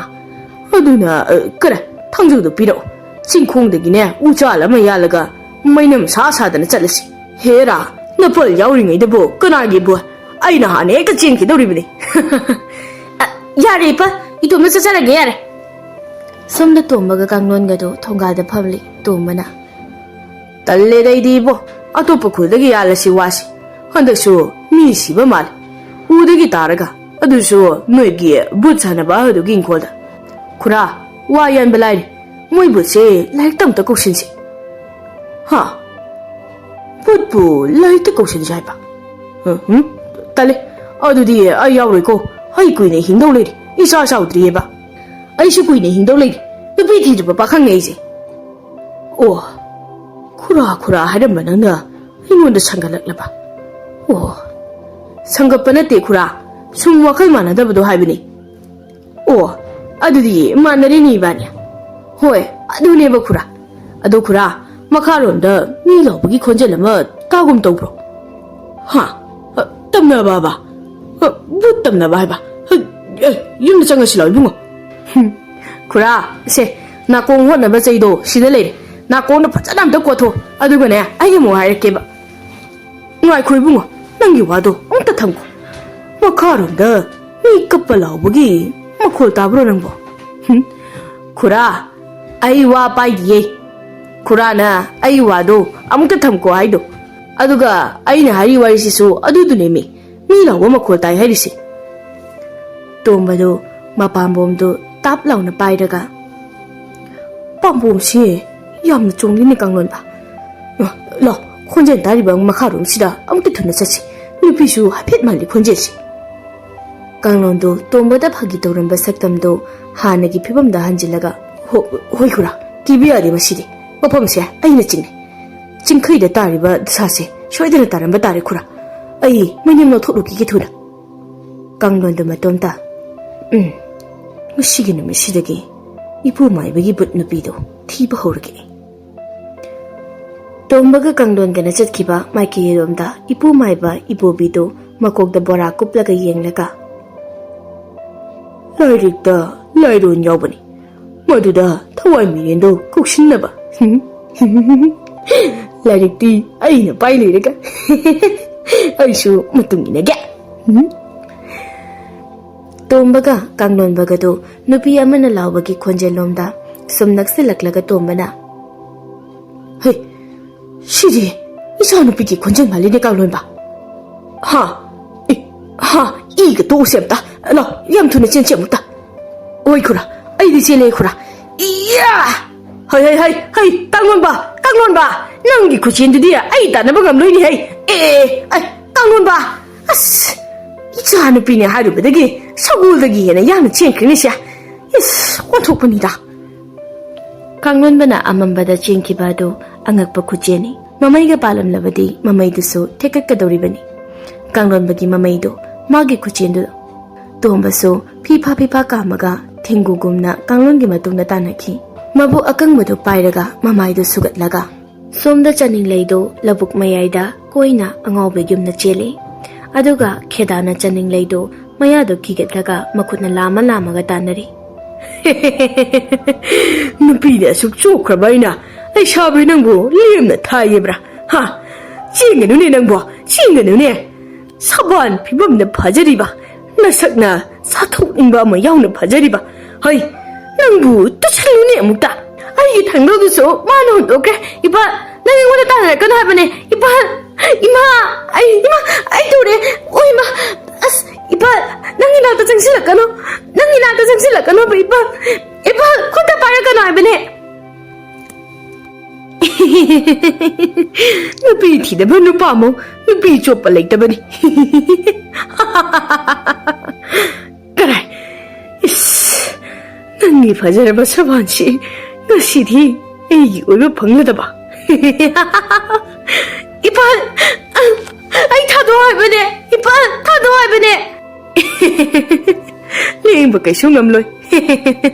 ꯑꯗꯨꯅ, ꯑ, ꯈꯔ ꯊꯥꯡꯖꯧꯗꯣ ꯄꯤꯔꯛꯑꯣ꯫ ꯆꯤꯡꯈꯣꯡꯗꯒꯤꯅꯦ ꯎꯆꯥꯜ ꯑꯃ ꯌꯥꯜꯂꯒ ꯃꯩꯅꯝ ꯁꯥ ꯁꯥꯗꯅ ꯆꯠꯂꯁꯤ꯫" "ꯍꯦꯔꯥ, ꯅꯄꯜ ꯌꯥꯎꯔꯤꯉꯩꯗꯕꯨ ꯀꯅꯥꯒꯤꯕꯨ? ꯑꯩꯅ ꯍꯥꯟꯅ ꯍꯦꯛꯇ ꯆꯦꯟꯈꯤꯗꯧꯔꯤꯕꯅꯤ꯫" "ꯑ, ꯌꯥꯔꯦ ꯏꯄꯥ, ꯏꯇꯣꯝꯇ ꯆꯠꯆꯔꯒꯦ ꯌꯥꯔꯦ꯫" ꯁꯣꯝꯗ ꯇꯣꯝꯕꯒ ꯀꯥꯡꯂꯣꯟꯒꯗꯣ ꯊꯣꯡꯒꯥꯜꯗ ꯐꯝꯂꯤ꯫ ꯇꯣꯝꯕꯅ, "ꯇꯜꯂꯦꯗ ꯑꯩꯗꯤ ꯏꯕꯣ, ꯑꯇꯣꯞꯄ ꯈꯨꯜꯗꯒꯤ ꯌꯥꯜꯂꯁꯤ ꯋꯥꯁꯤ꯫ ꯍꯟꯗꯛꯁꯨ ꯃꯤ ꯁꯤꯕ ꯃꯥꯜꯂꯦ, ꯎꯗꯒꯤ ꯇꯥꯔꯒ, ꯑꯗꯨꯁꯨ ꯅꯣꯏꯒꯤ ꯕꯨꯠ ꯁꯥꯟꯅꯕ ꯑꯗꯨꯒꯤ ꯏꯪꯈꯣꯜꯗ꯫ ꯈꯨꯔꯥ, ꯋꯥ ꯌꯥꯟꯕ ꯂꯥꯏꯔꯤ, ꯃꯣꯏ ꯕꯨꯠꯁꯦ ꯂꯥꯏꯔꯤꯛꯇ ꯑꯝꯇ ꯀꯧꯁꯤꯟꯁꯤ꯫" "ꯍꯥ? ꯕꯨꯠꯄꯨ ꯂꯥꯏꯔꯤꯛꯇ ꯀꯧꯁꯤꯟꯁꯤ ꯍꯥꯏꯕ? ꯎꯝ, ꯎꯝ, ꯇꯜꯂꯦ, ꯑꯗꯨꯗꯤ ꯑꯩ ꯌꯥꯎꯔꯣꯏꯀꯣ꯫ ꯑꯩ ꯀꯨꯏꯅ ꯍꯤꯡꯗꯧ ꯂꯩꯔꯤ, ꯏꯆꯥ ꯆꯥꯎꯗ꯭ꯔꯤꯑꯕ꯫ ꯑꯩꯁꯨ ꯀꯨꯏꯅ ꯍꯤꯡꯗꯧ ꯂꯩꯔꯤ, ꯅꯨꯄꯤ ꯊꯤꯗ꯭ꯔꯤꯕ ꯄꯥꯈꯪꯅꯦ ꯑꯩꯁꯦ꯫" "ꯑꯣ, ꯈꯨꯔꯥ ꯈꯨꯔꯥ ꯍꯥꯏꯔꯝꯕ ꯅꯪꯅ ꯑꯩꯉꯣꯟꯗ ꯁꯪꯒꯠꯂꯛꯂꯕ?" "ꯑꯣ, ꯁꯪꯒꯠꯄ ꯅꯠꯇꯦ ꯈꯨꯔꯥ, ꯁꯨꯝ ꯋꯥꯈꯜ ꯃꯥꯟꯅꯗꯕꯗꯣ ꯍꯥꯏꯕꯅꯤ꯫" "ꯑꯣ, ꯑꯗꯨꯗꯤ ꯃꯥꯟꯅꯔꯦꯅꯦ ꯏꯕꯥꯅꯤ꯫" "ꯍꯣꯏ, ꯑꯗꯨꯅꯦꯕ ꯈꯨꯔꯥ꯫ ꯑꯗꯣ ꯈꯨꯔꯥ, ꯃꯈꯥꯔꯣꯝꯗ ꯃꯤ ꯂꯥꯎꯕꯒꯤ ꯈꯣꯟꯖꯦꯜ ꯑꯃ ꯇꯥꯒꯨꯝ ꯇꯧꯕ꯭ꯔꯣ?" "ꯍꯥ? ꯑ, ꯇꯝꯅꯕꯕ?" ꯍ, ꯚꯨꯠ ꯇꯝꯅꯕ ꯍꯥꯏꯕ? ꯍ, ꯑꯦ, ꯌꯨꯝꯗ ꯆꯪꯉꯁꯤ ꯂꯥꯛꯑꯣ, ꯏꯕꯨꯡꯉꯣ꯫ ꯍꯨꯝ, ꯈꯨꯔꯥ, ꯁꯦ, ꯅꯥꯀꯣꯡ ꯍꯣꯠꯅꯕ ꯆꯩꯗꯣ ꯁꯤꯗ ꯂꯩꯔꯦ꯫ ꯅꯥꯀꯣꯡꯗ ꯐꯖꯅ ꯑꯝꯇ ꯀꯣꯠꯊꯣꯛ, ꯑꯗꯨꯒꯅꯦ, ꯑꯩ ꯑꯃꯨꯛ ꯍꯥꯏꯔꯛꯀꯦꯕ꯫ ꯉꯥꯏꯈꯣ, ꯏꯕꯨꯡꯉꯣ, ꯅꯪꯒꯤ ꯋꯥꯗꯣ ꯑꯝꯇ ꯊꯝꯈꯣ꯫ ꯃꯈꯥꯔꯣꯝꯗ ꯃꯤ ꯀꯞꯄ ꯂꯥꯎꯕꯒꯤ ꯃꯈꯣꯜ ꯇꯥꯕ꯭ꯔꯣ ꯅꯪꯕꯣ? ꯍꯨꯝ, ꯈꯨꯔꯥ, ꯑꯩ ꯋꯥ ꯄꯥꯏꯗꯤꯌꯦ꯫ ꯈꯨꯔꯥꯅ ꯑꯩ ꯋꯥꯗꯣ ꯑꯃꯨꯛꯇ ꯊꯝꯈꯣ ꯍꯥꯏꯗꯣ꯫ ꯑꯗꯨꯒ ꯑꯩꯅ ꯍꯥꯏꯔꯤ ꯋꯥꯔꯤꯁꯤꯁꯨ ꯑꯗꯨꯗꯨꯅꯦꯃꯤ꯫ ꯃꯤ ꯂꯥꯎꯕ ꯃꯈꯣꯜ ꯇꯥꯏ ꯍꯥꯏꯔꯤꯁꯦ꯫ ꯇꯣꯝꯕꯗꯨ ꯃꯄꯥꯝꯕꯣꯝꯗꯨ ꯇꯥꯞ ꯂꯥꯎꯅ ꯄꯥꯏꯔꯒ, "ꯄꯥꯝꯕꯣꯝꯁꯤ ꯌꯥꯝꯅ ꯆꯣꯡꯂꯤꯅꯦ, ꯀꯥꯡꯂꯣꯟꯕ꯫ ꯑ, ꯂꯥꯎ, ꯈꯣꯟꯖꯦꯜ ꯇꯥꯔꯤꯕ ꯃꯈꯥꯔꯣꯝꯁꯤꯗ ꯑꯃꯨꯛꯇ ꯊꯨꯅ ꯆꯠꯁꯤ꯫ ꯅꯨꯄꯤꯁꯨ ꯍꯥꯏꯐꯦꯠ ꯃꯥꯜꯂꯤ ꯈꯣꯟꯖꯦꯜꯁꯤ꯫" ꯀꯥꯡꯂꯣꯟꯗꯨ ꯇꯣꯝꯕꯗ ꯐꯥꯒꯤ ꯇꯧꯔꯝꯕ ꯁꯛꯇꯝꯗꯨ ꯍꯥꯟꯅꯒꯤ ꯐꯤꯕꯝꯗ ꯍꯟꯖꯤꯜꯂꯒ, "ꯍꯣ-, ꯍꯣꯏ ꯈꯨꯔꯥ, ꯀꯤꯕ ꯌꯥꯗꯦ ꯃꯁꯤꯗꯤ꯫ ꯃꯐꯝꯁꯦ ꯑꯩꯅ ꯆꯤꯡꯅꯩ꯫ ꯆꯤꯡꯈꯩꯗ ꯇꯥꯔꯤꯕ ꯗꯁꯥꯁꯦ ꯁꯣꯏꯗꯅ ꯇꯥꯔꯝꯕ ꯇꯥꯔꯦ ꯈꯨꯔꯥ꯫ ꯑꯩ ꯃꯩꯅꯦꯝ ꯂꯧꯊꯣꯛꯂꯨꯈꯤꯒꯦ ꯊꯨꯅ꯫" ꯀꯥꯡꯂꯣꯟꯗꯨ ꯃꯇꯣꯝꯇ, "ꯎꯝ, ꯉꯁꯤꯒꯤ ꯅꯨꯃꯤꯠꯁꯤꯗꯒꯤ ꯏꯄꯨ ꯃꯥꯏꯕꯒꯤ ꯕꯨꯠ ꯅꯨꯄꯤꯗꯨ ꯊꯤꯕ ꯍꯧꯔꯒꯦ꯫" ꯇꯣꯝꯕꯒ ꯀꯥꯡꯂꯣꯟꯒꯅ ꯆꯠꯈꯤꯕ ꯃꯥꯏꯀꯩꯔꯣꯝꯗ ꯏꯄꯨ ꯃꯥꯏꯕ ꯏꯕꯣꯕꯤꯗꯨ ꯃꯀꯣꯛꯇ ꯕꯣꯔꯥ ꯀꯨꯞꯂꯒ ꯌꯦꯡꯂꯒ, "ꯂꯥꯏꯔꯤꯛꯇ ꯂꯥꯏꯔꯣꯟ ꯌꯥꯎꯕꯅꯤ꯫ ꯃꯗꯨꯗ ꯊꯋꯥꯏ ꯃꯤꯔꯦꯟꯗꯨ ꯀꯧꯁꯤꯟꯅꯕ꯫ ꯂꯥꯏꯔꯤꯛꯇꯤ ꯑꯩꯅ ꯄꯥꯏ ꯂꯩꯔꯒ ꯑꯩꯁꯨ ꯃꯇꯨꯡ ꯏꯟꯅꯒꯦ꯫" ꯇꯣꯝꯕꯒ ꯀꯥꯡꯂꯣꯟꯕꯒꯗꯨ ꯅꯨꯄꯤ ꯑꯃꯅ ꯂꯥꯎꯕꯒꯤ ꯈꯣꯟꯖꯦꯜꯂꯣꯝꯗ ꯁꯨꯝ ꯅꯛꯁꯤꯜꯂꯛꯂꯒ ꯇꯣꯝꯕꯅ, "ꯍꯩ, ꯁꯤꯗꯤ ꯏꯆꯥꯅꯨꯄꯤꯒꯤ ꯈꯣꯟꯖꯦꯜ ꯃꯥꯜꯂꯤꯅꯦ, ꯀꯥꯡꯂꯣꯟꯕ꯫ ꯍꯥ? ꯏ, ꯍꯥ, ꯏꯒ ꯇꯣꯛꯎꯁꯦ ꯑꯝꯇ꯫ ꯂꯥꯎ, ꯌꯥꯝ ꯊꯨꯅ ꯆꯦꯟꯁꯦ ꯑꯃꯨꯛꯇ꯫" "ꯍꯣꯏ ꯈꯨꯔꯥ, ꯑꯩꯗꯤ ꯆꯦꯜꯂꯦ ꯈꯨꯔꯥ꯫ ꯏꯌꯥ! ꯍꯩ, ꯍꯩ, ꯍꯩ, ꯍꯩ, ꯀꯥꯡꯂꯣꯟꯕ, ꯀꯥꯡꯂꯣꯟꯕ, ꯅꯪꯒꯤ ꯈꯨꯆꯦꯟꯗꯨꯗꯤ ꯑꯩ ꯇꯥꯟꯅꯕ ꯉꯝꯂꯣꯏꯅꯦ ꯍꯩ꯫ ꯑꯦ, ꯑꯦ, ꯑꯦ, ꯀꯥꯡꯂꯣꯟꯕ, ꯑꯁ, ꯏꯆꯥꯅꯨꯄꯤꯅꯦ ꯍꯥꯏꯔꯨꯕꯗꯒꯤ ꯁꯒꯣꯜꯗꯒꯤ ꯍꯦꯟꯅ ꯌꯥꯡꯅ ꯆꯦꯟꯈ꯭ꯔꯦꯅꯦ ꯁꯦ꯫ ꯏꯁ, ꯑꯣꯟꯊꯣꯛꯄꯅꯤꯗ꯫" ꯀꯥꯡꯂꯣꯟꯕꯅ ꯑꯃꯝꯕꯗ ꯆꯦꯟꯈꯤꯕ ꯑꯗꯨ ꯑꯉꯛꯄ ꯈꯨꯆꯦꯟꯅꯤ꯫ ꯃꯃꯩꯒ ꯄꯥꯜꯂꯝꯂꯕꯗꯤ ꯃꯃꯩꯗꯨꯁꯨ ꯊꯦꯛꯀꯠꯀꯗꯧꯔꯤꯕꯅꯤ꯫ ꯀꯥꯡꯂꯣꯟꯕꯒꯤ ꯃꯃꯩꯗꯨ, ꯃꯥꯒꯤ ꯈꯨꯆꯦꯟꯗꯨ꯫ ꯇꯣꯝꯕꯁꯨ ꯐꯤꯐꯥ ꯐꯤꯐꯥ ꯀꯥꯝꯃꯒ ꯊꯦꯡꯒꯨꯒꯨꯝꯅ ꯀꯥꯡꯂꯣꯟꯒꯤ ꯃꯇꯨꯡꯗ ꯇꯥꯟꯅꯈꯤ꯫ ꯃꯕꯨꯛ ꯑꯀꯪꯕꯗꯨ ꯄꯥꯏꯔꯒ ꯃꯃꯥꯏꯗꯨ ꯁꯨꯒꯠꯂꯒ꯫ ꯁꯣꯝꯗ ꯆꯥꯅꯤꯡꯂꯩꯗꯨ ꯂꯧꯕꯨꯛ ꯃꯌꯥꯏꯗ ꯀꯣꯏꯅ ꯑꯉꯥꯎꯕ ꯌꯨꯝꯅ ꯆꯦꯜꯂꯤ꯫ ꯑꯗꯨꯒ ꯈꯦꯗꯥꯅ ꯆꯅꯤꯡꯂꯩꯗꯨ ꯃꯌꯥꯗꯨ ꯀꯤꯒꯠꯂꯒ ꯃꯈꯨꯠꯅ ꯂꯥꯝꯃ ꯂꯥꯝꯃꯒ ꯇꯥꯟꯅꯔꯤ꯫ "ꯅꯨꯄꯤꯅ ꯑꯁꯨꯛ ꯆꯣꯛꯈ꯭ꯔꯕ ꯑꯩꯅ ꯂꯩꯁꯥꯕꯤ ꯅꯪꯕꯨ ꯂꯦꯝꯅ ꯊꯥꯏꯌꯦꯕ꯭ꯔꯥ? ꯍꯥ? ꯆꯦꯟꯒꯅꯨꯅꯦ ꯅꯪꯕꯣ, ꯆꯦꯟꯒꯅꯨꯅꯦ꯫ ꯁꯕꯥꯟ ꯐꯤꯕꯝꯅ ꯐꯖꯔꯤꯕ, ꯅꯁꯛꯅ ꯆꯥꯊꯣꯛꯅꯤꯡꯕ ꯑꯃ ꯌꯥꯎꯅ ꯐꯖꯔꯤꯕ꯫ ꯍꯩ, ꯅꯪꯕꯨ ꯇꯨꯁꯜꯂꯨꯅꯦ ꯑꯃꯨꯛꯇ꯫ ꯑꯩꯒꯤ ꯊꯥꯡꯗꯧꯗꯨꯁꯨ ꯃꯥꯅ ꯍꯨꯟꯗꯣꯛꯈ꯭ꯔꯦ꯫ ꯏꯄꯥ, ꯅꯪ ꯑꯩꯉꯣꯟꯗ ꯇꯥꯟꯅꯔꯛꯀꯅꯨ ꯍꯥꯏꯕꯅꯦ꯫ ꯏꯄꯥ, ꯏꯃꯥ, ꯑꯩ, ꯏꯃꯥ, ꯑꯩ ꯇꯧꯔꯦ꯫ ꯑꯣ ꯏꯃꯥ, ꯑꯁ, ꯏꯄꯥ, ꯅꯪꯒꯤ ꯅꯥꯛꯇ ꯆꯪꯁꯤꯜꯂꯛꯀꯅꯨ꯫ ꯅꯪꯒꯤ ꯅꯥꯛꯇ ꯆꯪꯁꯤꯜꯂꯛꯀꯅꯨꯕ ꯏꯄꯥ꯫ ꯏꯄꯥ, ꯈꯨꯠꯇ ꯄꯥꯏꯔꯛꯀꯅꯨ ꯍꯥꯏꯕꯅꯦ꯫ ꯅꯨꯄꯤ ꯊꯤꯗꯕ ꯅꯨꯄꯥ ꯑꯃ ꯅꯨꯄꯤ ꯆꯣꯞꯄ ꯂꯩꯇꯕꯅꯤ꯫ ꯀꯔꯥꯏ? ꯏꯁ, ꯅꯪꯒꯤ ꯐꯖꯔꯕ ꯁꯕꯥꯟꯁꯤ ꯉꯁꯤꯗꯤ ꯑꯩꯒꯤ ꯑꯣꯏꯕ ꯐꯪꯂꯗꯕ꯫ ꯏꯄꯥ, ꯑꯩ ꯊꯥꯗꯣꯛꯑꯣ ꯍꯥꯏꯕꯅꯦ꯫ ꯏꯄꯥ, ꯊꯥꯗꯣꯛꯑꯣ ꯍꯥꯏꯕꯅꯦ꯫ ꯂꯦꯡꯕ ꯀꯩꯁꯨ ꯉꯝꯂꯣꯏ꯫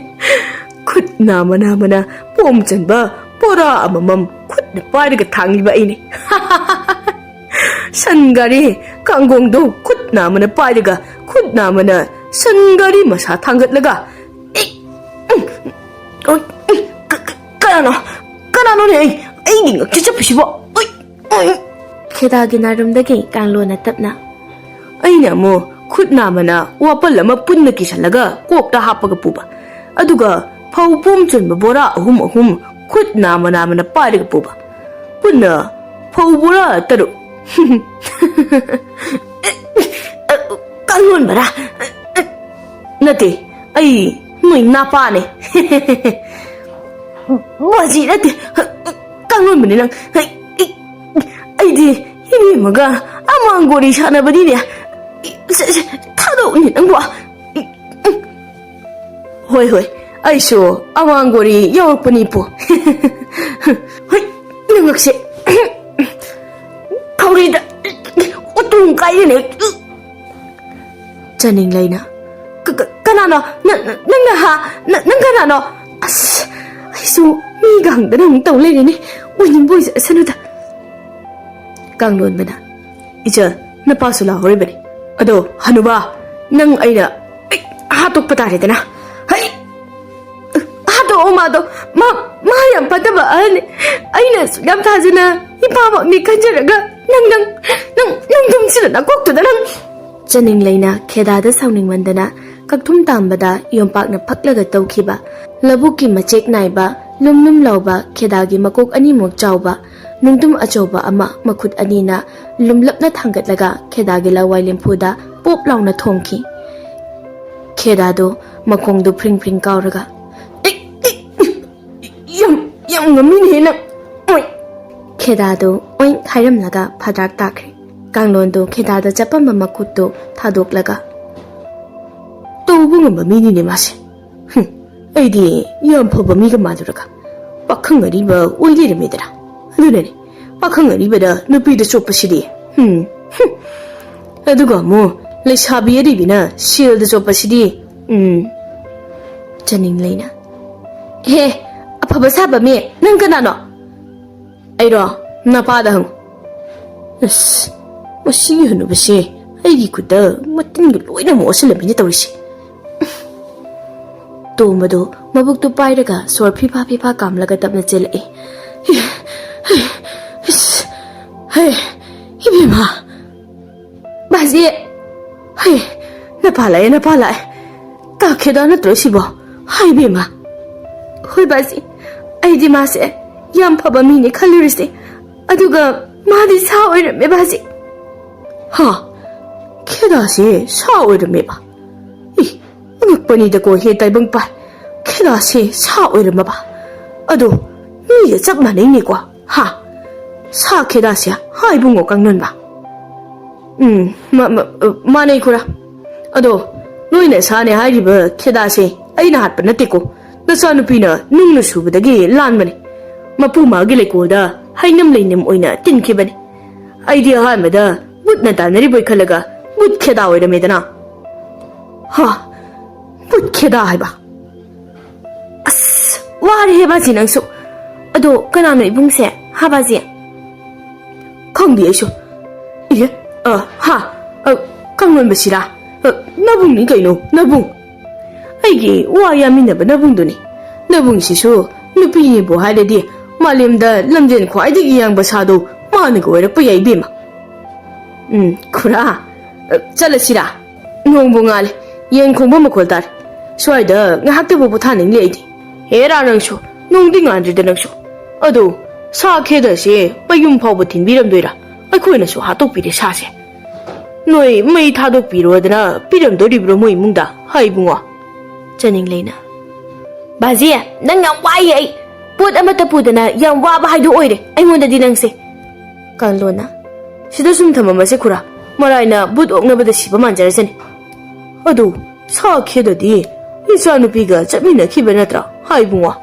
ꯈꯨꯠ ꯅꯥꯝꯃ ꯅꯥꯝꯃꯅ ꯄꯣꯝ ꯆꯟꯕ ꯕꯣꯔꯥ ꯑꯃꯃꯝ ꯈꯨꯠꯅ ꯄꯥꯏꯔꯒ ꯊꯥꯡꯂꯤꯕ ꯑꯩꯅꯤ꯫ ꯁꯟ ꯒꯥꯔꯤ ꯀꯥꯡꯒꯣꯡꯗꯣ ꯈꯨꯠ ꯅꯥꯝꯃꯅ ꯄꯥꯏꯔꯒ, ꯈꯨꯠ ꯅꯥꯝꯃꯅ ꯁꯟ ꯒꯥꯔꯤ ꯃꯁꯥ ꯊꯥꯡꯒꯠꯂꯒ, "ꯑꯩ, ꯎꯝ, ꯎꯝ, ꯀ-, ꯀ-, ꯀꯅꯥꯅꯣ? ꯀꯅꯥꯅꯣꯅꯦ ꯑꯩ, ꯑꯩꯒꯤ ꯉꯛꯁꯤ ꯆꯞꯄꯤꯁꯤꯕꯣ? ꯎꯏ, ꯎꯏ!" ꯈꯦꯗꯥꯒꯤ ꯅꯥꯔꯨꯝꯗꯒꯤ ꯀꯥꯡꯂꯣꯟꯅ ꯇꯞꯅ, "ꯑꯩꯅ ꯑꯃꯨꯛ ꯈꯨꯠ ꯅꯥꯝꯃꯅ ꯋꯥꯄꯜ ꯑꯃ ꯄꯨꯟꯅ ꯀꯤꯁꯜꯂꯒ ꯀꯣꯛꯇ ꯍꯥꯞꯄꯒ ꯄꯨꯕ, ꯑꯗꯨꯒ ꯐꯧ ꯄꯣꯝ ꯆꯟꯕ ꯕꯣꯔꯥ ꯑꯍꯨꯝ ꯑꯍꯨꯝ ꯈꯨꯠ ꯅꯥꯝꯃ ꯅꯥꯝꯃꯅ ꯄꯥꯏꯔꯒ ꯄꯨꯕ, ꯄꯨꯟꯅ ꯐꯧ ꯕꯣꯔꯥ ꯇꯔꯨꯛ꯫" "ꯀꯥꯡꯂꯣꯟꯕꯔꯥ? ꯅꯠꯇꯦ, ꯑꯩ ꯅꯣꯏ ꯅꯥꯄꯥꯅꯦ꯫" "ꯃꯁꯤ ꯅꯠꯇꯦ, ꯀꯥꯡꯂꯣꯟꯕꯅꯤ ꯅꯪ꯫ ꯑꯩ, ꯑꯩꯗꯤ ꯏꯕꯦꯝꯃꯒ ꯑꯃꯥꯡꯒꯣꯔꯤ ꯁꯥꯟꯅꯕꯅꯤꯅꯦ꯫ ꯁꯦ, ꯁꯦ, ꯊꯥꯗꯣꯛꯎꯅꯦ ꯅꯪꯕꯣ꯫" "ꯍꯣꯏ, ꯍꯣꯏ, ꯑꯩꯁꯨ ꯑꯋꯥꯡꯒꯣꯔꯤ ꯌꯥꯎꯔꯛꯄꯅꯤ ꯄꯨ꯫" "ꯍꯣꯏ, ꯅꯉꯛꯁꯦ ꯈꯧꯔꯤꯗ ꯎꯇꯣꯡ ꯀꯥꯏꯔꯦꯅꯦ꯫" ꯆꯅꯤꯡꯂꯩꯅ, "ꯀ-, ꯀ-, ꯀꯅꯥꯅꯣ? ꯅ-, ꯅ-, ꯅꯪꯅ ꯍꯥ? ꯅ-, ꯅꯪ ꯀꯅꯥꯅꯣ? ꯑꯁ, ꯑꯩꯁꯨ ꯃꯤꯒ ꯍꯪꯗꯅ ꯑꯃꯨꯛ ꯇꯧ ꯂꯩꯔꯦꯅꯦ꯫ ꯑꯣꯏꯅꯤꯡꯕ ꯑꯣꯏꯖꯁꯅꯨꯗ꯫" ꯀꯥꯡꯂꯣꯟꯕꯅ, "ꯏꯆꯜ, ꯅꯄꯥꯁꯨ ꯂꯥꯛꯍꯧꯔꯤꯕꯅꯤ꯫ ꯑꯗꯣ ꯍꯅꯨꯕꯥ, ꯅꯪ ꯑꯩꯅ ꯑꯩ ꯍꯥꯠꯇꯣꯛꯄ ꯇꯥꯔꯦꯗꯅ꯫ ꯍꯩ! ꯍꯥꯠꯇꯣꯛꯑꯣ ꯃꯥꯗꯣ꯫ ꯃꯥ, ꯃꯥ ꯌꯥꯝ ꯐꯠꯇꯕ ꯑꯍꯜꯅꯤ꯫ ꯑꯩꯅ ꯑꯁꯨꯛ ꯌꯥꯝ ꯊꯥꯖꯅ ꯏꯄꯥꯃꯛꯅꯤ ꯈꯟꯖꯔꯒ ꯅꯪ, ꯅꯪ, ꯅꯪ, ꯅꯪ ꯇꯨꯝꯁꯤꯜꯂ ꯅꯀꯣꯛꯇꯨꯗ ꯅꯪ꯫ ꯆꯅꯤꯡꯂꯩꯅ ꯈꯦꯗꯥꯗ ꯁꯥꯎꯅꯤꯡꯃꯟꯗꯅ ꯀꯛꯊꯨꯝ ꯇꯥꯝꯕꯗ ꯌꯣꯝꯄꯥꯛꯅ ꯐꯛꯂꯒ ꯇꯧꯈꯤꯕ ꯂꯧꯕꯨꯛꯀꯤ ꯃꯆꯦꯛ ꯅꯥꯏꯕ ꯂꯨꯝ ꯂꯨꯝ ꯂꯥꯎꯕ ꯈꯦꯗꯥꯒꯤ ꯃꯀꯣꯛ ꯑꯅꯤꯃꯨꯛ ꯆꯥꯎꯕ ꯅꯨꯡꯗꯨꯝ ꯑꯆꯧꯕ ꯑꯃ ꯃꯈꯨꯠ ꯑꯅꯤꯅ ꯂꯨꯝꯂꯞꯅ ꯊꯥꯡꯒꯠꯂꯒ ꯈꯦꯗꯥꯒꯤ ꯂꯋꯥꯏ ꯂꯦꯝꯐꯨꯗ ꯄꯣꯞ ꯂꯥꯎꯅ ꯊꯣꯝꯈꯤ꯫ ꯈꯦꯗꯥꯗꯣ ꯃꯈꯣꯡꯗꯨ ꯐ꯭ꯔꯤꯡ ꯐ꯭ꯔꯤꯡ ꯀꯥꯎꯔꯒ, "ꯑꯦ, ꯑꯦ, ꯌꯥꯝ, ꯌꯥꯝ ꯉꯝꯃꯤꯅꯦꯍꯦ ꯅꯪ꯫ ꯑꯣꯏ!" ꯈꯦꯗꯥꯗꯣ ꯑꯣꯏ ꯍꯥꯏꯔꯝꯂꯒ ꯐꯗ꯭ꯔꯥꯛ ꯇꯥꯈ꯭ꯔꯦ꯫ ꯀꯥꯡꯂꯣꯟꯗꯣ ꯈꯦꯗꯥꯗ ꯆꯞꯄꯝꯕ ꯃꯈꯨꯠꯇꯨ ꯊꯥꯗꯣꯛꯂꯒ, "ꯇꯧꯕ ꯉꯝꯕ ꯃꯤꯅꯤꯅꯦ ꯃꯥꯁꯦ꯫ ꯍꯨꯝ, ꯑꯩꯗꯤ ꯌꯥꯝ ꯐꯕ ꯃꯤꯒ ꯃꯥꯜꯂꯨꯔꯒ ꯄꯥꯈꯪ ꯑꯔꯤꯕ ꯑꯣꯏ ꯂꯩꯔꯝꯃꯦꯗꯅ꯫ ꯑꯗꯨꯅꯅꯦ, ꯄꯥꯈꯪ ꯑꯔꯤꯕꯗ ꯅꯨꯄꯤꯗ ꯆꯣꯞꯄꯁꯤꯗꯤ꯫ ꯍꯨꯝ, ꯍꯨꯝ꯫ ꯑꯗꯨꯒ ꯑꯃꯨꯛ ꯂꯩꯁꯥꯕꯤ ꯑꯔꯤꯕꯤꯅ ꯁꯦꯜꯗ ꯆꯣꯞꯄꯁꯤꯗꯤ꯫ ꯎꯝ꯫" ꯆꯅꯤꯡꯂꯩꯅ, "ꯍꯦ, ꯑꯐꯕ ꯁꯥꯕ ꯃꯤ, ꯅꯪ ꯀꯅꯥꯅꯣ?" "ꯑꯩꯔꯣ? ꯅꯄꯥꯗ ꯍꯪꯉꯨ꯫" ꯑꯁ, ꯃꯁꯤꯒꯤ ꯍꯅꯨꯕꯁꯦ ꯑꯩꯒꯤ ꯈꯨꯠꯇ ꯃꯇꯤꯟꯒ ꯂꯣꯏꯅ ꯃꯣꯠꯁꯤꯜꯂꯝꯃꯤꯅꯦ ꯇꯧꯔꯤꯁꯦ꯫ ꯇꯣꯝꯕꯗꯣ ꯃꯕꯨꯛꯇꯨ ꯄꯥꯏꯔꯒ ꯁꯣꯔ ꯐꯤꯐꯥ ꯐꯤꯐꯥ ꯀꯥꯝꯂꯒ ꯇꯞꯅ ꯆꯦꯜꯂꯛꯑꯦ꯫ "ꯍꯦ, ꯍꯦ, ꯏꯁ, ꯍꯦ, ꯏꯕꯦꯝꯃ!" "ꯕꯥꯖꯤ!" "ꯍꯩ, ꯅꯄꯥ ꯂꯥꯛꯑꯦ, ꯅꯄꯥ ꯂꯥꯛꯑꯦ꯫ ꯇꯥꯈꯦꯗꯥ ꯅꯠꯇ꯭ꯔꯣ ꯁꯤꯕꯣ? ꯍꯥꯏ ꯏꯕꯦꯝꯃ!" "ꯍꯣꯏ ꯕꯥꯖꯤ, ꯑꯩꯗꯤ ꯃꯥꯁꯦ ꯌꯥꯝ ꯐꯕ ꯃꯤꯅꯦ ꯈꯜꯂꯨꯔꯤꯁꯦ, ꯑꯗꯨꯒ ꯃꯥꯗꯤ ꯁꯥ ꯑꯣꯏꯔꯝꯃꯦ ꯕꯥꯖꯤ꯫" "ꯍꯥ? ꯈꯦꯗꯥꯁꯦ ꯁꯥ ꯑꯣꯏꯔꯝꯃꯦꯕ? ꯏ, ꯑꯉꯛꯄꯅꯤꯗꯀꯣ ꯍꯦ ꯇꯥꯏꯕꯪꯄꯥꯟ, ꯈꯦꯗꯥꯁꯦ ꯁꯥ ꯑꯣꯏꯔꯝꯃꯕ? ꯑꯗꯣ ꯃꯤꯒ ꯆꯞ ꯃꯥꯟꯅꯩꯅꯦꯀꯣ, ꯍꯥ? ꯁꯥ ꯈꯦꯗꯥꯁꯦ, ꯍꯥ ꯏꯕꯨꯡꯉꯣ ꯀꯥꯡꯂꯣꯟꯕ?" "ꯎꯝ, ꯃꯥ-, ꯃꯥ-, ꯃꯥꯟꯅꯩ ꯈꯨꯔꯥ꯫ ꯑꯗꯣ ꯅꯣꯏꯅ ꯁꯥꯅꯦ ꯍꯥꯏꯔꯤꯕ ꯈꯦꯗꯥꯁꯦ ꯑꯩꯅ ꯍꯥꯠꯄ ꯅꯠꯇꯦꯀꯣ, ꯅꯆꯥꯅꯨꯄꯤꯅ ꯅꯨꯡꯅ ꯁꯨꯕꯗꯒꯤ ꯂꯥꯟꯕꯅꯦ꯫ ꯃꯄꯨ ꯃꯥꯒꯤ ꯂꯩꯀꯣꯜꯗ ꯍꯩꯅꯝ ꯂꯩꯅꯝ ꯑꯣꯏꯅ ꯇꯤꯟꯈꯤꯕꯅꯦ꯫ ꯑꯩꯗꯤ ꯑꯍꯥꯟꯕꯗ ꯕꯨꯠꯅ ꯇꯥꯟꯅꯔꯤꯕꯣꯏ ꯈꯜꯂꯒ ꯕꯨꯠ ꯈꯦꯗꯥ ꯑꯣꯏꯔꯝꯃꯦꯗꯅ꯫" "ꯍꯥ? ꯕꯨꯠ ꯈꯦꯗꯥ ꯍꯥꯏꯕ? ꯑꯁ, ꯋꯥꯔꯦꯍꯦ ꯕꯥꯖꯤ ꯅꯪꯁꯨ꯫ ꯑꯗꯣ ꯀꯅꯥꯅꯣ ꯏꯕꯨꯡꯁꯦ, ꯍꯥ ꯕꯥꯖꯤ?" "ꯈꯪꯗꯦ ꯑꯩꯁꯨ꯫ ꯏꯍꯦ, ꯑ, ꯉꯣꯟꯕꯁꯤꯔꯥ? ꯑ, ꯅꯕꯨꯡꯅꯤ ꯀꯩꯅꯣ, ꯅꯕꯨꯡ꯫ ꯑꯩꯒꯤ ꯋꯥ ꯌꯥꯃꯤꯟꯅꯕ ꯅꯕꯨꯡꯗꯨꯅꯤ꯫ ꯅꯕꯨꯡꯁꯤꯁꯨ ꯅꯨꯄꯤꯅꯤꯕꯨ ꯍꯥꯏꯔꯗꯤ ꯃꯥꯂꯦꯝꯗ ꯂꯝꯖꯦꯟ ꯈ꯭ꯋꯥꯏꯗꯒꯤ ꯌꯥꯡꯕ ꯁꯥꯗꯣ ꯃꯥꯅꯒ ꯑꯣꯏꯔꯛꯄ ꯌꯥꯏ, ꯏꯕꯦꯝꯃ꯫ ꯎꯝ, ꯈꯨꯔꯥ, ꯑ, ꯆꯠꯂꯁꯤꯔꯥ? ꯅꯣꯡꯕꯨ ꯉꯥꯜꯂꯦ, ꯌꯦꯟ ꯈꯣꯡꯕ ꯃꯈꯣꯜ ꯇꯥꯔꯦ꯫ ꯁ꯭ꯋꯥꯏꯗ ꯉꯥꯏꯍꯥꯛꯇꯕꯨ ꯄꯣꯊꯥꯅꯤꯡꯂꯦ ꯑꯩꯗꯤ꯫ ꯍꯦꯔꯥ ꯅꯪꯁꯨ, ꯅꯣꯡꯗꯤ ꯉꯥꯟꯗ꯭ꯔꯤꯗ ꯅꯪꯁꯨ꯫ ꯑꯗꯣ ꯁꯥ ꯈꯦꯗꯁꯦ ꯃꯌꯨꯝ ꯐꯥꯎꯕ ꯊꯤꯟꯕꯤꯔꯝꯗꯣꯏꯔꯥ? ꯑꯩꯈꯣꯏꯅꯁꯨ ꯍꯥꯠꯇꯣꯛꯄꯤꯔꯦ ꯁꯥꯁꯦ꯫ ꯅꯣꯏ ꯃꯩ ꯊꯥꯗꯣꯛꯄꯤꯔꯣꯗꯅ ꯄꯤꯔꯝꯗꯣꯔꯤꯕ꯭ꯔꯣ ꯃꯣꯏ ꯏꯃꯨꯡꯗ? ꯍꯥ ꯏꯕꯨꯡꯉꯣ? ꯆꯅꯤꯡꯂꯩꯅ, ꯕꯥꯖꯤ, ꯅꯪ ꯌꯥꯝ ꯋꯥꯏꯌꯦ꯫ ꯑꯩ ꯄꯣꯠ ꯑꯃꯠꯇ ꯄꯨꯗꯅ ꯌꯥꯝ ꯋꯥꯕ ꯍꯥꯏꯗꯨ ꯑꯣꯏꯔꯦ ꯑꯩꯉꯣꯟꯗꯗꯤ ꯅꯪꯁꯦ꯫ ꯀꯥꯡꯂꯣꯟꯅ, ꯁꯤꯗ ꯁꯨꯝ ꯊꯝꯃꯝꯃꯁꯦ ꯈꯨꯔꯥ, ꯃꯔꯥꯏꯅ ꯕꯨꯠ ꯑꯣꯛꯅꯕꯗ ꯁꯤꯕ ꯃꯥꯟꯖꯔꯁꯅꯤ꯫ ꯑꯗꯨ ꯁꯥ ꯈꯦꯗꯗꯤ ꯏꯆꯥꯅꯨꯄꯤꯒ ꯆꯠꯃꯤꯟꯅꯈꯤꯕ ꯅꯠꯇ꯭ꯔꯥ, ꯍꯥ ꯏꯕꯨꯡꯉꯣ?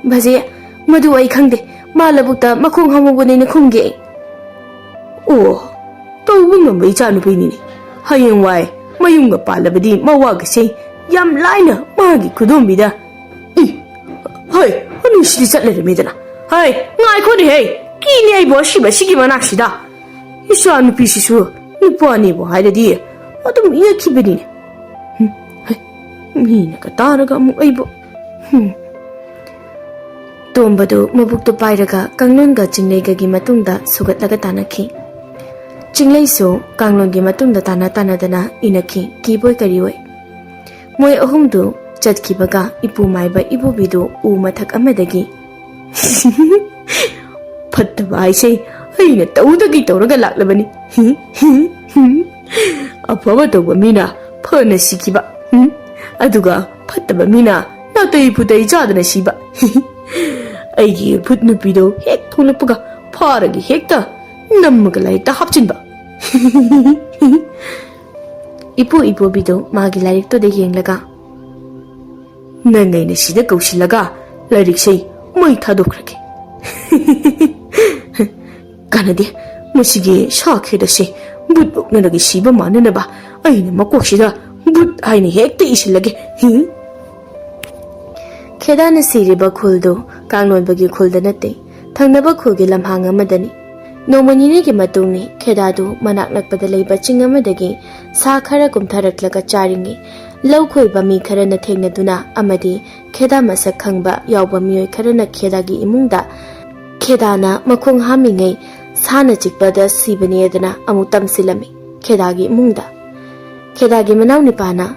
ꯕꯥꯖꯤ, ꯃꯗꯨ ꯑꯩ ꯈꯪꯗꯦ꯫ ꯃꯥ ꯂꯧꯕꯨꯛꯇ ꯃꯈꯣꯡ ꯍꯥꯝꯍꯧꯕꯅꯦꯅ ꯈꯨꯝꯒꯦ ꯑꯩ꯫ ꯑꯣ, ꯇꯧꯕ ꯉꯝꯕ ꯏꯆꯥꯅꯨꯄꯤꯅꯤꯅꯦ꯫ ꯍꯌꯦꯡꯋꯥꯏ ꯃꯌꯨꯝꯒ ꯄꯥꯜꯂꯕꯗꯤ ꯃꯋꯥꯒꯁꯦ ꯌꯥꯝ ꯂꯥꯏꯅ ꯃꯥꯒꯤ ꯈꯨꯗꯣꯝꯕꯤꯗ꯫ ꯏ, ꯍꯣꯏ, ꯑꯅꯤꯁꯤꯗꯤ ꯆꯠ ꯂꯩꯔꯝꯃꯦꯗꯅ꯫ ꯍꯣꯏ, ꯉꯥꯏꯈꯣꯅꯦꯍꯦ, ꯀꯤꯅꯦ ꯑꯩꯕꯨ ꯑꯁꯤꯕ ꯁꯤꯒꯤ ꯃꯅꯥꯛꯁꯤꯗ꯫ ꯏꯆꯥꯅꯨꯄꯤꯁꯤꯁꯨ ꯅꯨꯄꯥꯅꯦꯕꯨ ꯍꯥꯏꯔꯗꯤ ꯑꯗꯨꯝ ꯏꯅꯈꯤꯕꯅꯤꯅꯦ꯫ ꯍꯨꯝ, ꯍꯩ, ꯃꯤꯅꯒ ꯇꯥꯔꯒ ꯑꯃꯨꯛ ꯑꯩꯕꯨ꯫ ꯍꯨꯝ꯫ ꯇꯣꯝꯕꯗꯨ ꯃꯕꯨꯛꯇꯨ ꯄꯥꯏꯔꯒ ꯀꯥꯡꯂꯣꯟꯒ ꯆꯤꯡꯂꯩꯒꯒꯤ ꯃꯇꯨꯡꯗ ꯁꯨꯒꯠꯂꯒ ꯇꯥꯟꯅꯈꯤ꯫ ꯆꯤꯡꯂꯩꯁꯨ ꯀꯥꯡꯂꯣꯟꯒꯤ ꯃꯇꯨꯡꯗ ꯇꯥꯟꯅ ꯇꯥꯟꯅꯗꯅ ꯏꯅꯈꯤ, ꯀꯤꯕꯣꯏ ꯀꯔꯤꯑꯣꯏ꯫ ꯃꯣꯏ ꯑꯍꯨꯝꯗꯨ ꯆꯠꯈꯤꯕꯒ ꯏꯄꯨ ꯃꯥꯏꯕ ꯏꯕꯣꯕꯤꯗꯨ ꯎ ꯃꯊꯛ ꯑꯃꯗꯒꯤ, "ꯐꯠꯇꯕ ꯍꯥꯏꯁꯦ ꯑꯩꯅ ꯇꯧꯗꯒꯤ ꯇꯧꯔꯒ ꯂꯥꯛꯂꯕꯅꯤ꯫ ꯑꯐꯕ ꯇꯧꯕ ꯃꯤꯅ ꯐꯅ ꯁꯤꯈꯤꯕ, ꯎꯝ? ꯑꯗꯨꯒ ꯐꯠꯇꯕ ꯃꯤꯅ ꯅꯥꯇꯩ ꯄꯨꯇꯩ ꯆꯥꯗꯅ ꯁꯤꯕ꯫ ꯑꯩꯒꯤ ꯚꯨꯠ ꯅꯨꯄꯤꯗꯣ ꯍꯦꯛ ꯊꯣꯛꯂꯛꯄꯒ ꯐꯥꯔꯒ ꯍꯦꯛꯇ ꯅꯝꯃꯒ ꯂꯥꯏꯔꯤꯛꯇ ꯍꯥꯞꯆꯤꯟꯕ꯫" ꯏꯄꯨ ꯏꯕꯣꯕꯤꯗꯨ ꯃꯥꯒꯤ ꯂꯥꯏꯔꯤꯛꯇꯨꯗ ꯌꯦꯡꯂꯒ, "ꯅꯪ ꯑꯩꯅ ꯁꯤꯗ ꯀꯧꯁꯤꯜꯂꯒ ꯂꯥꯏꯔꯤꯛꯁꯦ ꯃꯩ ꯊꯥꯗꯣꯛꯈ꯭ꯔꯒꯦ꯫" "ꯀꯥꯟꯅꯗꯦ, ꯃꯁꯤꯒꯤ ꯁꯥ ꯈꯦꯗꯁꯦ ꯕꯨꯠ ꯑꯣꯛꯅꯔꯒ ꯁꯤꯕ ꯃꯥꯟꯅꯅꯕ ꯑꯩꯅ ꯃꯀꯣꯛꯁꯤꯗ ꯕꯨꯠ ꯍꯥꯏꯅ ꯍꯦꯛꯇ ꯏꯁꯤꯜꯂꯒꯦ꯫" ꯍꯤ? ꯈꯦꯗꯥꯅ ꯁꯤꯔꯤꯕ ꯈꯨꯜꯗꯨ ꯀꯥꯡꯂꯣꯟꯕꯒꯤ ꯈꯨꯜꯗ ꯅꯠꯇꯦ, ꯊꯪꯅꯕ ꯈꯨꯜꯒꯤ ꯂꯝꯍꯥꯡ ꯑꯃꯗꯅꯤ꯫ ꯅꯣꯡꯃ ꯅꯤꯅꯤꯒꯤ ꯃꯇꯨꯡꯅꯤ꯫ ꯈꯦꯗꯥꯗꯨ ꯃꯅꯥꯛ ꯅꯛꯄꯗ ꯂꯩꯕ ꯆꯤꯡ ꯑꯃꯗꯒꯤ ꯁꯥ ꯈꯔ ꯀꯨꯝꯊꯔꯛꯂꯒ ꯆꯥꯔꯤꯉꯩ, ꯂꯧ ꯈꯣꯏꯕ ꯃꯤ ꯈꯔꯅ ꯊꯦꯡꯅꯗꯨꯅ ꯑꯃꯗꯤ ꯈꯦꯗꯥ ꯃꯁꯛ ꯈꯪꯕ ꯌꯥꯎꯕ ꯃꯤꯑꯣꯏ ꯈꯔꯅ ꯈꯦꯗꯥꯒꯤ ꯏꯃꯨꯡꯗ, ꯈꯦꯗꯥꯅ ꯃꯈꯣꯡ ꯍꯥꯝꯃꯤꯉꯩ ꯁꯥꯅ ꯆꯤꯛꯄꯗ ꯁꯤꯕꯅꯦꯗꯅ ꯑꯃꯨꯛ ꯇꯝꯁꯤꯜꯂꯝꯃꯤ ꯈꯦꯗꯥꯒꯤ ꯏꯃꯨꯡꯗ꯫ ꯈꯦꯗꯥꯒꯤ ꯃꯅꯥꯎ ꯅꯤꯄꯥꯅ,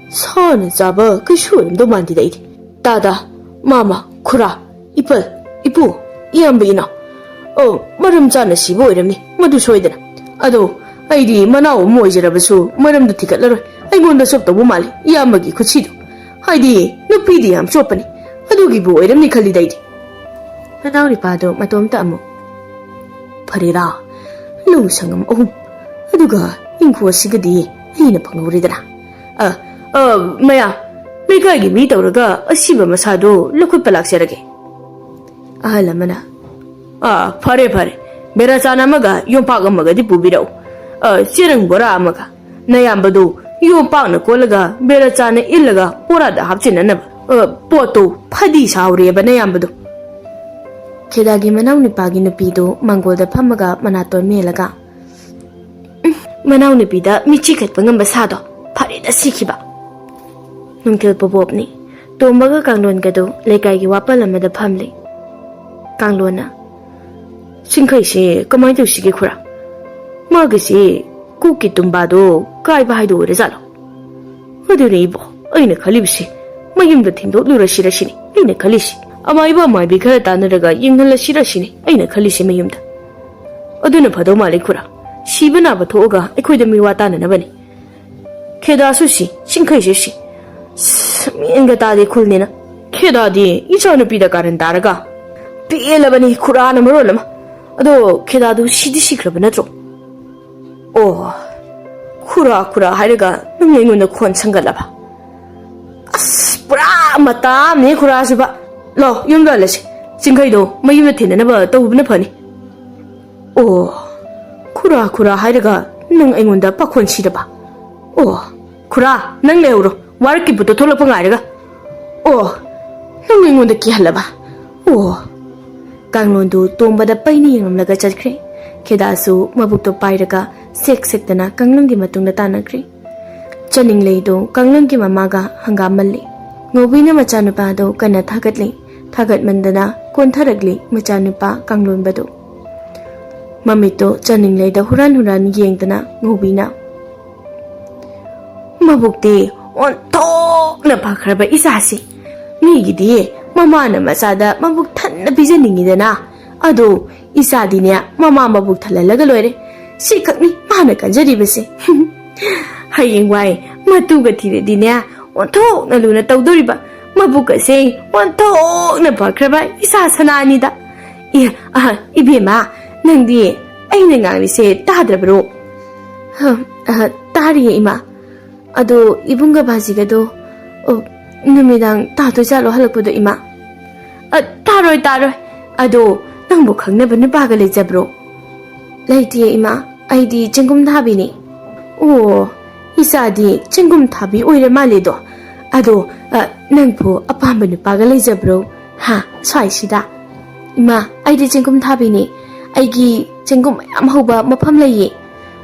"ꯁꯥꯅ ꯆꯥꯕ ꯀꯩꯁꯨ ꯑꯣꯏꯔꯝꯗꯧ ꯃꯥꯟꯗꯦꯗ ꯑꯩꯗꯤ꯫ ꯇꯥꯗ, ꯃꯥꯃ, ꯈꯨꯔꯥ, ꯏꯄꯜ, ꯏꯄꯨ, ꯏꯌꯥꯝꯕ, ꯏꯅꯥꯎ꯫ ꯑꯣ, ꯃꯔꯝ ꯆꯥꯅ ꯁꯤꯕ ꯑꯣꯏꯔꯝꯅꯤ, ꯃꯗꯨ ꯁꯣꯏꯗꯅ꯫ ꯑꯗꯣ ꯑꯩꯗꯤ ꯃꯅꯥꯎ ꯑꯃ ꯑꯣꯏꯖꯔꯕꯁꯨ ꯃꯔꯝꯗꯨ ꯊꯤꯒꯠꯂꯔꯣꯏ꯫ ꯑꯩꯉꯣꯟꯗ ꯆꯣꯞꯇꯧꯕ ꯃꯥꯜꯂꯤ ꯏꯌꯥꯝꯕꯒꯤ ꯈꯨꯠꯁꯤꯗꯨ꯫ ꯍꯥꯏꯗꯤ ꯅꯨꯄꯤꯗꯤ ꯌꯥꯝ ꯆꯣꯞꯄꯅꯤ, ꯑꯗꯨꯒꯤꯕꯨ ꯑꯣꯏꯔꯝꯅꯤ ꯈꯜꯂꯤꯗ ꯑꯩꯗꯤ꯫" ꯃꯅꯥꯎ ꯅꯤꯄꯥꯗꯣ ꯃꯇꯣꯝꯇ ꯑꯃꯨꯛ, "ꯐꯔꯦꯔꯥ, ꯂꯧ ꯁꯪꯉꯝ ꯑꯍꯨꯝ, ꯑꯗꯨꯒ ꯏꯪꯈꯣꯜꯁꯤꯒꯗꯤ ꯑꯩꯅ ꯐꯪꯍꯧꯔꯦꯗꯅ꯫ ꯑ, ꯑ, ꯃꯌꯥꯝ, ꯂꯩꯀꯥꯏꯒꯤ ꯃꯤ ꯇꯧꯔꯒ ꯑꯁꯤꯕ ꯃꯁꯥꯗꯣ ꯂꯧꯈꯠꯄ ꯂꯥꯛꯆꯔꯒꯦ꯫" ꯑꯍꯜ ꯑꯃꯅ, "ꯑ, ꯐꯔꯦ, ꯐꯔꯦ, ꯕꯦꯔꯥꯆꯥꯟ ꯑꯃꯒ ꯌꯣꯝꯄꯥꯛ ꯑꯃꯒꯗꯤ ꯄꯨꯕꯤꯔꯛꯎ꯫ ꯑ, ꯆꯦꯔꯪ ꯕꯣꯔꯥ ꯑꯃꯒ꯫ ꯅꯌꯥꯝꯕꯗꯨ ꯌꯣꯝꯄꯥꯛꯅ ꯀꯣꯜꯂꯒ ꯕꯦꯔꯥꯆꯥꯟꯅ ꯏꯜꯂꯒ ꯕꯣꯔꯥꯗ ꯍꯥꯞꯆꯤꯟꯅꯅꯕ, ꯑ, ꯄꯣꯠꯇꯨ ꯐꯗꯤ ꯁꯥꯍꯧꯔꯦꯕ ꯅꯌꯥꯝꯕꯗꯨ꯫" ꯈꯦꯗꯥꯒꯤ ꯃꯅꯥꯎ ꯅꯨꯄꯥꯒꯤ ꯅꯨꯄꯤꯗꯨ ꯃꯥꯡꯒꯣꯜꯗ ꯐꯝꯃꯒ ꯃꯅꯥꯇꯣꯟ ꯃꯦꯜꯂꯒ, ꯎꯝ, ꯃꯅꯥꯎ ꯅꯨꯄꯤꯗ ꯃꯤꯠꯆꯤ ꯈꯠꯄ ꯉꯝꯕ ꯁꯥꯗꯣ ꯐꯔꯦꯗ ꯁꯤꯈꯤꯕ꯫ ꯅꯨꯡꯊꯤꯜ ꯄꯣꯕꯣꯞꯅꯤ꯫ ꯇꯣꯝꯕꯒ ꯀꯥꯡꯂꯣꯟꯒꯗꯨ ꯂꯩꯀꯥꯏꯒꯤ ꯋꯥꯄꯜ ꯑꯃꯗ ꯐꯝꯂꯤ꯫ ꯀꯥꯡꯂꯣꯟꯅ, "ꯆꯤꯡꯈꯩꯁꯦ ꯀꯃꯥꯏꯅ ꯇꯧꯁꯤꯒꯦ ꯈꯨꯔꯥ? ꯃꯥꯒꯤꯁꯦ ꯀꯣꯛꯀꯤ ꯇꯨꯝꯕꯥꯗꯣ ꯀꯥꯏꯕ ꯍꯥꯏꯗꯣ ꯑꯣꯏꯔꯖꯥꯠꯂꯣ?" "ꯑꯗꯨꯅꯦ ꯏꯕꯣ, ꯑꯩꯅ ꯈꯜꯂꯤꯕꯁꯦ, ꯃꯌꯨꯝꯗ ꯊꯤꯟꯗꯣꯛꯂꯨꯔꯁꯤꯔ ꯁꯤꯅꯤ ꯑꯩꯅ ꯈꯜꯂꯤꯁꯦ꯫ ꯑꯃꯥꯏꯕ ꯑꯃꯥꯏꯕꯤ ꯈꯔ ꯇꯥꯟꯅꯔꯒ ꯌꯦꯡꯍꯜꯂꯁꯤꯔ ꯁꯤꯅꯤ ꯑꯩꯅ ꯈꯜꯂꯤꯁꯦ ꯃꯌꯨꯝꯗ꯫ ꯑꯗꯨꯅ ꯐꯗꯧ ꯃꯥꯜꯂꯤ ꯈꯨꯔꯥ꯫ ꯁꯤꯕ ꯅꯥꯕ ꯊꯣꯛꯑꯒ ꯑꯩꯈꯣꯏꯗ ꯃꯤꯋꯥ ꯇꯥꯅꯅꯕꯅꯤ꯫ ꯈꯦꯗꯥꯁꯨ ꯁꯤ, ꯆꯤꯡꯈꯩꯁꯨ ꯁꯤ꯫ ꯑꯁ, ꯃꯦꯟꯒ ꯇꯥꯗꯦ ꯈꯨꯜꯅꯤꯅ꯫ ꯈꯦꯗꯥꯗꯤ ꯏꯆꯥꯅꯨꯄꯤꯗ ꯀꯥꯔꯟ ꯇꯥꯔꯒ ꯄꯦꯜꯂꯕꯅꯤ ꯈꯨꯔꯥꯅ ꯃꯔꯣꯜ ꯑꯃ꯫ ꯑꯗꯣ ꯈꯦꯗꯥꯗꯨ ꯁꯤꯗꯤ ꯁꯤꯈ꯭ꯔꯕ ꯅꯠꯇ꯭ꯔꯣ?" "ꯑꯣ, ꯈꯨꯔꯥ, ꯈꯨꯔꯥ ꯍꯥꯏꯔꯒ ꯅꯪ ꯑꯩꯉꯣꯟꯗ ꯈꯣꯟ ꯁꯪꯒꯠꯂꯕ? ꯑꯁ, ꯄꯨꯔꯥ ꯃꯇꯥ ꯑꯃꯅꯤ ꯈꯨꯔꯥꯁꯤꯕ꯫ ꯂꯥꯎ, ꯌꯨꯝꯗ ꯍꯜꯂꯁꯤ꯫ ꯆꯤꯡꯈꯩꯗꯣ ꯃꯌꯨꯝꯗ ꯊꯤꯟꯅꯅꯕ ꯇꯧꯕꯅ ꯐꯅꯤ꯫" "ꯑꯣ, ꯈꯨꯔꯥ, ꯈꯨꯔꯥ ꯍꯥꯏꯔꯒ ꯅꯪ ꯑꯩꯉꯣꯟꯗ ꯄꯥꯈꯣꯟ ꯁꯤꯔꯕ? ꯑꯣ, ꯈꯨꯔꯥ, ꯅꯪ ꯂꯩꯍꯧꯔꯣ, ꯋꯥꯔꯛꯀꯤ ꯕꯨꯠꯇꯣ ꯊꯣꯛꯂꯛꯄ ꯉꯥꯏꯔꯒ꯫ ꯑꯣ, ꯅꯪ ꯑꯩꯉꯣꯟꯗ ꯀꯤꯍꯜꯂꯕ? ꯑꯣ, ꯀꯥꯡꯂꯣꯟꯗꯨ ꯇꯣꯝꯕꯗ ꯄꯩꯅ ꯌꯦꯡꯂꯝꯂꯒ ꯆꯠꯈ꯭ꯔꯦ꯫ ꯈꯦꯗꯥꯁꯨ ꯃꯕꯨꯛꯇꯣ ꯄꯥꯏꯔꯒ ꯁꯦꯛ ꯁꯦꯛꯇꯅ ꯀꯥꯡꯂꯪꯒꯤ ꯃꯇꯨꯡꯗ ꯇꯥꯟꯅꯈ꯭ꯔꯦ꯫ ꯆꯅꯤꯡꯂꯩꯗꯨ ꯀꯥꯡꯂꯪꯒꯤ ꯃꯃꯥꯒ ꯍꯪꯒꯥꯝ ꯃꯜꯂꯤ꯫ ꯉꯧꯕꯤꯅ ꯃꯆꯥꯅꯨꯄꯥꯗꯨ ꯀꯟꯅ ꯊꯥꯒꯠꯂꯤ꯫ ꯊꯥꯒꯠꯃꯟꯗꯅ ꯀꯣꯟꯊꯔꯛꯂꯤ ꯃꯆꯥꯅꯨꯄꯥ ꯀꯥꯡꯂꯣꯟꯕꯗꯨ꯫ ꯃꯃꯤꯠꯇꯣ ꯆꯅꯤꯡꯂꯩꯗ ꯍꯨꯔꯥꯟ ꯍꯨꯔꯥꯟ ꯌꯦꯡꯗꯅ ꯉꯧꯕꯤꯅ, "ꯃꯕꯨꯛꯇꯤ ꯑꯣꯟꯊꯣꯛꯅ ꯐꯈ꯭ꯔꯕ ꯏꯆꯥꯁꯤ꯫ ꯃꯤꯒꯤꯗꯤ ꯃꯃꯥꯅ ꯃꯆꯥꯗ ꯃꯕꯨꯛ ꯊꯟꯅ ꯄꯤꯖꯅꯤꯡꯉꯤꯗꯅ꯫ ꯑꯗꯣ ꯏꯆꯥꯗꯤꯅꯦ, ꯃꯃꯥ ꯃꯕꯨꯛ ꯊꯜꯍꯜꯂꯒ ꯂꯣꯏꯔꯦ꯫ ꯁꯤꯈꯛꯅꯤ ꯃꯥꯅ ꯀꯟꯖꯔꯤꯕꯁꯦ꯫ ꯍꯌꯦꯡꯋꯥꯏ ꯃꯇꯨꯒ ꯊꯤꯔꯗꯤꯅꯦ, ꯑꯣꯟꯊꯣꯛꯅ ꯂꯨꯅ ꯇꯧꯗꯣꯔꯤꯕ꯫ ꯃꯕꯨꯛ ꯑꯁꯦ ꯑꯣꯟꯊꯣꯛꯅ ꯐꯈ꯭ꯔꯕ ꯏꯆꯥ ꯁꯅꯥꯅꯤꯗ꯫ ꯑꯦ, ꯑꯍ, ꯏꯕꯦꯝꯃ, ꯅꯪꯗꯤ ꯑꯩꯅ ꯉꯥꯡꯂꯤꯁꯦ ꯇꯥꯗ꯭ꯔꯕ꯭ꯔꯣ?" "ꯍ, ꯑꯍ, ꯇꯥꯔꯤꯌꯦ, ꯏꯃꯥ꯫ ꯑꯗꯣ ꯏꯕꯨꯡꯒ ꯕꯥꯖꯤꯒꯗꯣ, ꯑꯣ, ꯅꯨꯃꯤꯗꯥꯡ ꯇꯥꯗꯣꯏꯖꯥꯠꯂꯣ ꯍꯜꯂꯛꯄꯗꯣ, ꯏꯃꯥ?" "ꯑ, ꯇꯥꯔꯣꯏ, ꯇꯥꯔꯣꯏ꯫ ꯑꯗꯣ ꯅꯪꯕꯨ ꯈꯪꯅꯕ ꯅꯨꯄꯥꯒ ꯂꯩꯖꯕ꯭ꯔꯣ?" "ꯂꯩꯇꯤꯌꯦ, ꯏꯃꯥ꯫ ꯑꯩꯗꯤ ꯆꯤꯡꯒꯨꯝ ꯊꯥꯕꯤꯅꯤ꯫" "ꯑꯣ, ꯏꯆꯥꯗꯤ ꯆꯤꯡꯒꯨꯝ ꯊꯥꯕꯤ ꯑꯣꯏꯔ ꯃꯥꯜꯂꯦꯗꯣ꯫ ꯑꯗꯣ, ꯑ, ꯅꯪꯕꯨ ꯑꯄꯥꯝꯕ ꯅꯨꯄꯥꯒ ꯂꯩꯖꯕ꯭ꯔꯣ? ꯍꯥ, ꯁ꯭ꯋꯥꯏꯁꯤꯗ?" "ꯏꯃꯥ, ꯑꯩꯗꯤ ꯆꯤꯡꯒꯨꯝ ꯊꯥꯕꯤꯅꯤ꯫ ꯑꯩꯒꯤ ꯆꯤꯡꯒꯨꯝ ꯃꯌꯥꯝ ꯍꯧꯕ ꯃꯐꯝ ꯂꯩꯌꯦ꯫"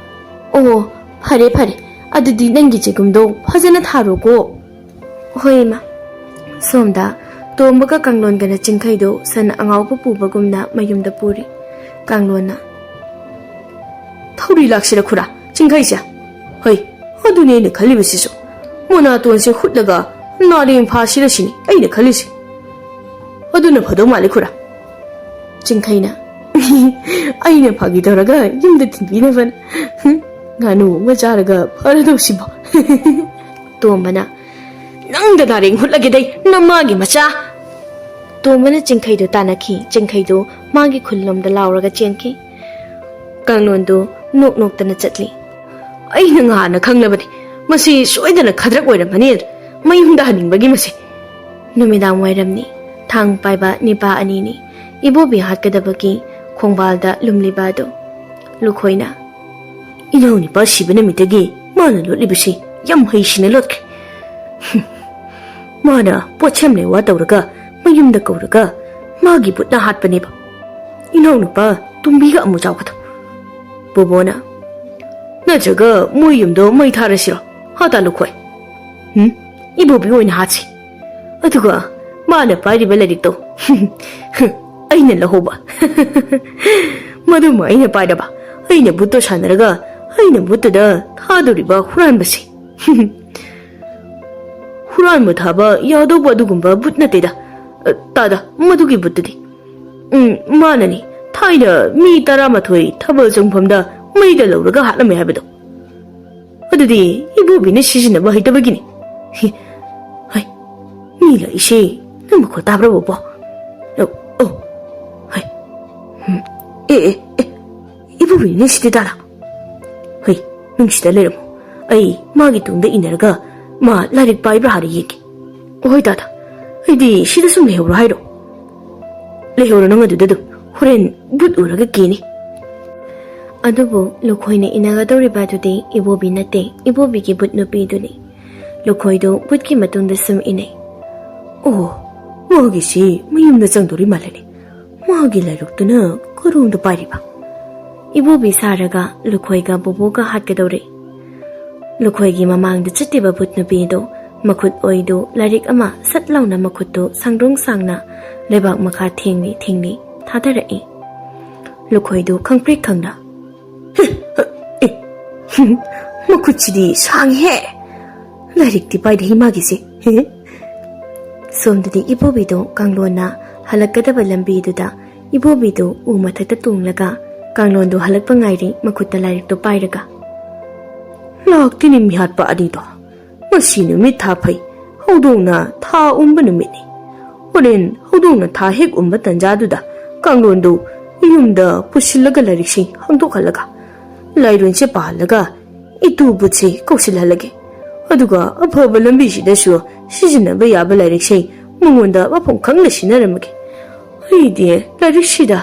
"ꯑꯣ, ꯐꯔꯦ, ꯐꯔꯦ꯫ ꯑꯗꯨꯗꯤ ꯅꯪꯒꯤ ꯆꯤꯡꯒꯨꯝꯗꯣ ꯐꯖꯅ ꯊꯥꯔꯣꯀꯣ꯫" "ꯍꯣꯏ, ꯏꯃꯥ꯫" ꯁꯣꯝꯗ ꯇꯣꯝꯕꯒ ꯀꯥꯡꯂꯣꯟꯒꯅ ꯆꯤꯡꯈꯩꯗꯣ ꯁꯟ ꯑꯉꯥꯎꯕ ꯄꯨꯕꯒꯨꯝꯅ ꯃꯌꯨꯝꯗ ꯄꯨꯔꯤ꯫ ꯀꯥꯡꯂꯣꯟꯅ, "ꯊꯧꯔꯤ ꯂꯥꯛꯁꯤꯔ ꯈꯨꯔꯥ, ꯆꯤꯡꯈꯩꯁꯦ? ꯍꯣꯏ, ꯑꯗꯨꯅꯦ ꯑꯩꯅ ꯈꯜꯂꯤꯕꯁꯤꯁꯨ꯫ ꯃꯅꯥꯇꯣꯟꯁꯦ ꯍꯨꯠꯂꯒ ꯅꯥꯔꯦꯡ ꯐꯥꯁꯤꯔ ꯁꯤꯅꯤ ꯑꯩꯅ ꯈꯜꯂꯤꯁꯦ꯫ ꯑꯗꯨꯅ ꯐꯗꯧ ꯃꯥꯜꯂꯤ ꯈꯨꯔꯥ꯫" ꯆꯤꯡꯈꯩꯅ, "ꯑꯩꯅ ꯐꯥꯒꯤ ꯇꯧꯔꯒ ꯌꯨꯝꯗ ꯊꯤꯟꯕꯤꯅꯕꯅ꯫ ꯉꯥꯅꯨ ꯑꯃ ꯆꯥꯔꯒ ꯐꯔꯗꯧꯁꯤꯕꯣ꯫" ꯇꯣꯝꯕꯅ, "ꯅꯪꯗ ꯅꯥꯔꯦꯡ ꯍꯨꯠꯂꯒꯦꯗꯩ, ꯅꯃꯥꯒꯤ ꯃꯆꯥ!" ꯇꯣꯝꯕꯅ ꯆꯤꯡꯈꯩꯗꯨ ꯇꯥꯟꯅꯈꯤ꯫ ꯆꯤꯡꯈꯩꯗꯨ ꯃꯥꯒꯤ ꯈꯨꯜꯂꯣꯝꯗ ꯂꯥꯎꯔꯒ ꯆꯦꯟꯈꯤ꯫ ꯀꯥꯡꯂꯣꯟꯗꯨ ꯅꯣꯛ ꯅꯣꯛꯇꯅ ꯆꯠꯂꯤ꯫ "ꯑꯩꯅ ꯉꯍꯥꯟꯅ ꯈꯪꯂꯕꯅꯤ, ꯃꯁꯤ ꯁꯣꯏꯗꯅ ꯈꯗ꯭ꯔꯛ ꯑꯣꯏꯔꯝꯃꯅꯤ꯫ ꯃꯌꯨꯝꯗ ꯍꯟꯅꯤꯡꯕꯒꯤ ꯃꯁꯤ꯫" ꯅꯨꯃꯤꯗꯥꯡ ꯋꯥꯏꯔꯝꯅꯤ꯫ ꯊꯥꯡ ꯄꯥꯏꯕ ꯅꯤꯄꯥ ꯑꯅꯤꯅꯤ ꯏꯕꯣꯕꯤ ꯍꯥꯠꯀꯗꯕꯒꯤ ꯈꯣꯡꯕꯥꯜꯗ ꯂꯨꯝꯂꯤꯕ ꯑꯗꯨ꯫ ꯂꯨꯈꯣꯏꯅ, "ꯏꯅꯥꯎ ꯅꯤꯄꯥ ꯁꯤꯕ ꯅꯨꯃꯤꯠꯇꯒꯤ ꯃꯥꯅ ꯂꯣꯠꯂꯤꯕꯁꯤ ꯌꯥꯝ ꯍꯩꯁꯤꯡꯅ ꯂꯣꯠꯈ꯭ꯔꯦ꯫ ꯍꯨꯝ꯫ ꯃꯥꯅ ꯄꯣꯠꯁꯦꯝ ꯂꯩꯋꯥ ꯇꯧꯔꯒ ꯃꯌꯨꯝꯗ ꯀꯧꯔꯒ ꯃꯥꯒꯤ ꯕꯨꯠꯅ ꯍꯥꯠꯄꯅꯦꯕ꯫ ꯏꯅꯥꯎꯅꯨꯄꯥ ꯇꯣꯝꯕꯤꯒ ꯑꯃꯨ ꯆꯥꯎꯒꯗꯣ꯫ ꯕꯣꯕꯣꯅ, "ꯅꯠꯇ꯭ꯔꯒ ꯃꯣꯏ ꯌꯨꯝꯗꯣ ꯃꯩ ꯊꯥꯔꯁꯤꯔꯣ? ꯍꯥ, ꯇꯥ ꯂꯨꯈꯣꯏ?" "ꯎꯝ, ꯏꯕꯣꯕꯤ ꯑꯣꯏꯅ ꯍꯥꯠꯁꯤ꯫ ꯑꯗꯨꯒ ꯃꯥꯅ ꯄꯥꯏꯔꯤꯕ ꯂꯥꯏꯔꯤꯛꯇꯣ ꯑꯩꯅ ꯂꯧꯍꯧꯕ꯫ ꯃꯗꯨꯃ ꯑꯩꯅ ꯄꯥꯏꯔꯕ, ꯑꯩꯅ ꯚꯨꯠꯇꯣ ꯁꯥꯟꯅꯔꯒ ꯑꯩꯅ ꯚꯨꯠꯇꯨꯗ ꯊꯥꯗꯣꯔꯤꯕ ꯍꯨꯔꯥꯟꯕꯁꯦ꯫ ꯍꯨꯔꯥꯟꯕ ꯊꯥꯕ ꯌꯥꯗꯧꯕ ꯑꯗꯨꯒꯨꯝꯕ ꯚꯨꯠ ꯅꯠꯇꯦꯗ꯫ ꯑ, ꯇꯥꯗ, ꯃꯗꯨꯒꯤ ꯚꯨꯠꯇꯨꯗꯤ꯫ ꯎꯝ, ꯃꯥꯅꯅꯤ꯫ ꯊꯥꯏꯅ ꯃꯤ ꯇꯔꯥꯃꯥꯊꯣꯏ ꯊꯥꯕꯜ ꯆꯣꯡꯐꯝꯗ ꯃꯩꯒ ꯂꯧꯔꯒ ꯍꯥꯠꯂꯝꯃꯦ ꯍꯥꯏꯕꯗꯣ꯫ ꯑꯗꯨꯗꯤ ꯏꯕꯣꯕꯤꯅ ꯁꯤꯖꯤꯟꯅꯕ ꯍꯩꯇꯕꯒꯤꯅꯤ꯫ ꯍꯤ, ꯍꯩ, ꯃꯤ ꯂꯥꯛꯏꯁꯦ ꯅꯪ ꯃꯈꯣꯜ ꯇꯥꯕ꯭ꯔꯥ, ꯕꯣꯕꯣ? ꯑꯣ, ꯑꯣ, ꯍꯩ, ꯎꯝ, ꯑꯦ, ꯑꯦ, ꯑꯦ, ꯏꯕꯣꯕꯤꯅꯦ ꯁꯤꯗꯤ ꯇꯥꯔꯥ꯫ ꯍꯩ, ꯅꯪ ꯁꯤꯗ ꯂꯩꯔꯝꯃꯣ꯫ ꯑꯩ ꯃꯥꯒꯤ ꯇꯨꯡꯗ ꯏꯟꯅꯔꯒ ꯃꯥ ꯂꯥꯏꯔꯤꯛ ꯄꯥꯏꯕ꯭ꯔꯥ ꯍꯥꯟꯅ ꯌꯦꯡꯒꯦ꯫ ꯍꯣꯏ, ꯇꯥꯗ꯫ ꯑꯩꯗꯤ ꯁꯤꯗ ꯁꯨꯝ ꯂꯩꯍꯧꯔꯣ ꯍꯥꯏꯔꯣ? ꯂꯩꯍꯧꯔꯣ ꯅꯪ ꯑꯗꯨꯗ ꯑꯗꯨꯝ꯫ ꯍꯣꯔꯦꯟ ꯚꯨꯠ ꯎꯔꯒ ꯀꯤꯅꯤ꯫ ꯑꯗꯨꯕꯨ ꯂꯨꯈꯣꯏꯅ ꯏꯟꯅꯒꯗꯧꯔꯤꯕ ꯑꯗꯨꯗꯤ ꯏꯕꯣꯕꯤ ꯅꯠꯇꯦ, ꯏꯕꯣꯕꯤꯒꯤ ꯚꯨꯠ ꯅꯨꯄꯤꯗꯨꯅꯤ꯫ ꯂꯨꯈꯣꯏꯗꯨ ꯚꯨꯠꯀꯤ ꯃꯇꯨꯡꯗ ꯁꯨꯝ ꯏꯟꯅꯩ꯫ ꯑꯣ, ꯃꯥꯒꯤꯁꯤ ꯃꯌꯨꯝꯗ ꯆꯪꯗꯣꯔꯤ ꯃꯥꯜꯂꯦꯅꯦ꯫ ꯃꯥꯒꯤ ꯂꯥꯏꯔꯤꯛꯇꯨꯅ ꯀꯔꯣꯝꯗ ꯄꯥꯏꯔꯤꯕ? ꯏꯕꯣꯕꯤ ꯁꯥꯔꯒ ꯂꯨꯈꯣꯏꯒ ꯕꯣꯕꯣꯒ ꯍꯥꯠꯀꯗꯧꯔꯦ꯫ ꯂꯨꯈꯣꯏꯒꯤ ꯃꯃꯥꯡꯗ ꯆꯠꯂꯤꯕ ꯚꯨꯠ ꯅꯨꯄꯤꯗꯨ ꯃꯈꯨꯠ ꯑꯣꯏꯗꯨ ꯂꯥꯏꯔꯤꯛ ꯑꯃ ꯁꯠ ꯂꯥꯎꯅ ꯃꯈꯨꯠꯇꯨ ꯁꯥꯡꯗ꯭ꯔꯣꯡ ꯁꯥꯡꯅ ꯂꯩꯕꯥꯛ ꯃꯈꯥ ꯊꯦꯡꯂꯤ ꯊꯦꯡꯂꯤ ꯊꯥꯗꯔꯛꯏ꯫ ꯂꯨꯈꯣꯏꯗꯨ ꯈꯪꯄ꯭ꯔꯦꯛ ꯈꯪꯅ, "ꯑꯦ, ꯃꯈꯨꯠꯁꯤꯗꯤ ꯁꯥꯡꯉꯤꯍꯦ! ꯂꯥꯏꯔꯤꯛꯇꯤ ꯄꯥꯏꯗꯦ ꯃꯥꯒꯤꯁꯦ꯫ ꯍꯦ?" ꯁꯣꯝꯗꯗꯤ ꯏꯕꯣꯕꯤꯗꯨ ꯀꯥꯡꯂꯣꯟꯅ ꯍꯜꯂꯛꯀꯗꯕ ꯂꯝꯕꯤꯗꯨꯗ ꯏꯕꯣꯕꯤꯗꯨ ꯎ ꯃꯊꯛꯇ ꯇꯣꯡꯂꯒ ꯀꯥꯡꯂꯣꯟꯗꯨ ꯍꯜꯂꯛꯄ ꯉꯥꯏꯔꯤ, ꯃꯈꯨꯠꯇ ꯂꯥꯏꯔꯤꯛꯇꯨ ꯄꯥꯏꯔꯒ꯫ "ꯂꯥꯛꯇꯦꯅꯦ ꯃꯤꯍꯥꯠꯄ ꯑꯅꯤꯗꯣ꯫ ꯉꯁꯤ ꯅꯨꯃꯤꯠ ꯊꯥ ꯐꯩ, ꯍꯧꯗꯣꯡꯅ ꯊꯥ ꯎꯝꯕ ꯅꯨꯃꯤꯠꯅꯤ꯫ ꯍꯣꯔꯦꯟ ꯍꯧꯗꯣꯡꯅ ꯊꯥ ꯍꯦꯛ ꯎꯝꯕ ꯇꯟꯖꯥꯗꯨꯗ ꯀꯥꯡꯂꯣꯟꯗꯨ ꯌꯨꯝꯗ ꯄꯨꯁꯤꯜꯂꯒ ꯂꯥꯏꯔꯤꯛꯁꯤꯡ ꯍꯥꯡꯗꯣꯛꯍꯜꯂꯒ ꯂꯥꯏꯔꯣꯟꯁꯦ ꯄꯥꯍꯜꯂꯒ ꯏꯇꯨ ꯕꯨꯠꯁꯦ ꯀꯧꯁꯤꯜꯍꯜꯂꯒꯦ꯫ ꯑꯗꯨꯒ ꯑꯐꯕ ꯂꯝꯕꯤꯁꯤꯗꯁꯨ ꯁꯤꯖꯤꯟꯅꯕ ꯌꯥꯕ ꯂꯥꯏꯔꯤꯛꯁꯦ ꯃꯉꯣꯟꯗ ꯃꯐꯝ ꯈꯪꯅ ꯁꯤꯟꯅꯔꯝꯃꯒꯦ꯫ ꯑꯩꯗꯤ ꯂꯥꯏꯔꯤꯛꯁꯤꯗ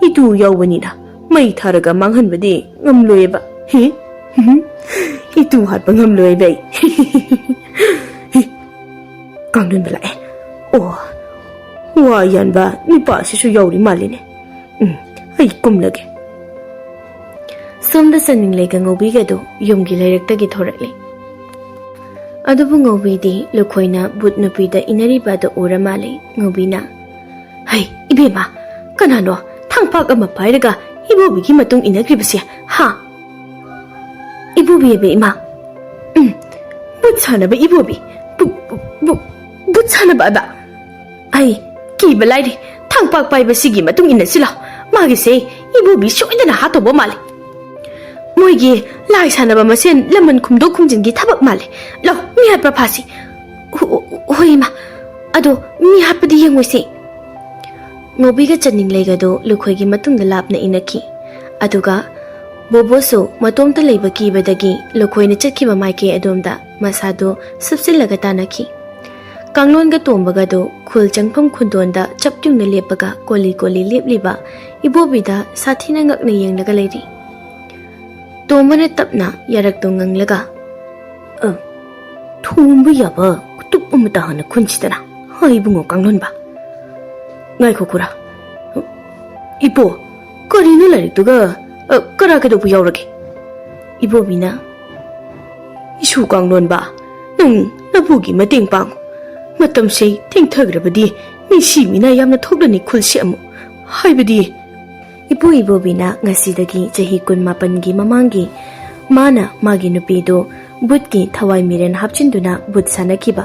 ꯏꯇꯨ ꯌꯥꯎꯕꯅꯤꯅ ꯃꯩ ꯊꯥꯔꯒ ꯃꯥꯡꯍꯟꯕꯗꯤ ꯉꯝꯂꯣꯏꯑꯕ꯫ ꯍꯤ? ꯏꯇꯨ ꯍꯥꯠꯄ ꯉꯝꯂꯣꯏꯕ ꯑꯩ꯫" ꯍꯤ, ꯀꯥꯡꯂꯣꯟꯕ ꯂꯥꯛꯑꯦ꯫ ꯑꯣ, ꯋꯥ ꯌꯥꯟꯕ ꯅꯨꯄꯥꯁꯤꯁꯨ ꯌꯥꯎꯔꯤ ꯃꯥꯜꯂꯤꯅꯦ꯫ ꯎꯝ, ꯑꯩ ꯀꯨꯝꯂꯒꯦ꯫ ꯁꯣꯝꯗ ꯆꯟꯅꯤꯡꯂꯩꯒ ꯉꯧꯕꯤꯒꯗꯨ ꯌꯨꯝꯒꯤ ꯂꯩꯔꯛꯇꯒꯤ ꯊꯣꯔꯛꯂꯤ꯫ ꯑꯗꯨꯕꯨ ꯉꯧꯕꯤꯗꯤ ꯂꯨꯈꯣꯏꯅ ꯕꯨꯠ ꯅꯨꯄꯤꯗ ꯏꯟꯅꯔꯤꯕ ꯑꯗꯨ ꯎꯔ ꯃꯥꯜꯂꯦ꯫ ꯉꯧꯕꯤꯅ, "ꯍꯩ, ꯏꯕꯦꯝꯃ, ꯀꯅꯥꯅꯣ ꯊꯥꯡꯄꯥꯛ ꯑꯃ ꯄꯥꯏꯔꯒ ꯏꯕꯣꯕꯤꯒꯤ ꯃꯇꯨꯡ ꯏꯟꯅꯈ꯭ꯔꯤꯕꯁꯦ, ꯍꯥ?" "ꯏꯕꯣꯕꯤ ꯍꯥꯏꯕ, ꯏꯃꯥ?" "ꯎꯝ, ꯕꯨꯠ ꯁꯥꯟꯅꯕ ꯏꯕꯣꯕꯤ꯫ ꯕꯨ-, ꯕꯨ-, ꯕꯨ-, ꯕꯨꯠ ꯁꯥꯟꯅꯕ ꯍꯥꯏꯕ? ꯑꯩ ꯀꯤꯕ ꯂꯥꯏꯔꯤ꯫ ꯊꯥꯡꯄꯥꯛ ꯄꯥꯏꯕꯁꯤꯒꯤ ꯃꯇꯨꯡ ꯏꯟꯅꯁꯤ ꯂꯥꯎ꯫ ꯃꯥꯒꯤꯁꯦ ꯏꯕꯣꯕꯤ ꯁꯣꯏꯗꯅ ꯍꯥꯠꯇꯧꯕ ꯃꯥꯜꯂꯤ꯫ ꯃꯣꯏꯒꯤ ꯂꯥꯏ ꯁꯥꯟꯅꯕ ꯃꯁꯦꯟ ꯂꯃꯟ ꯈꯨꯝꯗꯣꯛ ꯈꯨꯝꯖꯤꯟꯒꯤ ꯊꯕꯛ ꯃꯥꯜꯂꯦ꯫ ꯂꯥꯎ, ꯃꯤ ꯍꯥꯠꯄ ꯐꯥꯁꯤ꯫ ꯍꯣ-, ꯍꯣꯏ, ꯏꯃꯥ꯫ ꯑꯗꯣ ꯃꯤ ꯍꯥꯠꯄꯗꯤ ꯌꯦꯡꯉꯣꯏꯁꯦ꯫" ꯉꯧꯕꯤꯒ ꯆꯟꯅꯤꯡꯂꯩꯒꯗꯨ ꯂꯨꯈꯣꯏꯒꯤ ꯃꯇꯨꯡꯗ ꯂꯥꯞꯅ ꯏꯟꯅꯈꯤ꯫ ꯑꯗꯨꯒ ꯕꯣꯕꯣꯁꯨ ꯃꯇꯣꯝꯇ ꯂꯩꯕ ꯀꯤꯕꯗꯒꯤ ꯂꯨꯈꯣꯏꯅ ꯆꯠꯈꯤꯕ ꯃꯥꯏꯀꯩ ꯑꯗꯣꯝꯗ ꯃꯁꯥꯗꯨ ꯁꯨꯞꯆꯤꯜꯂꯒ ꯇꯥꯟꯅꯈꯤ꯫ ꯀꯥꯡꯂꯣꯟꯒ ꯇꯣꯝꯕꯒꯗꯨ ꯈꯨꯜ ꯆꯪꯐꯝ ꯈꯨꯟꯗꯣꯟꯗ ꯆꯞ ꯌꯨꯡꯅ ꯂꯦꯞꯄꯒ ꯀꯣꯂꯤ ꯀꯣꯂꯤ ꯂꯦꯞꯂꯤꯕ ꯏꯕꯣꯕꯤꯗ ꯁꯥꯊꯤꯅ ꯉꯛꯅ ꯌꯦꯡꯂꯒ ꯂꯩꯔꯤ꯫ ꯇꯣꯝꯕꯅ ꯇꯞꯅ ꯌꯥꯔꯛꯇꯨ ꯉꯪꯂꯒ, "ꯑ, ꯊꯣꯝꯕ ꯌꯥꯕ ꯈꯨꯇꯨꯞ ꯑꯃꯇ ꯍꯥꯟꯅ ꯈꯨꯟꯁꯤꯗꯅ, ꯍꯥ ꯏꯕꯨꯡꯉꯣ ꯀꯥꯡꯂꯣꯟꯕ?" "ꯉꯥꯏꯈꯣ ꯈꯨꯔꯥ꯫ ꯏꯄꯣ, ꯀꯔꯤꯅꯣ ꯂꯥꯏꯔꯤꯛꯇꯨꯒ, ꯑ, ꯀꯔꯥ ꯀꯩꯗꯧꯕ ꯌꯥꯎꯔꯒꯦ?" ꯏꯕꯣꯕꯤꯅ, "ꯏꯁꯨ ꯀꯥꯡꯂꯣꯟꯕ, ꯅꯪ ꯅꯄꯨꯒꯤ ꯃꯇꯦꯡ ꯄꯥꯡꯉꯨ꯫ ꯃꯇꯝꯁꯦ ꯊꯦꯡꯊꯈ꯭ꯔꯕꯗꯤ ꯃꯤꯁꯤ ꯃꯤꯅ ꯌꯥꯝꯅ ꯊꯣꯛꯂꯅꯤ ꯈꯨꯜꯁꯦ ꯑꯃꯨꯛ꯫ ꯍꯥꯏꯕꯗꯤ" ꯏꯄꯨ ꯏꯕꯣꯕꯤꯅ ꯉꯁꯤꯗꯒꯤ ꯆꯍꯤ ꯀꯨꯟꯃꯥꯄꯟꯒꯤ ꯃꯃꯥꯡꯒꯤ ꯃꯥꯅ ꯃꯥꯒꯤ ꯅꯨꯄꯤꯗꯨ ꯕꯨꯠꯀꯤ ꯊꯋꯥꯏ ꯃꯤꯔꯦꯟ ꯍꯥꯞꯆꯤꯟꯗꯨꯅ ꯕꯨꯠ ꯁꯥꯟꯅꯈꯤꯕ,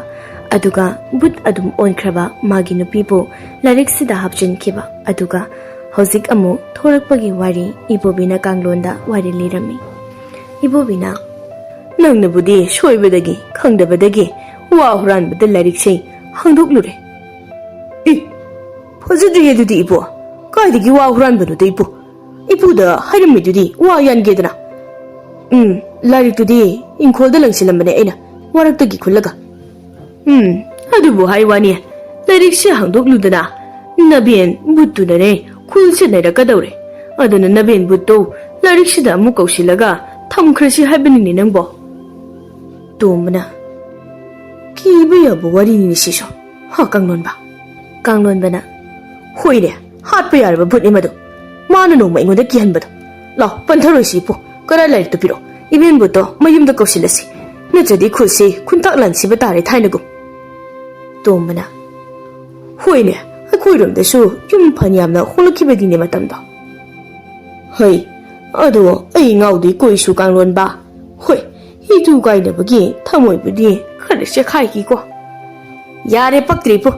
ꯑꯗꯨꯒ ꯕꯨꯠ ꯑꯗꯨꯝ ꯑꯣꯟꯈ꯭ꯔꯕ ꯃꯥꯒꯤ ꯅꯨꯄꯤꯕꯨ ꯂꯥꯏꯔꯤꯛꯁꯤꯗ ꯍꯥꯞꯆꯤꯟꯈꯤꯕ, ꯑꯗꯨꯒ ꯍꯧꯖꯤꯛ ꯑꯃꯨꯛ ꯊꯣꯔꯛꯄꯒꯤ ꯋꯥꯔꯤ ꯏꯕꯣꯕꯤꯅ ꯀꯥꯡꯂꯣꯟꯗ ꯋꯥꯔꯤ ꯂꯤꯔꯝꯃꯤ꯫ ꯏꯕꯣꯕꯤꯅ, "ꯅꯪꯅꯕꯨꯗꯤ ꯁꯣꯏꯕꯗꯒꯤ, ꯈꯪꯗꯕꯗꯒꯤ ꯋꯥ ꯍꯨꯔꯥꯟꯕꯗ ꯂꯥꯏꯔꯤꯛꯁꯦ ꯍꯥꯡꯗꯣꯛꯂꯨꯔꯦ꯫" "ꯏ, ꯐꯖꯗ꯭ꯔꯤꯌꯦ ꯑꯗꯨꯗꯤ ꯏꯕꯣ꯫ ꯀꯥꯏꯗꯒꯤ ꯋꯥ ꯍꯨꯔꯥꯟꯕꯅꯣꯗ ꯏꯕꯣ? ꯏꯄꯨꯗ ꯍꯥꯏꯔꯝꯃꯤꯗꯨꯗꯤ ꯋꯥ ꯌꯥꯟꯒꯦꯗꯅ꯫" "ꯎꯝ, ꯂꯥꯏꯔꯤꯛꯇꯨꯗꯤ ꯏꯪꯈꯣꯜꯗ ꯂꯪꯁꯤꯜꯂꯝꯕꯅꯦ ꯑꯩꯅ, ꯋꯥꯔꯛꯇꯒꯤ ꯈꯨꯜꯂꯒ꯫" "ꯎꯝ, ꯑꯗꯨꯕꯨ ꯍꯥꯏ ꯋꯥꯅꯤ, ꯂꯥꯏꯔꯤꯛꯁꯦ ꯍꯥꯡꯗꯣꯛꯂꯨꯗꯅ, ꯅꯕꯦꯟ ꯕꯨꯠꯇꯨꯅꯅꯦ ꯈꯨꯜꯁꯦ ꯅꯩꯔꯛꯀꯗꯧꯔꯦ꯫ ꯑꯗꯨꯅ ꯅꯕꯦꯟ ꯕꯨꯠꯇꯣ ꯂꯥꯏꯔꯤꯛꯁꯤꯗ ꯑꯃꯨꯛ ꯀꯧꯁꯤꯜꯂꯒ ꯊꯝꯈ꯭ꯔꯁꯤ ꯍꯥꯏꯕꯅꯤꯅꯦ ꯅꯪꯕꯣ꯫" ꯇꯣꯝꯕꯅ, "ꯀꯤꯕ ꯌꯥꯕ ꯋꯥꯔꯤꯅꯤꯅꯦ ꯁꯤꯁꯨ, ꯍꯥ ꯀꯥꯡꯂꯣꯟꯕ?" ꯀꯥꯡꯂꯣꯟꯕꯅ, "ꯍꯣꯏꯅꯦ, ꯍꯥꯠꯄ ꯌꯥꯔꯕ ꯕꯨꯠꯅꯤ ꯃꯗꯨ꯫ ꯃꯥꯅ ꯅꯣꯡꯃ ꯑꯩꯉꯣꯟꯗ ꯀꯤꯍꯟꯕꯗꯣ꯫ ꯂꯥꯎ, ꯄꯟꯊꯔꯣꯏꯁꯤ ꯏꯄꯨ꯫ ꯀꯗꯥꯏ ꯂꯥꯏꯔꯤꯛꯇꯣ ꯄꯤꯔꯛꯑꯣ꯫ ꯏꯕꯦꯟꯕꯨꯠꯇꯣ ꯃꯌꯨꯝꯗ ꯀꯧꯁꯤꯜꯂꯁꯤ꯫ ꯅꯠꯇ꯭ꯔꯗꯤ ꯈꯨꯜꯁꯤ ꯈꯨꯟꯇꯥꯛ ꯂꯥꯟꯁꯤꯕ ꯇꯥꯔꯦ ꯊꯥꯏꯅꯒꯨꯝ꯫ ꯇꯣꯝꯕꯅ, ꯍꯣꯏꯅꯦ, ꯑꯩꯈꯣꯏꯔꯣꯝꯗꯁꯨ ꯌꯨꯝ ꯐꯅꯌꯥꯝꯅ ꯍꯣꯡꯂꯛꯈꯤꯕꯗꯤꯅꯦ ꯃꯇꯝꯗꯣ꯫ ꯍꯩ, ꯑꯗꯣ ꯑꯩ ꯉꯥꯎꯗꯣꯏ ꯀꯣꯏꯁꯨ ꯀꯥꯡꯂꯣꯟꯕ꯫ ꯍꯣꯏ, ꯏꯇꯨ ꯀꯥꯏꯅꯕꯒꯤ ꯊꯃꯣꯏꯕꯨꯗꯤ ꯈꯔ ꯆꯦꯈꯥꯏꯈꯤꯀꯣ꯫ ꯌꯥꯔꯦ, ꯄꯛꯇ꯭ꯔꯦ ꯏꯄꯨ꯫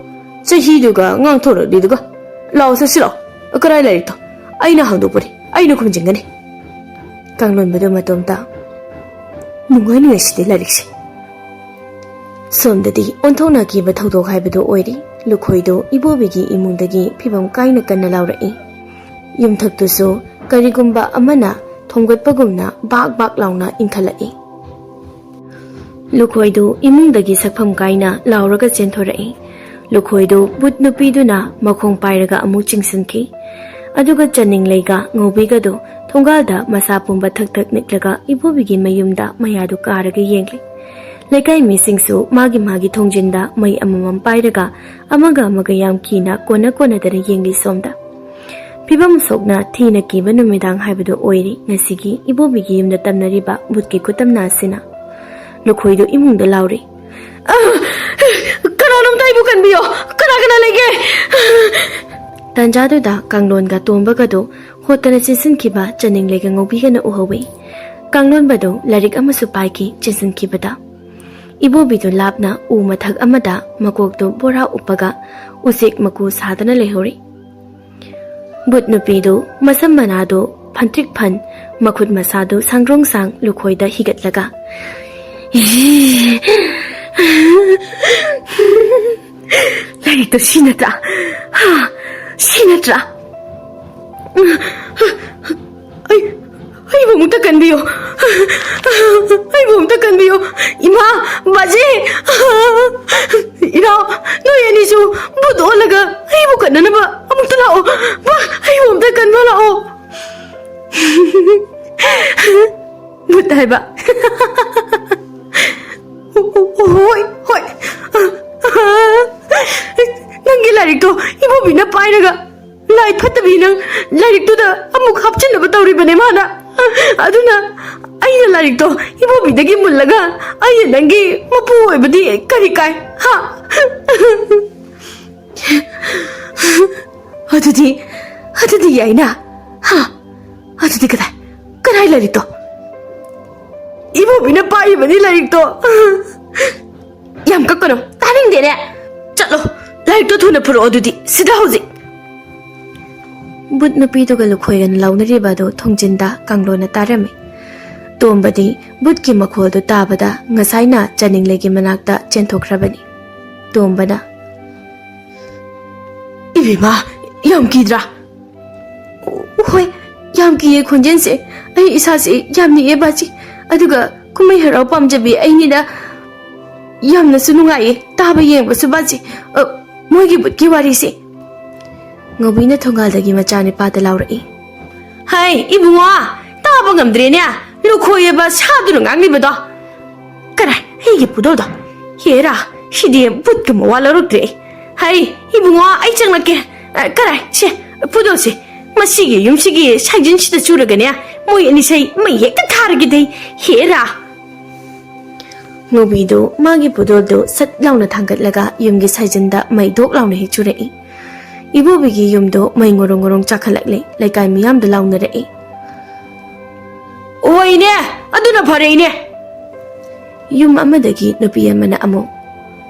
ꯆꯍꯤꯗꯨꯒ ꯉꯥꯡꯊꯣꯔꯛꯂꯤꯗꯨꯒ꯫ ꯂꯥꯛꯑꯣ, ꯆꯠꯁꯤ ꯂꯥꯛꯑꯣ꯫ ꯀꯔꯥꯏ ꯂꯥꯏꯔꯤꯛꯇꯣ? ꯑꯩꯅ ꯍꯥꯡꯗꯣꯛꯄꯅꯤ, ꯑꯩꯅ ꯈꯨꯝꯖꯤꯟꯒꯅꯤ꯫ ꯀꯥꯡꯂꯣꯟꯕꯗꯨ ꯃꯇꯣꯝꯇ ꯅꯨꯡꯉꯥꯏ ꯅꯨꯡꯉꯥꯏꯁꯤꯗꯤ ꯂꯥꯏꯔꯤꯛꯁꯦ꯫ ꯁꯣꯝꯗꯗꯤ ꯑꯣꯟꯊꯣꯛꯅꯈꯤꯕ ꯊꯧꯗꯣꯛ ꯍꯥꯏꯕꯗꯨ ꯑꯣꯏꯔꯤ꯫ ꯂꯨꯈꯣꯏꯗꯨ ꯏꯕꯣꯕꯤꯒꯤ ꯏꯃꯨꯡꯗꯒꯤ ꯐꯤꯕꯝ ꯀꯥꯏꯅ ꯀꯟꯅ ꯂꯥꯎꯔꯛꯏ꯫ ꯌꯨꯝꯊꯛꯇꯨꯁꯨ ꯀꯔꯤꯒꯨꯝꯕ ꯑꯃꯅ ꯊꯣꯝꯒꯠꯄꯒꯨꯝꯅ ꯕꯥꯛ ꯕꯥꯛ ꯂꯥꯎꯅ ꯏꯟꯈꯠꯂꯛꯏ꯫ ꯂꯨꯈꯣꯏꯗꯨ ꯏꯃꯨꯡꯗꯒꯤ ꯁꯛꯐꯝ ꯀꯥꯏꯅ ꯂꯥꯎꯔꯒ ꯆꯦꯟꯊꯣꯔꯛꯏ꯫ ꯂꯨꯈꯣꯏꯗꯨ ꯕꯨꯠ ꯅꯨꯄꯤꯗꯨꯅ ꯃꯈꯣꯡ ꯄꯥꯏꯔꯒ ꯑꯃꯨꯛ ꯆꯤꯡꯁꯤꯟꯈꯤ꯫ ꯑꯗꯨꯒ ꯆꯅꯤꯡꯂꯩꯒ ꯉꯧꯕꯤꯒꯗꯨ ꯊꯣꯡꯒꯥꯜꯗ ꯃꯁꯥ ꯄꯨꯝꯕ ꯊꯛ ꯊꯛ ꯅꯤꯛꯂꯒ ꯏꯕꯣꯕꯤꯒꯤ ꯃꯌꯨꯝꯗ ꯃꯌꯥꯗꯨ ꯀꯥꯔꯒ ꯌꯦꯡꯂꯤ꯫ ꯂꯩꯀꯥꯏ ꯃꯤꯁꯤꯡꯁꯨ ꯃꯥꯒꯤ ꯃꯥꯒꯤ ꯊꯣꯡꯖꯤꯟꯗ ꯃꯩ ꯑꯃꯃꯝ ꯄꯥꯏꯔꯒ ꯑꯃꯒ ꯑꯃꯒ ꯌꯥꯝ ꯀꯤꯅ ꯀꯣꯟꯅ ꯀꯣꯟꯅꯗꯅ ꯌꯦꯡꯂꯤ ꯁꯣꯝꯗ꯫ ꯐꯤꯕꯝ ꯁꯣꯛꯅ ꯊꯤꯅ ꯀꯤꯕ ꯅꯨꯃꯤꯗꯥꯡ ꯍꯥꯏꯕꯗꯨ ꯑꯣꯏꯔꯤ ꯉꯁꯤꯒꯤ ꯏꯕꯣꯕꯤꯒꯤ ꯌꯨꯝꯗ ꯇꯝꯅꯔꯤꯕ ꯕꯨꯠꯀꯤ ꯈꯨꯇꯝꯅ ꯑꯁꯤꯅ꯫ ꯂꯨꯈꯣꯏꯗꯨ ꯏꯃꯨꯡꯗ ꯂꯥꯎꯔꯤ꯫ "ꯑ, ꯀꯅꯥꯅꯣꯝꯇ ꯑꯩꯕꯨ ꯀꯟꯕꯤꯌꯣ! ꯀꯅꯥ ꯀꯅꯥ ꯂꯩꯒꯦ?" ꯇꯥꯟꯖꯥꯗꯨꯗ ꯀꯥꯡꯂꯣꯟꯒ ꯇꯣꯝꯕꯒꯗꯨ ꯍꯣꯠꯇꯅ ꯆꯦꯟꯁꯤꯟꯈꯤꯕ ꯆꯅꯤꯡꯂꯩꯒ ꯉꯧꯕꯤꯒꯅ ꯎꯍꯧꯏ꯫ ꯀꯥꯡꯂꯣꯟꯕꯗꯨ ꯂꯥꯏꯔꯤꯛ ꯑꯃꯁꯨ ꯄꯥꯏꯈꯤ ꯆꯦꯟꯁꯤꯟꯈꯤꯕꯗ꯫ ꯏꯕꯣꯕꯤꯗꯨ ꯂꯥꯞꯅ ꯎ ꯃꯊꯛ ꯑꯃꯗ ꯃꯀꯣꯛꯇꯨ ꯕꯣꯔꯥ ꯎꯞꯄꯒ ꯎꯆꯦꯛ ꯃꯀꯨ ꯁꯥꯗꯅ ꯂꯩꯍꯧꯔꯤ꯫ ꯕꯨꯠ ꯅꯨꯄꯤꯗꯨ ꯃꯁꯝ ꯃꯅꯥꯗꯨ ꯐꯟꯇ꯭ꯔꯤꯛ ꯐꯟ, ꯃꯈꯨꯠ ꯃꯁꯥꯗꯨ ꯁꯥꯡꯗ꯭ꯔꯣꯡ ꯁꯥꯡ ꯂꯨꯈꯣꯏꯗ ꯍꯤꯒꯠꯂꯒ, "ꯂꯥꯏꯔꯤꯛꯇꯣ ꯁꯤ ꯅꯠꯇ꯭ꯔꯥ? ꯍꯥ? ꯁꯤ ꯅꯠꯇ꯭ꯔꯥ? ꯑꯩ, ꯑꯩꯕꯨ ꯑꯃꯨꯛꯇ ꯀꯟꯕꯤꯌꯨ꯫ ꯑꯩꯕꯨ ꯑꯃꯨꯛꯇ ꯀꯟꯕꯤꯌꯨ꯫ ꯏꯃꯥ, ꯕꯥꯖꯤ, ꯏꯅꯥꯎ, ꯅꯣꯏ ꯑꯅꯤꯁꯨ ꯕꯨꯠ ꯑꯣꯜꯂꯒ ꯑꯩꯕꯨ ꯀꯟꯅꯅꯕ ꯑꯃꯨꯛꯇ ꯂꯥꯛꯑꯣ꯫ ꯕꯥ, ꯑꯩꯕꯨ ꯑꯃꯨꯛꯇ ꯀꯟꯕ ꯂꯥꯛꯑꯣ꯫" ꯕꯨꯠ ꯍꯥꯏꯕ꯫ "ꯍꯣꯏ, ꯍꯣꯏ꯫ ꯅꯪꯒꯤ ꯂꯥꯏꯔꯤꯛꯇꯣ ꯏꯕꯣꯕꯤꯅ ꯄꯥꯏꯔꯒ ꯂꯥꯏ ꯐꯠꯇꯕꯤ ꯅꯪ ꯂꯥꯏꯔꯤꯛꯇꯨꯗ ꯑꯃꯨꯛ ꯍꯥꯞꯆꯤꯟꯅꯕ ꯇꯧꯔꯤꯕꯅꯦ ꯃꯥꯅ꯫ ꯑꯗꯨꯅ ꯑꯩꯅ ꯂꯥꯏꯔꯤꯛꯇꯣ ꯏꯕꯣꯕꯤꯗꯒꯤ ꯃꯨꯜꯂꯒ ꯑꯩꯅ ꯅꯪꯒꯤ ꯃꯄꯨ ꯑꯣꯏꯕꯗꯤ ꯀꯔꯤ ꯀꯥꯏ? ꯍꯥ? ꯑꯗꯨꯗꯤ, ꯑꯗꯨꯗꯤ ꯌꯥꯏꯅ? ꯍꯥ? ꯑꯗꯨꯗꯤ ꯀꯗꯥꯏ? ꯀꯗꯥꯏ ꯂꯥꯏꯔꯤꯛꯇꯣ? ꯏꯕꯣꯕꯤꯅ ꯄꯥꯏꯔꯤꯕꯅꯤ ꯂꯥꯏꯔꯤꯛꯇꯣ꯫ ꯌꯥꯝ ꯀꯛꯀꯅꯨ, ꯇꯥꯅꯤꯡꯗꯦꯅꯦ꯫ ꯆꯠꯂꯣ, ꯂꯥꯏꯔꯤꯛꯇꯣ ꯊꯨꯅ ꯄꯨꯔꯛꯑꯣ ꯑꯗꯨꯗꯤ, ꯁꯤꯗ ꯍꯧꯖꯤꯛ꯫ ꯕꯨꯠ ꯅꯨꯄꯤꯗꯨꯒ ꯂꯨꯈꯣꯏꯒꯅ ꯂꯥꯎꯅꯔꯤꯕ ꯑꯗꯨ ꯊꯣꯡꯖꯤꯟꯗ ꯀꯥꯡꯂꯣꯟꯅ ꯇꯥꯔꯝꯃꯤ꯫ ꯇꯣꯝꯕꯗꯤ ꯕꯨꯠꯀꯤ ꯃꯈꯣꯜꯗꯨ ꯇꯥꯕꯗ ꯉꯁꯥꯏꯅ ꯆꯥꯅꯤꯡꯂꯩꯒꯤ ꯃꯅꯥꯛꯇ ꯆꯦꯟꯊꯣꯛꯈ꯭ꯔꯕꯅꯤ꯫ ꯇꯣꯝꯕꯅ, "ꯏꯕꯦꯝꯃ, ꯌꯥꯝ ꯀꯤꯗ꯭ꯔꯥ?" "ꯍꯣꯏ, ꯌꯥꯝ ꯀꯤꯌꯦ ꯈꯣꯟꯖꯦꯜꯁꯦ꯫ ꯑꯩ ꯏꯁꯥꯁꯦ ꯌꯥꯝ ꯅꯤꯛꯑꯦ ꯕꯥꯖꯤ꯫ ꯑꯗꯨꯒ ꯀꯨꯝꯍꯩ ꯍꯔꯥꯎ ꯄꯥꯝꯖꯕꯤ ꯑꯩꯅꯤꯅ ꯌꯥꯝꯅꯁꯨ ꯅꯨꯡꯉꯥꯏꯌꯦ ꯇꯥꯕ ꯌꯦꯡꯕꯁꯨ ꯕꯥꯖꯤ꯫ ꯑ, ꯃꯣꯏꯒꯤ ꯕꯨꯠꯀꯤ ꯋꯥꯔꯤꯁꯦ꯫" ꯉꯧꯕꯤꯅ ꯊꯣꯡꯒꯥꯜꯗꯒꯤ ꯃꯆꯥꯅꯤꯄꯥꯗ ꯂꯥꯎꯔꯛꯏ꯫ "ꯍꯩ, ꯏꯕꯨꯡꯉꯣ, ꯇꯥꯕ ꯉꯝꯗ꯭ꯔꯦꯅꯦ, ꯂꯨꯈꯣꯏ ꯍꯥꯏꯕ ꯁꯥꯗꯨꯅ ꯉꯥꯡꯂꯤꯕꯗꯣ꯫ ꯀꯔꯥꯏ, ꯑꯩꯒꯤ ꯄꯨꯗꯣꯜꯗꯣ? ꯍꯦꯔꯥ, ꯁꯤꯗꯤ ꯕꯨꯠꯀ ꯃꯋꯥ ꯂꯧꯔꯛꯇ꯭ꯔꯦ ꯑꯩ꯫ ꯍꯩ, ꯏꯕꯨꯡꯉꯣ, ꯑꯩ ꯆꯪꯂꯛꯀꯦ꯫ ꯑ, ꯀꯔꯥꯏ, ꯁꯦ, ꯄꯨꯗꯣꯜꯁꯦ, ꯃꯁꯤꯒꯤ ꯌꯨꯝꯁꯤꯒꯤ ꯁꯥꯏꯖꯤꯟꯁꯤꯗ ꯆꯨꯔꯒꯅꯦ, ꯃꯣꯏ ꯑꯅꯤꯁꯩ ꯃꯩ ꯍꯦꯛꯇ ꯊꯥꯔꯒꯦꯗꯩ꯫ ꯍꯦꯔꯥ!" ꯉꯧꯕꯤꯗꯨ ꯃꯥꯒꯤ ꯄꯨꯗꯣꯜꯗꯨ ꯁꯠ ꯂꯥꯎꯅ ꯊꯥꯡꯒꯠꯂꯒ ꯌꯨꯝꯒꯤ ꯁꯥꯏꯖꯤꯟꯗ ꯃꯩ ꯗꯣꯛ ꯂꯥꯎꯅ ꯍꯦꯛ ꯆꯨꯔꯛꯏ꯫ ꯏꯕꯣꯕꯤꯒꯤ ꯌꯨꯝꯗꯨ ꯃꯩ ꯉꯣꯔꯣꯡ ꯉꯣꯔꯣꯡ ꯆꯥꯛꯈꯠꯂꯛꯂꯦ꯫ ꯂꯩꯀꯥꯏ ꯃꯤꯌꯥꯝꯗꯨ ꯂꯥꯎꯅꯔꯛꯏ꯫ "ꯑꯣ, ꯏꯅꯦ, ꯑꯗꯨꯅ ꯐꯔꯦ, ꯏꯅꯦ꯫" ꯌꯨꯝ ꯑꯃꯗꯒꯤ ꯅꯨꯄꯤ ꯑꯃꯅ ꯑꯃꯨꯛ,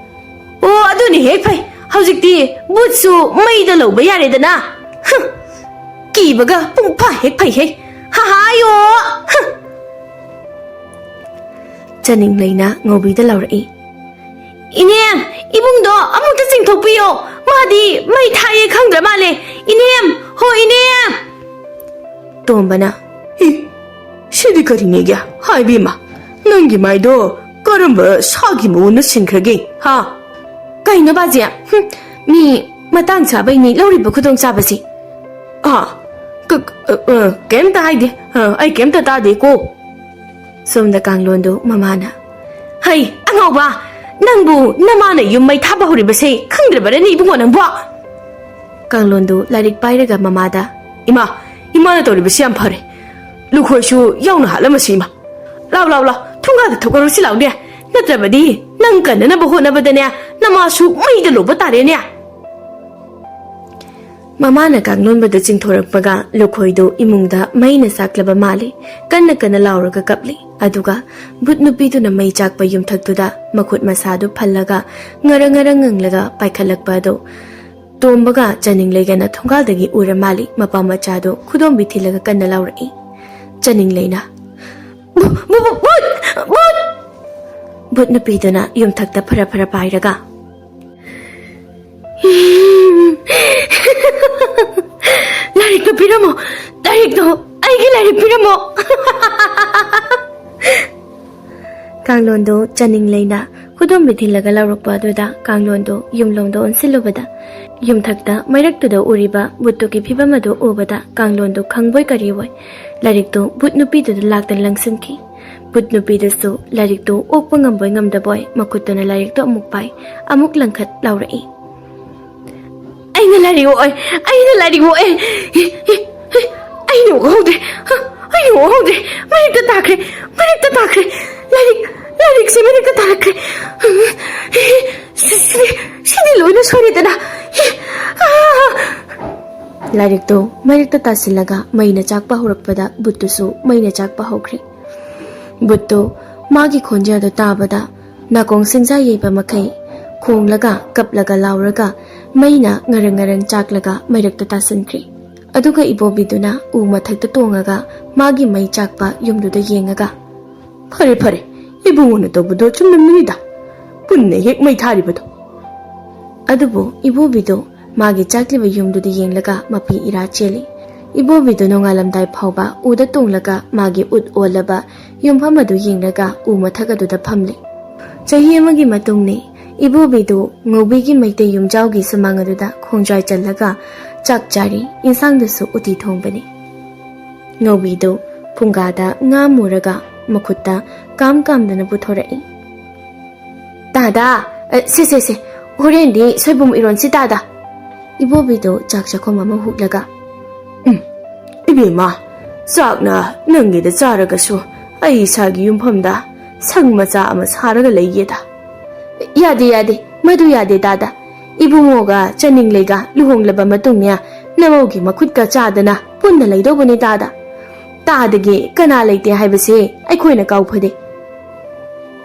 "ꯑꯣ, ꯑꯗꯨꯅ ꯍꯦꯛ ꯐꯩ꯫ ꯍꯧꯖꯤꯛꯇꯤ ꯕꯨꯠꯁꯨ ꯃꯩꯗ ꯂꯧꯕ ꯌꯥꯔꯦꯗꯅ꯫ ꯍꯨꯝ, ꯀꯤꯕꯒ ꯄꯨꯡ ꯐꯥ ꯍꯦꯛ ꯐꯩꯍꯦ꯫ ꯍꯥ ꯍꯥ, ꯑꯌꯣ, ꯍꯨꯝ꯫" ꯆꯅꯤꯡꯂꯩꯅ ꯉꯧꯕꯤꯗ ꯂꯥꯎꯔꯛꯏ꯫ "ꯏꯅꯦ, ꯏꯕꯨꯡꯗꯣ ꯑꯃꯨꯛꯇ ꯆꯤꯡꯊꯣꯛꯄꯤꯌꯣ꯫ ꯃꯥꯗꯤ ꯃꯩ ꯊꯥꯏꯌꯦ ꯈꯪꯗ꯭ꯔ ꯃꯥꯜꯂꯦ꯫ ꯏꯅꯦ, ꯍꯣ ꯏꯅꯦ!" ꯇꯣꯝꯕꯅ, "ꯏ, ꯁꯤꯗꯤ ꯀꯔꯤꯅꯦꯒꯦ? ꯍꯥꯏ ꯏꯕꯦꯝꯃ, ꯅꯪꯒꯤ ꯃꯥꯏꯗꯣ ꯀꯔꯝꯕ ꯁꯥꯒꯤ ꯃꯑꯣꯡꯅ ꯁꯤꯟꯈ꯭ꯔꯒꯦ, ꯍꯥ?" "ꯀꯩꯅꯣ ꯕꯥꯖꯤ? ꯍꯨꯝ, ꯃꯤ ꯃꯇꯥꯡ ꯆꯥꯕꯩꯅꯤ ꯂꯧꯔꯤꯕ ꯈꯨꯗꯣꯡꯆꯥꯕꯁꯤ꯫" "ꯑꯥ, ꯀ-, ꯑ, ꯑ, ꯀꯩꯝꯇ ꯍꯥꯏꯗꯦ꯫ ꯑ, ꯑꯩ ꯀꯩꯝꯇ ꯇꯥꯗꯦꯀꯣ꯫" ꯁꯣꯝꯗ ꯀꯥꯡꯂꯣꯟꯗꯨ ꯃꯃꯥꯅ, "ꯍꯩ, ꯑꯉꯥꯎꯕ! ꯅꯪꯕꯨ ꯅꯃꯥꯅ ꯌꯨꯝ ꯃꯩ ꯊꯥꯕ ꯍꯧꯔꯤꯕꯁꯦ ꯈꯪꯗ꯭ꯔꯕꯔꯅꯦ ꯏꯕꯨꯡꯉꯣ ꯅꯪꯕꯣ?" ꯀꯥꯡꯂꯣꯟꯗꯨ ꯂꯥꯏꯔꯤꯛ ꯄꯥꯏꯔꯒ ꯃꯃꯥꯗ, "ꯏꯃꯥ, ꯏꯃꯥꯅ ꯇꯧꯔꯤꯕꯁꯤ ꯌꯥꯝ ꯐꯔꯦ꯫ ꯂꯨꯈꯣꯏꯁꯨ ꯌꯥꯎꯅ ꯍꯥꯠꯂꯝꯃꯁꯤ, ꯏꯃꯥ꯫ ꯂꯥꯎ, ꯂꯥꯎ, ꯂꯥꯎ, ꯊꯣꯡꯒꯥꯗ ꯊꯣꯛꯀꯔꯨꯁꯤ ꯂꯥꯎꯅꯦ꯫ ꯅꯠꯇ꯭ꯔꯕꯗꯤ ꯅꯪ ꯀꯟꯅꯅꯕ ꯍꯣꯠꯅꯕꯗꯅꯦ, ꯅꯃꯥꯁꯨ ꯃꯩꯗ ꯂꯣꯕ ꯇꯥꯔꯦꯅꯦ꯫" ꯃꯃꯥꯅ ꯀꯥꯡꯂꯣꯟꯕꯗꯨ ꯆꯤꯡꯊꯣꯔꯛꯄꯒ ꯂꯨꯈꯣꯏꯗꯨ ꯏꯃꯨꯡꯗ ꯃꯩꯅ ꯆꯥꯛꯂꯕ ꯃꯥꯜꯂꯤ꯫ ꯀꯟꯅ ꯀꯟꯅ ꯂꯥꯎꯔꯒ ꯀꯞꯂꯤ꯫ ꯑꯗꯨꯒ ꯚꯨꯠ ꯅꯨꯄꯤꯗꯨꯅ ꯃꯩ ꯆꯥꯛꯄ ꯌꯨꯝꯊꯛꯇꯨꯗ ꯃꯈꯨꯠ ꯃꯁꯥꯗꯨ ꯐꯜꯂꯒ ꯉꯔꯪ ꯉꯔꯪ ꯉꯪꯂꯒ ꯄꯥꯏꯈꯠꯂꯛꯄ ꯑꯗꯨ ꯇꯣꯝꯕꯒ ꯆꯥꯅꯤꯡꯂꯩꯒꯅ ꯊꯣꯡꯒꯥꯜꯗꯒꯤ ꯎꯔ ꯃꯥꯜꯂꯤ꯫ ꯃꯄꯥ ꯃꯆꯥꯗꯨ ꯈꯨꯗꯣꯝꯕꯤ ꯊꯤꯜꯂꯒ ꯀꯟꯅ ꯂꯥꯎꯔꯛꯏ꯫ ꯆꯥꯅꯤꯡꯂꯩꯅ, "ꯚꯨ-, ꯚꯨ-, ꯚꯨ-, ꯚꯨꯠ! ꯚꯨꯠ!" ꯚꯨꯠ ꯅꯨꯄꯤꯗꯨꯅ ꯌꯨꯝꯊꯛꯇ ꯐꯔ ꯐꯔ ꯄꯥꯏꯔꯒ, "ꯂꯥꯏꯔꯤꯛꯇꯣ ꯄꯤꯔꯝꯃꯣ! ꯂꯥꯏꯔꯤꯛꯇꯣ, ꯑꯩꯒꯤ ꯂꯥꯏꯔꯤꯛ ꯄꯤꯔꯝꯃꯣ!" ꯀꯥꯡꯂꯣꯟꯗꯨ ꯆꯥꯅꯤꯡꯂꯩꯅ ꯈꯨꯗꯣꯝꯕꯤ ꯊꯤꯜꯂꯒ ꯂꯧꯔꯛꯄ ꯑꯗꯨꯗ ꯀꯥꯡꯂꯣꯟꯗꯨ ꯌꯨꯝꯂꯣꯝꯗ ꯑꯣꯟꯁꯤꯜꯂꯨꯕꯗ, ꯌꯨꯝꯊꯛꯇ ꯃꯩꯔꯛꯇꯨꯗ ꯎꯔꯤꯕ ꯚꯨꯠꯇꯨꯒꯤ ꯐꯤꯕꯝ ꯑꯗꯨ ꯎꯕꯗ ꯀꯥꯡꯂꯣꯟꯗꯨ ꯈꯪꯕꯣꯏ ꯀꯔꯤꯕꯣꯏ ꯂꯥꯏꯔꯤꯛꯇꯨ ꯚꯨꯠ ꯅꯨꯄꯤꯗꯨꯗ ꯂꯥꯛꯇꯅ ꯂꯪꯁꯤꯟꯈꯤ꯫ ꯚꯨꯠ ꯅꯨꯄꯤꯗꯨꯁꯨ ꯂꯥꯏꯔꯤꯛꯇꯨ ꯑꯣꯛꯄ ꯉꯝꯕꯣꯏ ꯉꯝꯗꯕꯣꯏ ꯃꯈꯨꯠꯇꯨꯅ ꯂꯥꯏꯔꯤꯛꯇꯨ ꯑꯃꯨꯛ ꯄꯥꯏ, ꯑꯃꯨꯛ ꯂꯪꯈꯠ ꯂꯥꯎꯔꯛꯏ꯫ "ꯑꯩꯅ ꯂꯥꯏꯔꯤꯛ ꯑꯣꯛꯑꯦ! ꯑꯩꯅ ꯂꯥꯏꯔꯤꯛ ꯑꯣꯛꯑꯦ! ꯑꯩꯅ ꯑꯣꯛꯍꯧꯗ꯭ꯔꯦ! ꯑꯩꯅ ꯑꯣꯛꯍꯧꯗ꯭ꯔꯦ! ꯃꯔꯛꯇ ꯇꯥꯈ꯭ꯔꯦ! ꯃꯔꯛꯇ ꯇꯥꯈ꯭ꯔꯦ! ꯂꯥꯏꯔꯤꯛ, ꯂꯥꯏꯔꯤꯛꯁꯦ ꯃꯔꯛꯇ ꯇꯥꯔꯛꯈ꯭ꯔꯦ! ꯁꯤꯗꯤ, ꯁꯤꯗꯤ ꯂꯣꯏꯅ ꯁꯣꯏꯔꯦꯗꯅ! ꯑꯥ!" ꯂꯥꯏꯔꯤꯛꯇꯨ ꯃꯔꯛꯇ ꯇꯥꯁꯤꯜꯂꯒ ꯃꯩꯅ ꯆꯥꯛꯄ ꯍꯧꯔꯛꯄꯗ ꯚꯨꯠꯇꯨꯁꯨ ꯃꯩꯅ ꯆꯥꯛꯄ ꯍꯧꯈ꯭ꯔꯦ꯫ ꯚꯨꯠꯇꯨ ꯃꯥꯒꯤ ꯈꯣꯟꯖꯦꯜꯗꯨ ꯇꯥꯕꯗ ꯅꯥꯀꯣꯡ ꯁꯤꯡꯖꯥ ꯌꯩꯕ ꯃꯈꯩ ꯈꯣꯡꯂꯒ, ꯀꯞꯂꯒ, ꯂꯥꯎꯔꯒ ꯃꯩꯅ ꯉꯔꯪ ꯉꯔꯪ ꯆꯥꯛꯂꯒ ꯃꯩꯔꯛꯇ ꯇꯥꯁꯤꯟꯈ꯭ꯔꯦ꯫ ꯑꯗꯨꯒ ꯏꯕꯣꯕꯤꯗꯨꯅ ꯎ ꯃꯊꯛꯇ ꯇꯣꯡꯉꯒ ꯃꯥꯒꯤ ꯃꯩ ꯆꯥꯛꯄ ꯌꯨꯝꯗꯨꯗ ꯌꯦꯡꯉꯒ, "ꯐꯔꯦ, ꯐꯔꯦ, ꯏꯕꯨꯡꯉꯣꯅ ꯇꯧꯕꯗꯣ ꯆꯨꯝꯂꯝꯃꯤꯅꯤꯗ, ꯄꯨꯟꯅ ꯍꯦꯛ ꯃꯩ ꯊꯥꯔꯤꯕꯗꯣ꯫" ꯑꯗꯨꯕꯨ ꯏꯕꯣꯕꯤꯗꯨ ꯃꯥꯒꯤ ꯆꯥꯛꯂꯤꯕ ꯌꯨꯝꯗꯨꯗ ꯌꯦꯡꯂꯒ ꯃꯄꯤ ꯏꯔꯥ ꯆꯦꯜꯂꯤ꯫ ꯏꯕꯣꯕꯤꯗꯨ ꯅꯣꯡꯉꯥꯜꯂꯝꯗꯥꯏ ꯐꯥꯎꯕ ꯎꯗ ꯇꯣꯡꯂꯒ ꯃꯥꯒꯤ ꯎꯠ ꯑꯣꯜꯂꯕ ꯌꯨꯝꯐꯝ ꯑꯗꯨ ꯌꯦꯡꯂꯒ ꯎ ꯃꯊꯛ ꯑꯗꯨꯗ ꯐꯝꯂꯤ꯫ ꯆꯍꯤ ꯑꯃꯒꯤ ꯃꯇꯨꯡꯅꯤ꯫ ꯏꯕꯣꯕꯤꯗꯨ ꯉꯧꯕꯤꯒꯤ ꯃꯩꯇꯩ ꯌꯨꯝꯖꯥꯎꯒꯤ ꯁꯨꯃꯥꯡ ꯑꯗꯨꯗ ꯈꯣꯡꯖ꯭ꯋꯥꯏ ꯆꯜꯂꯒ ꯆꯥꯛ ꯆꯥꯔꯤ꯫ ꯏꯟꯁꯥꯡꯗꯨꯁꯨ ꯎꯇꯤ ꯊꯣꯡꯕꯅꯤ꯫ ꯉꯧꯕꯤꯗꯨ ꯐꯨꯡꯒꯥꯗ ꯉꯥ ꯃꯨꯔꯒ ꯃꯈꯨꯠꯇ ꯀꯥꯝ ꯀꯥꯝꯗꯨꯅ ꯄꯨꯊꯣꯔꯛꯏ꯫ "ꯇꯥꯗ, ꯑ, ꯁꯦ, ꯁꯦ, ꯁꯦ, ꯍꯣꯔꯦꯟꯗꯤ ꯁꯣꯏꯕꯨꯝ ꯏꯔꯣꯟꯁꯤ ꯇꯥꯗ꯫" ꯏꯕꯣꯕꯤꯗꯣ ꯆꯥꯛ ꯆꯥꯛꯈꯨꯝ ꯑꯃ ꯍꯨꯛꯂꯒ, "ꯎꯝ, ꯏꯕꯦꯝꯃ, ꯆꯥꯛꯅ ꯅꯪꯒꯤꯗ ꯆꯥꯔꯒꯁꯨ ꯑꯩ ꯏꯁꯥꯒꯤ ꯌꯨꯝꯐꯝꯗ ꯁꯪ ꯃꯆꯥ ꯑꯃ ꯁꯥꯔꯒ ꯂꯩꯒꯦꯗ꯫" "ꯌꯥꯗꯦ, ꯌꯥꯗꯦ, ꯃꯗꯨ ꯌꯥꯗꯦ ꯇꯥꯗ꯫ ꯏꯕꯨꯡꯉꯣꯒ ꯆꯅꯤꯡꯂꯩꯒ ꯂꯨꯍꯣꯡꯂꯕ ꯃꯇꯨꯡꯅꯦ, ꯅꯃꯧꯒꯤ ꯃꯈꯨꯠꯀ ꯆꯥꯗꯅ ꯄꯨꯟꯅ ꯂꯩꯗꯧꯕꯅꯤ ꯇꯥꯗ꯫ ꯇꯥꯗꯒꯤ ꯀꯅꯥ ꯂꯩꯇꯦ ꯍꯥꯏꯕꯁꯦ ꯑꯩꯈꯣꯏꯅ ꯀꯥꯎꯐꯗꯦ꯫"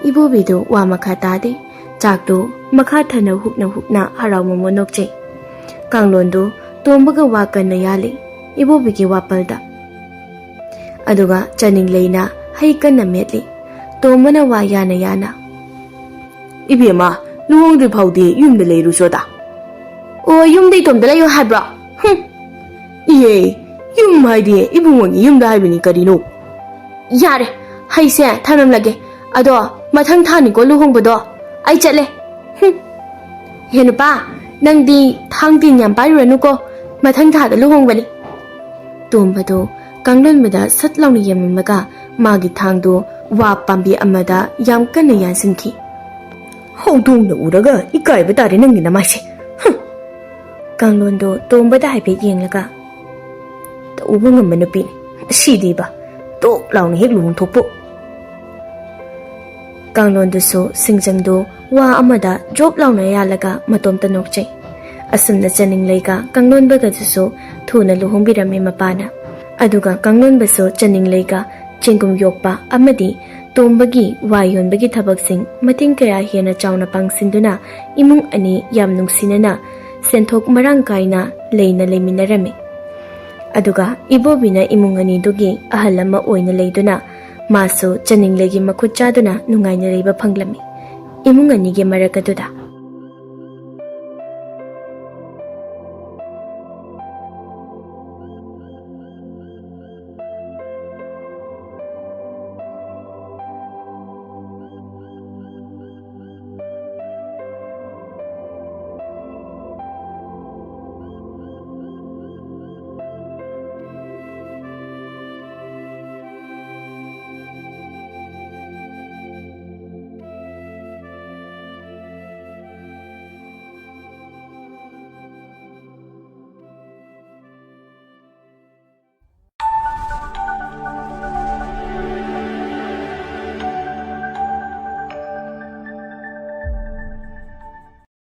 ꯏꯕꯣꯕꯤꯗꯨ ꯋꯥ ꯃꯈꯥ ꯇꯥꯗꯦ꯫ ꯆꯥꯛꯇꯨ ꯃꯈꯥ ꯊꯅ ꯍꯨꯛꯅ ꯍꯨꯛꯅ ꯍꯔꯥꯎ ꯃꯣꯃꯣꯟ ꯅꯣꯛꯆꯩ꯫ ꯀꯥꯡꯂꯣꯟꯗꯨ ꯇꯣꯝꯕꯒ ꯋꯥ ꯀꯟꯅ ꯌꯥꯜꯂꯤ ꯏꯕꯣꯕꯤꯒꯤ ꯋꯥꯄꯜꯗ꯫ ꯑꯗꯨꯒ ꯆꯅꯤꯡꯂꯩꯅ ꯍꯩ ꯀꯟꯅ ꯃꯦꯠꯂꯤ꯫ ꯇꯣꯝꯕꯅ ꯋꯥ ꯌꯥꯅ ꯌꯥꯅ, "ꯏꯕꯦꯝꯃ, ꯂꯨꯍꯣꯡꯗ꯭ꯔꯤ ꯐꯥꯎꯗꯤ ꯌꯨꯝꯗ ꯂꯩꯔꯨꯆꯣꯗ꯫" "ꯑꯣ, ꯌꯨꯝꯗ ꯏꯇꯣꯝꯗ ꯂꯩꯌꯣ ꯍꯥꯏꯕ꯭ꯔꯣ? ꯍꯨꯝ!" "ꯏꯍꯦ, ꯌꯨꯝ ꯍꯥꯏꯗꯤ ꯏꯕꯨꯡꯉꯣꯒꯤ ꯌꯨꯝꯗ ꯍꯥꯏꯕꯅꯤ ꯀꯔꯤꯅꯣ?" "ꯌꯥꯔꯦ, ꯍꯩꯁꯦ ꯊꯝꯂꯝꯂꯒꯦ꯫ ꯑꯗꯣ ꯃꯊꯪ ꯊꯥꯅꯤꯀꯣ ꯂꯨꯍꯣꯡꯕꯗꯣ꯫ ꯑꯩ ꯆꯠꯂꯦ꯫" "ꯍꯨꯝ꯫ ꯍꯦ ꯅꯨꯄꯥ, ꯅꯪꯗꯤ ꯊꯥꯡ ꯇꯤꯟ ꯌꯥꯝ ꯄꯥꯏꯔꯨꯔꯅꯨꯀꯣ꯫ ꯃꯊꯪ ꯊꯥꯗ ꯂꯨꯍꯣꯡꯕꯅꯤ꯫" ꯇꯣꯝꯕꯗꯣ ꯀꯥꯡꯂꯣꯟꯕꯗ ꯁꯠ ꯂꯥꯎꯅ ꯌꯦꯡꯂꯝꯃꯒ ꯃꯥꯒꯤ ꯊꯥꯡꯗꯣ ꯋꯥ ꯄꯥꯝꯕꯤ ꯑꯃꯗ ꯌꯥꯝ ꯀꯟꯅ ꯌꯥꯟꯁꯤꯟꯈꯤ꯫ "ꯍꯧꯗꯣꯡꯅ ꯎꯔꯒ ꯏꯀꯥꯏꯕ ꯇꯥꯔꯦ ꯅꯪꯒꯤ ꯅꯃꯥꯏꯁꯦ꯫ ꯍꯨꯝ!" ꯀꯥꯡꯂꯣꯟꯗꯣ ꯇꯣꯝꯕꯗ ꯍꯥꯏꯐꯦꯠ ꯌꯦꯡꯂꯒ, "ꯇꯧꯕ ꯉꯝꯕ ꯅꯨꯄꯤꯅꯤ꯫ ꯑꯁꯤꯗꯤꯕ ꯇꯣꯛ ꯂꯥꯎꯅ ꯍꯦꯛ ꯂꯨꯍꯣꯡꯊꯣꯛꯄꯣ꯫" ꯀꯥꯡꯂꯣꯟꯗꯨꯁꯨ ꯁꯤꯡꯖꯪꯗꯨ ꯋꯥ ꯑꯃꯗ ꯖꯣꯞ ꯂꯥꯎꯅ ꯌꯥꯜꯂꯒ ꯃꯇꯣꯝꯇ ꯅꯣꯛꯆꯩ꯫ ꯑꯁꯨꯝꯅ ꯆꯅꯤꯡꯂꯩꯒ ꯀꯥꯡꯂꯣꯟꯕꯒꯗꯨꯁꯨ ꯊꯨꯅ ꯂꯨꯍꯣꯡꯕꯤꯔꯝꯃꯤ ꯃꯄꯥꯅ꯫ ꯑꯗꯨꯒ ꯀꯥꯡꯂꯣꯟꯕꯁꯨ ꯆꯅꯤꯡꯂꯩꯒ ꯆꯦꯡꯒꯨꯝ ꯌꯣꯛꯄ ꯑꯃꯗꯤ ꯇꯣꯝꯕꯒꯤ ꯋꯥ ꯌꯣꯟꯕꯒꯤ ꯊꯕꯛꯁꯤꯡ ꯃꯇꯦꯡ ꯀꯌꯥ ꯍꯦꯟꯅ ꯆꯥꯎꯅ ꯄꯥꯡꯁꯤꯟꯗꯨꯅ ꯏꯃꯨꯡ ꯑꯅꯤ ꯌꯥꯝ ꯅꯨꯡꯁꯤꯅꯅ ꯁꯦꯟꯊꯣꯛ ꯃꯔꯥꯡ ꯀꯥꯏꯅ ꯂꯩꯅ ꯂꯩꯃꯤꯟꯅꯔꯝꯃꯤ꯫ ꯑꯗꯨꯒ ꯏꯕꯣꯕꯤꯅ ꯏꯃꯨꯡ ꯑꯅꯤꯗꯨꯒꯤ ꯑꯍꯜ ꯑꯃ ꯑꯣꯏꯅ ꯂꯩꯗꯨꯅ ꯃꯥꯁꯨ ꯆꯅꯤꯡꯂꯩꯒꯤ ꯃꯈꯨꯠ ꯆꯥꯗꯨꯅ ꯅꯨꯡꯉꯥꯏꯅ ꯂꯩꯕ ꯐꯪꯂꯝꯃꯤ꯫ ꯏꯃꯨꯡ ꯑꯅꯤꯒꯤ ꯃꯔꯛ ꯑꯗꯨꯗ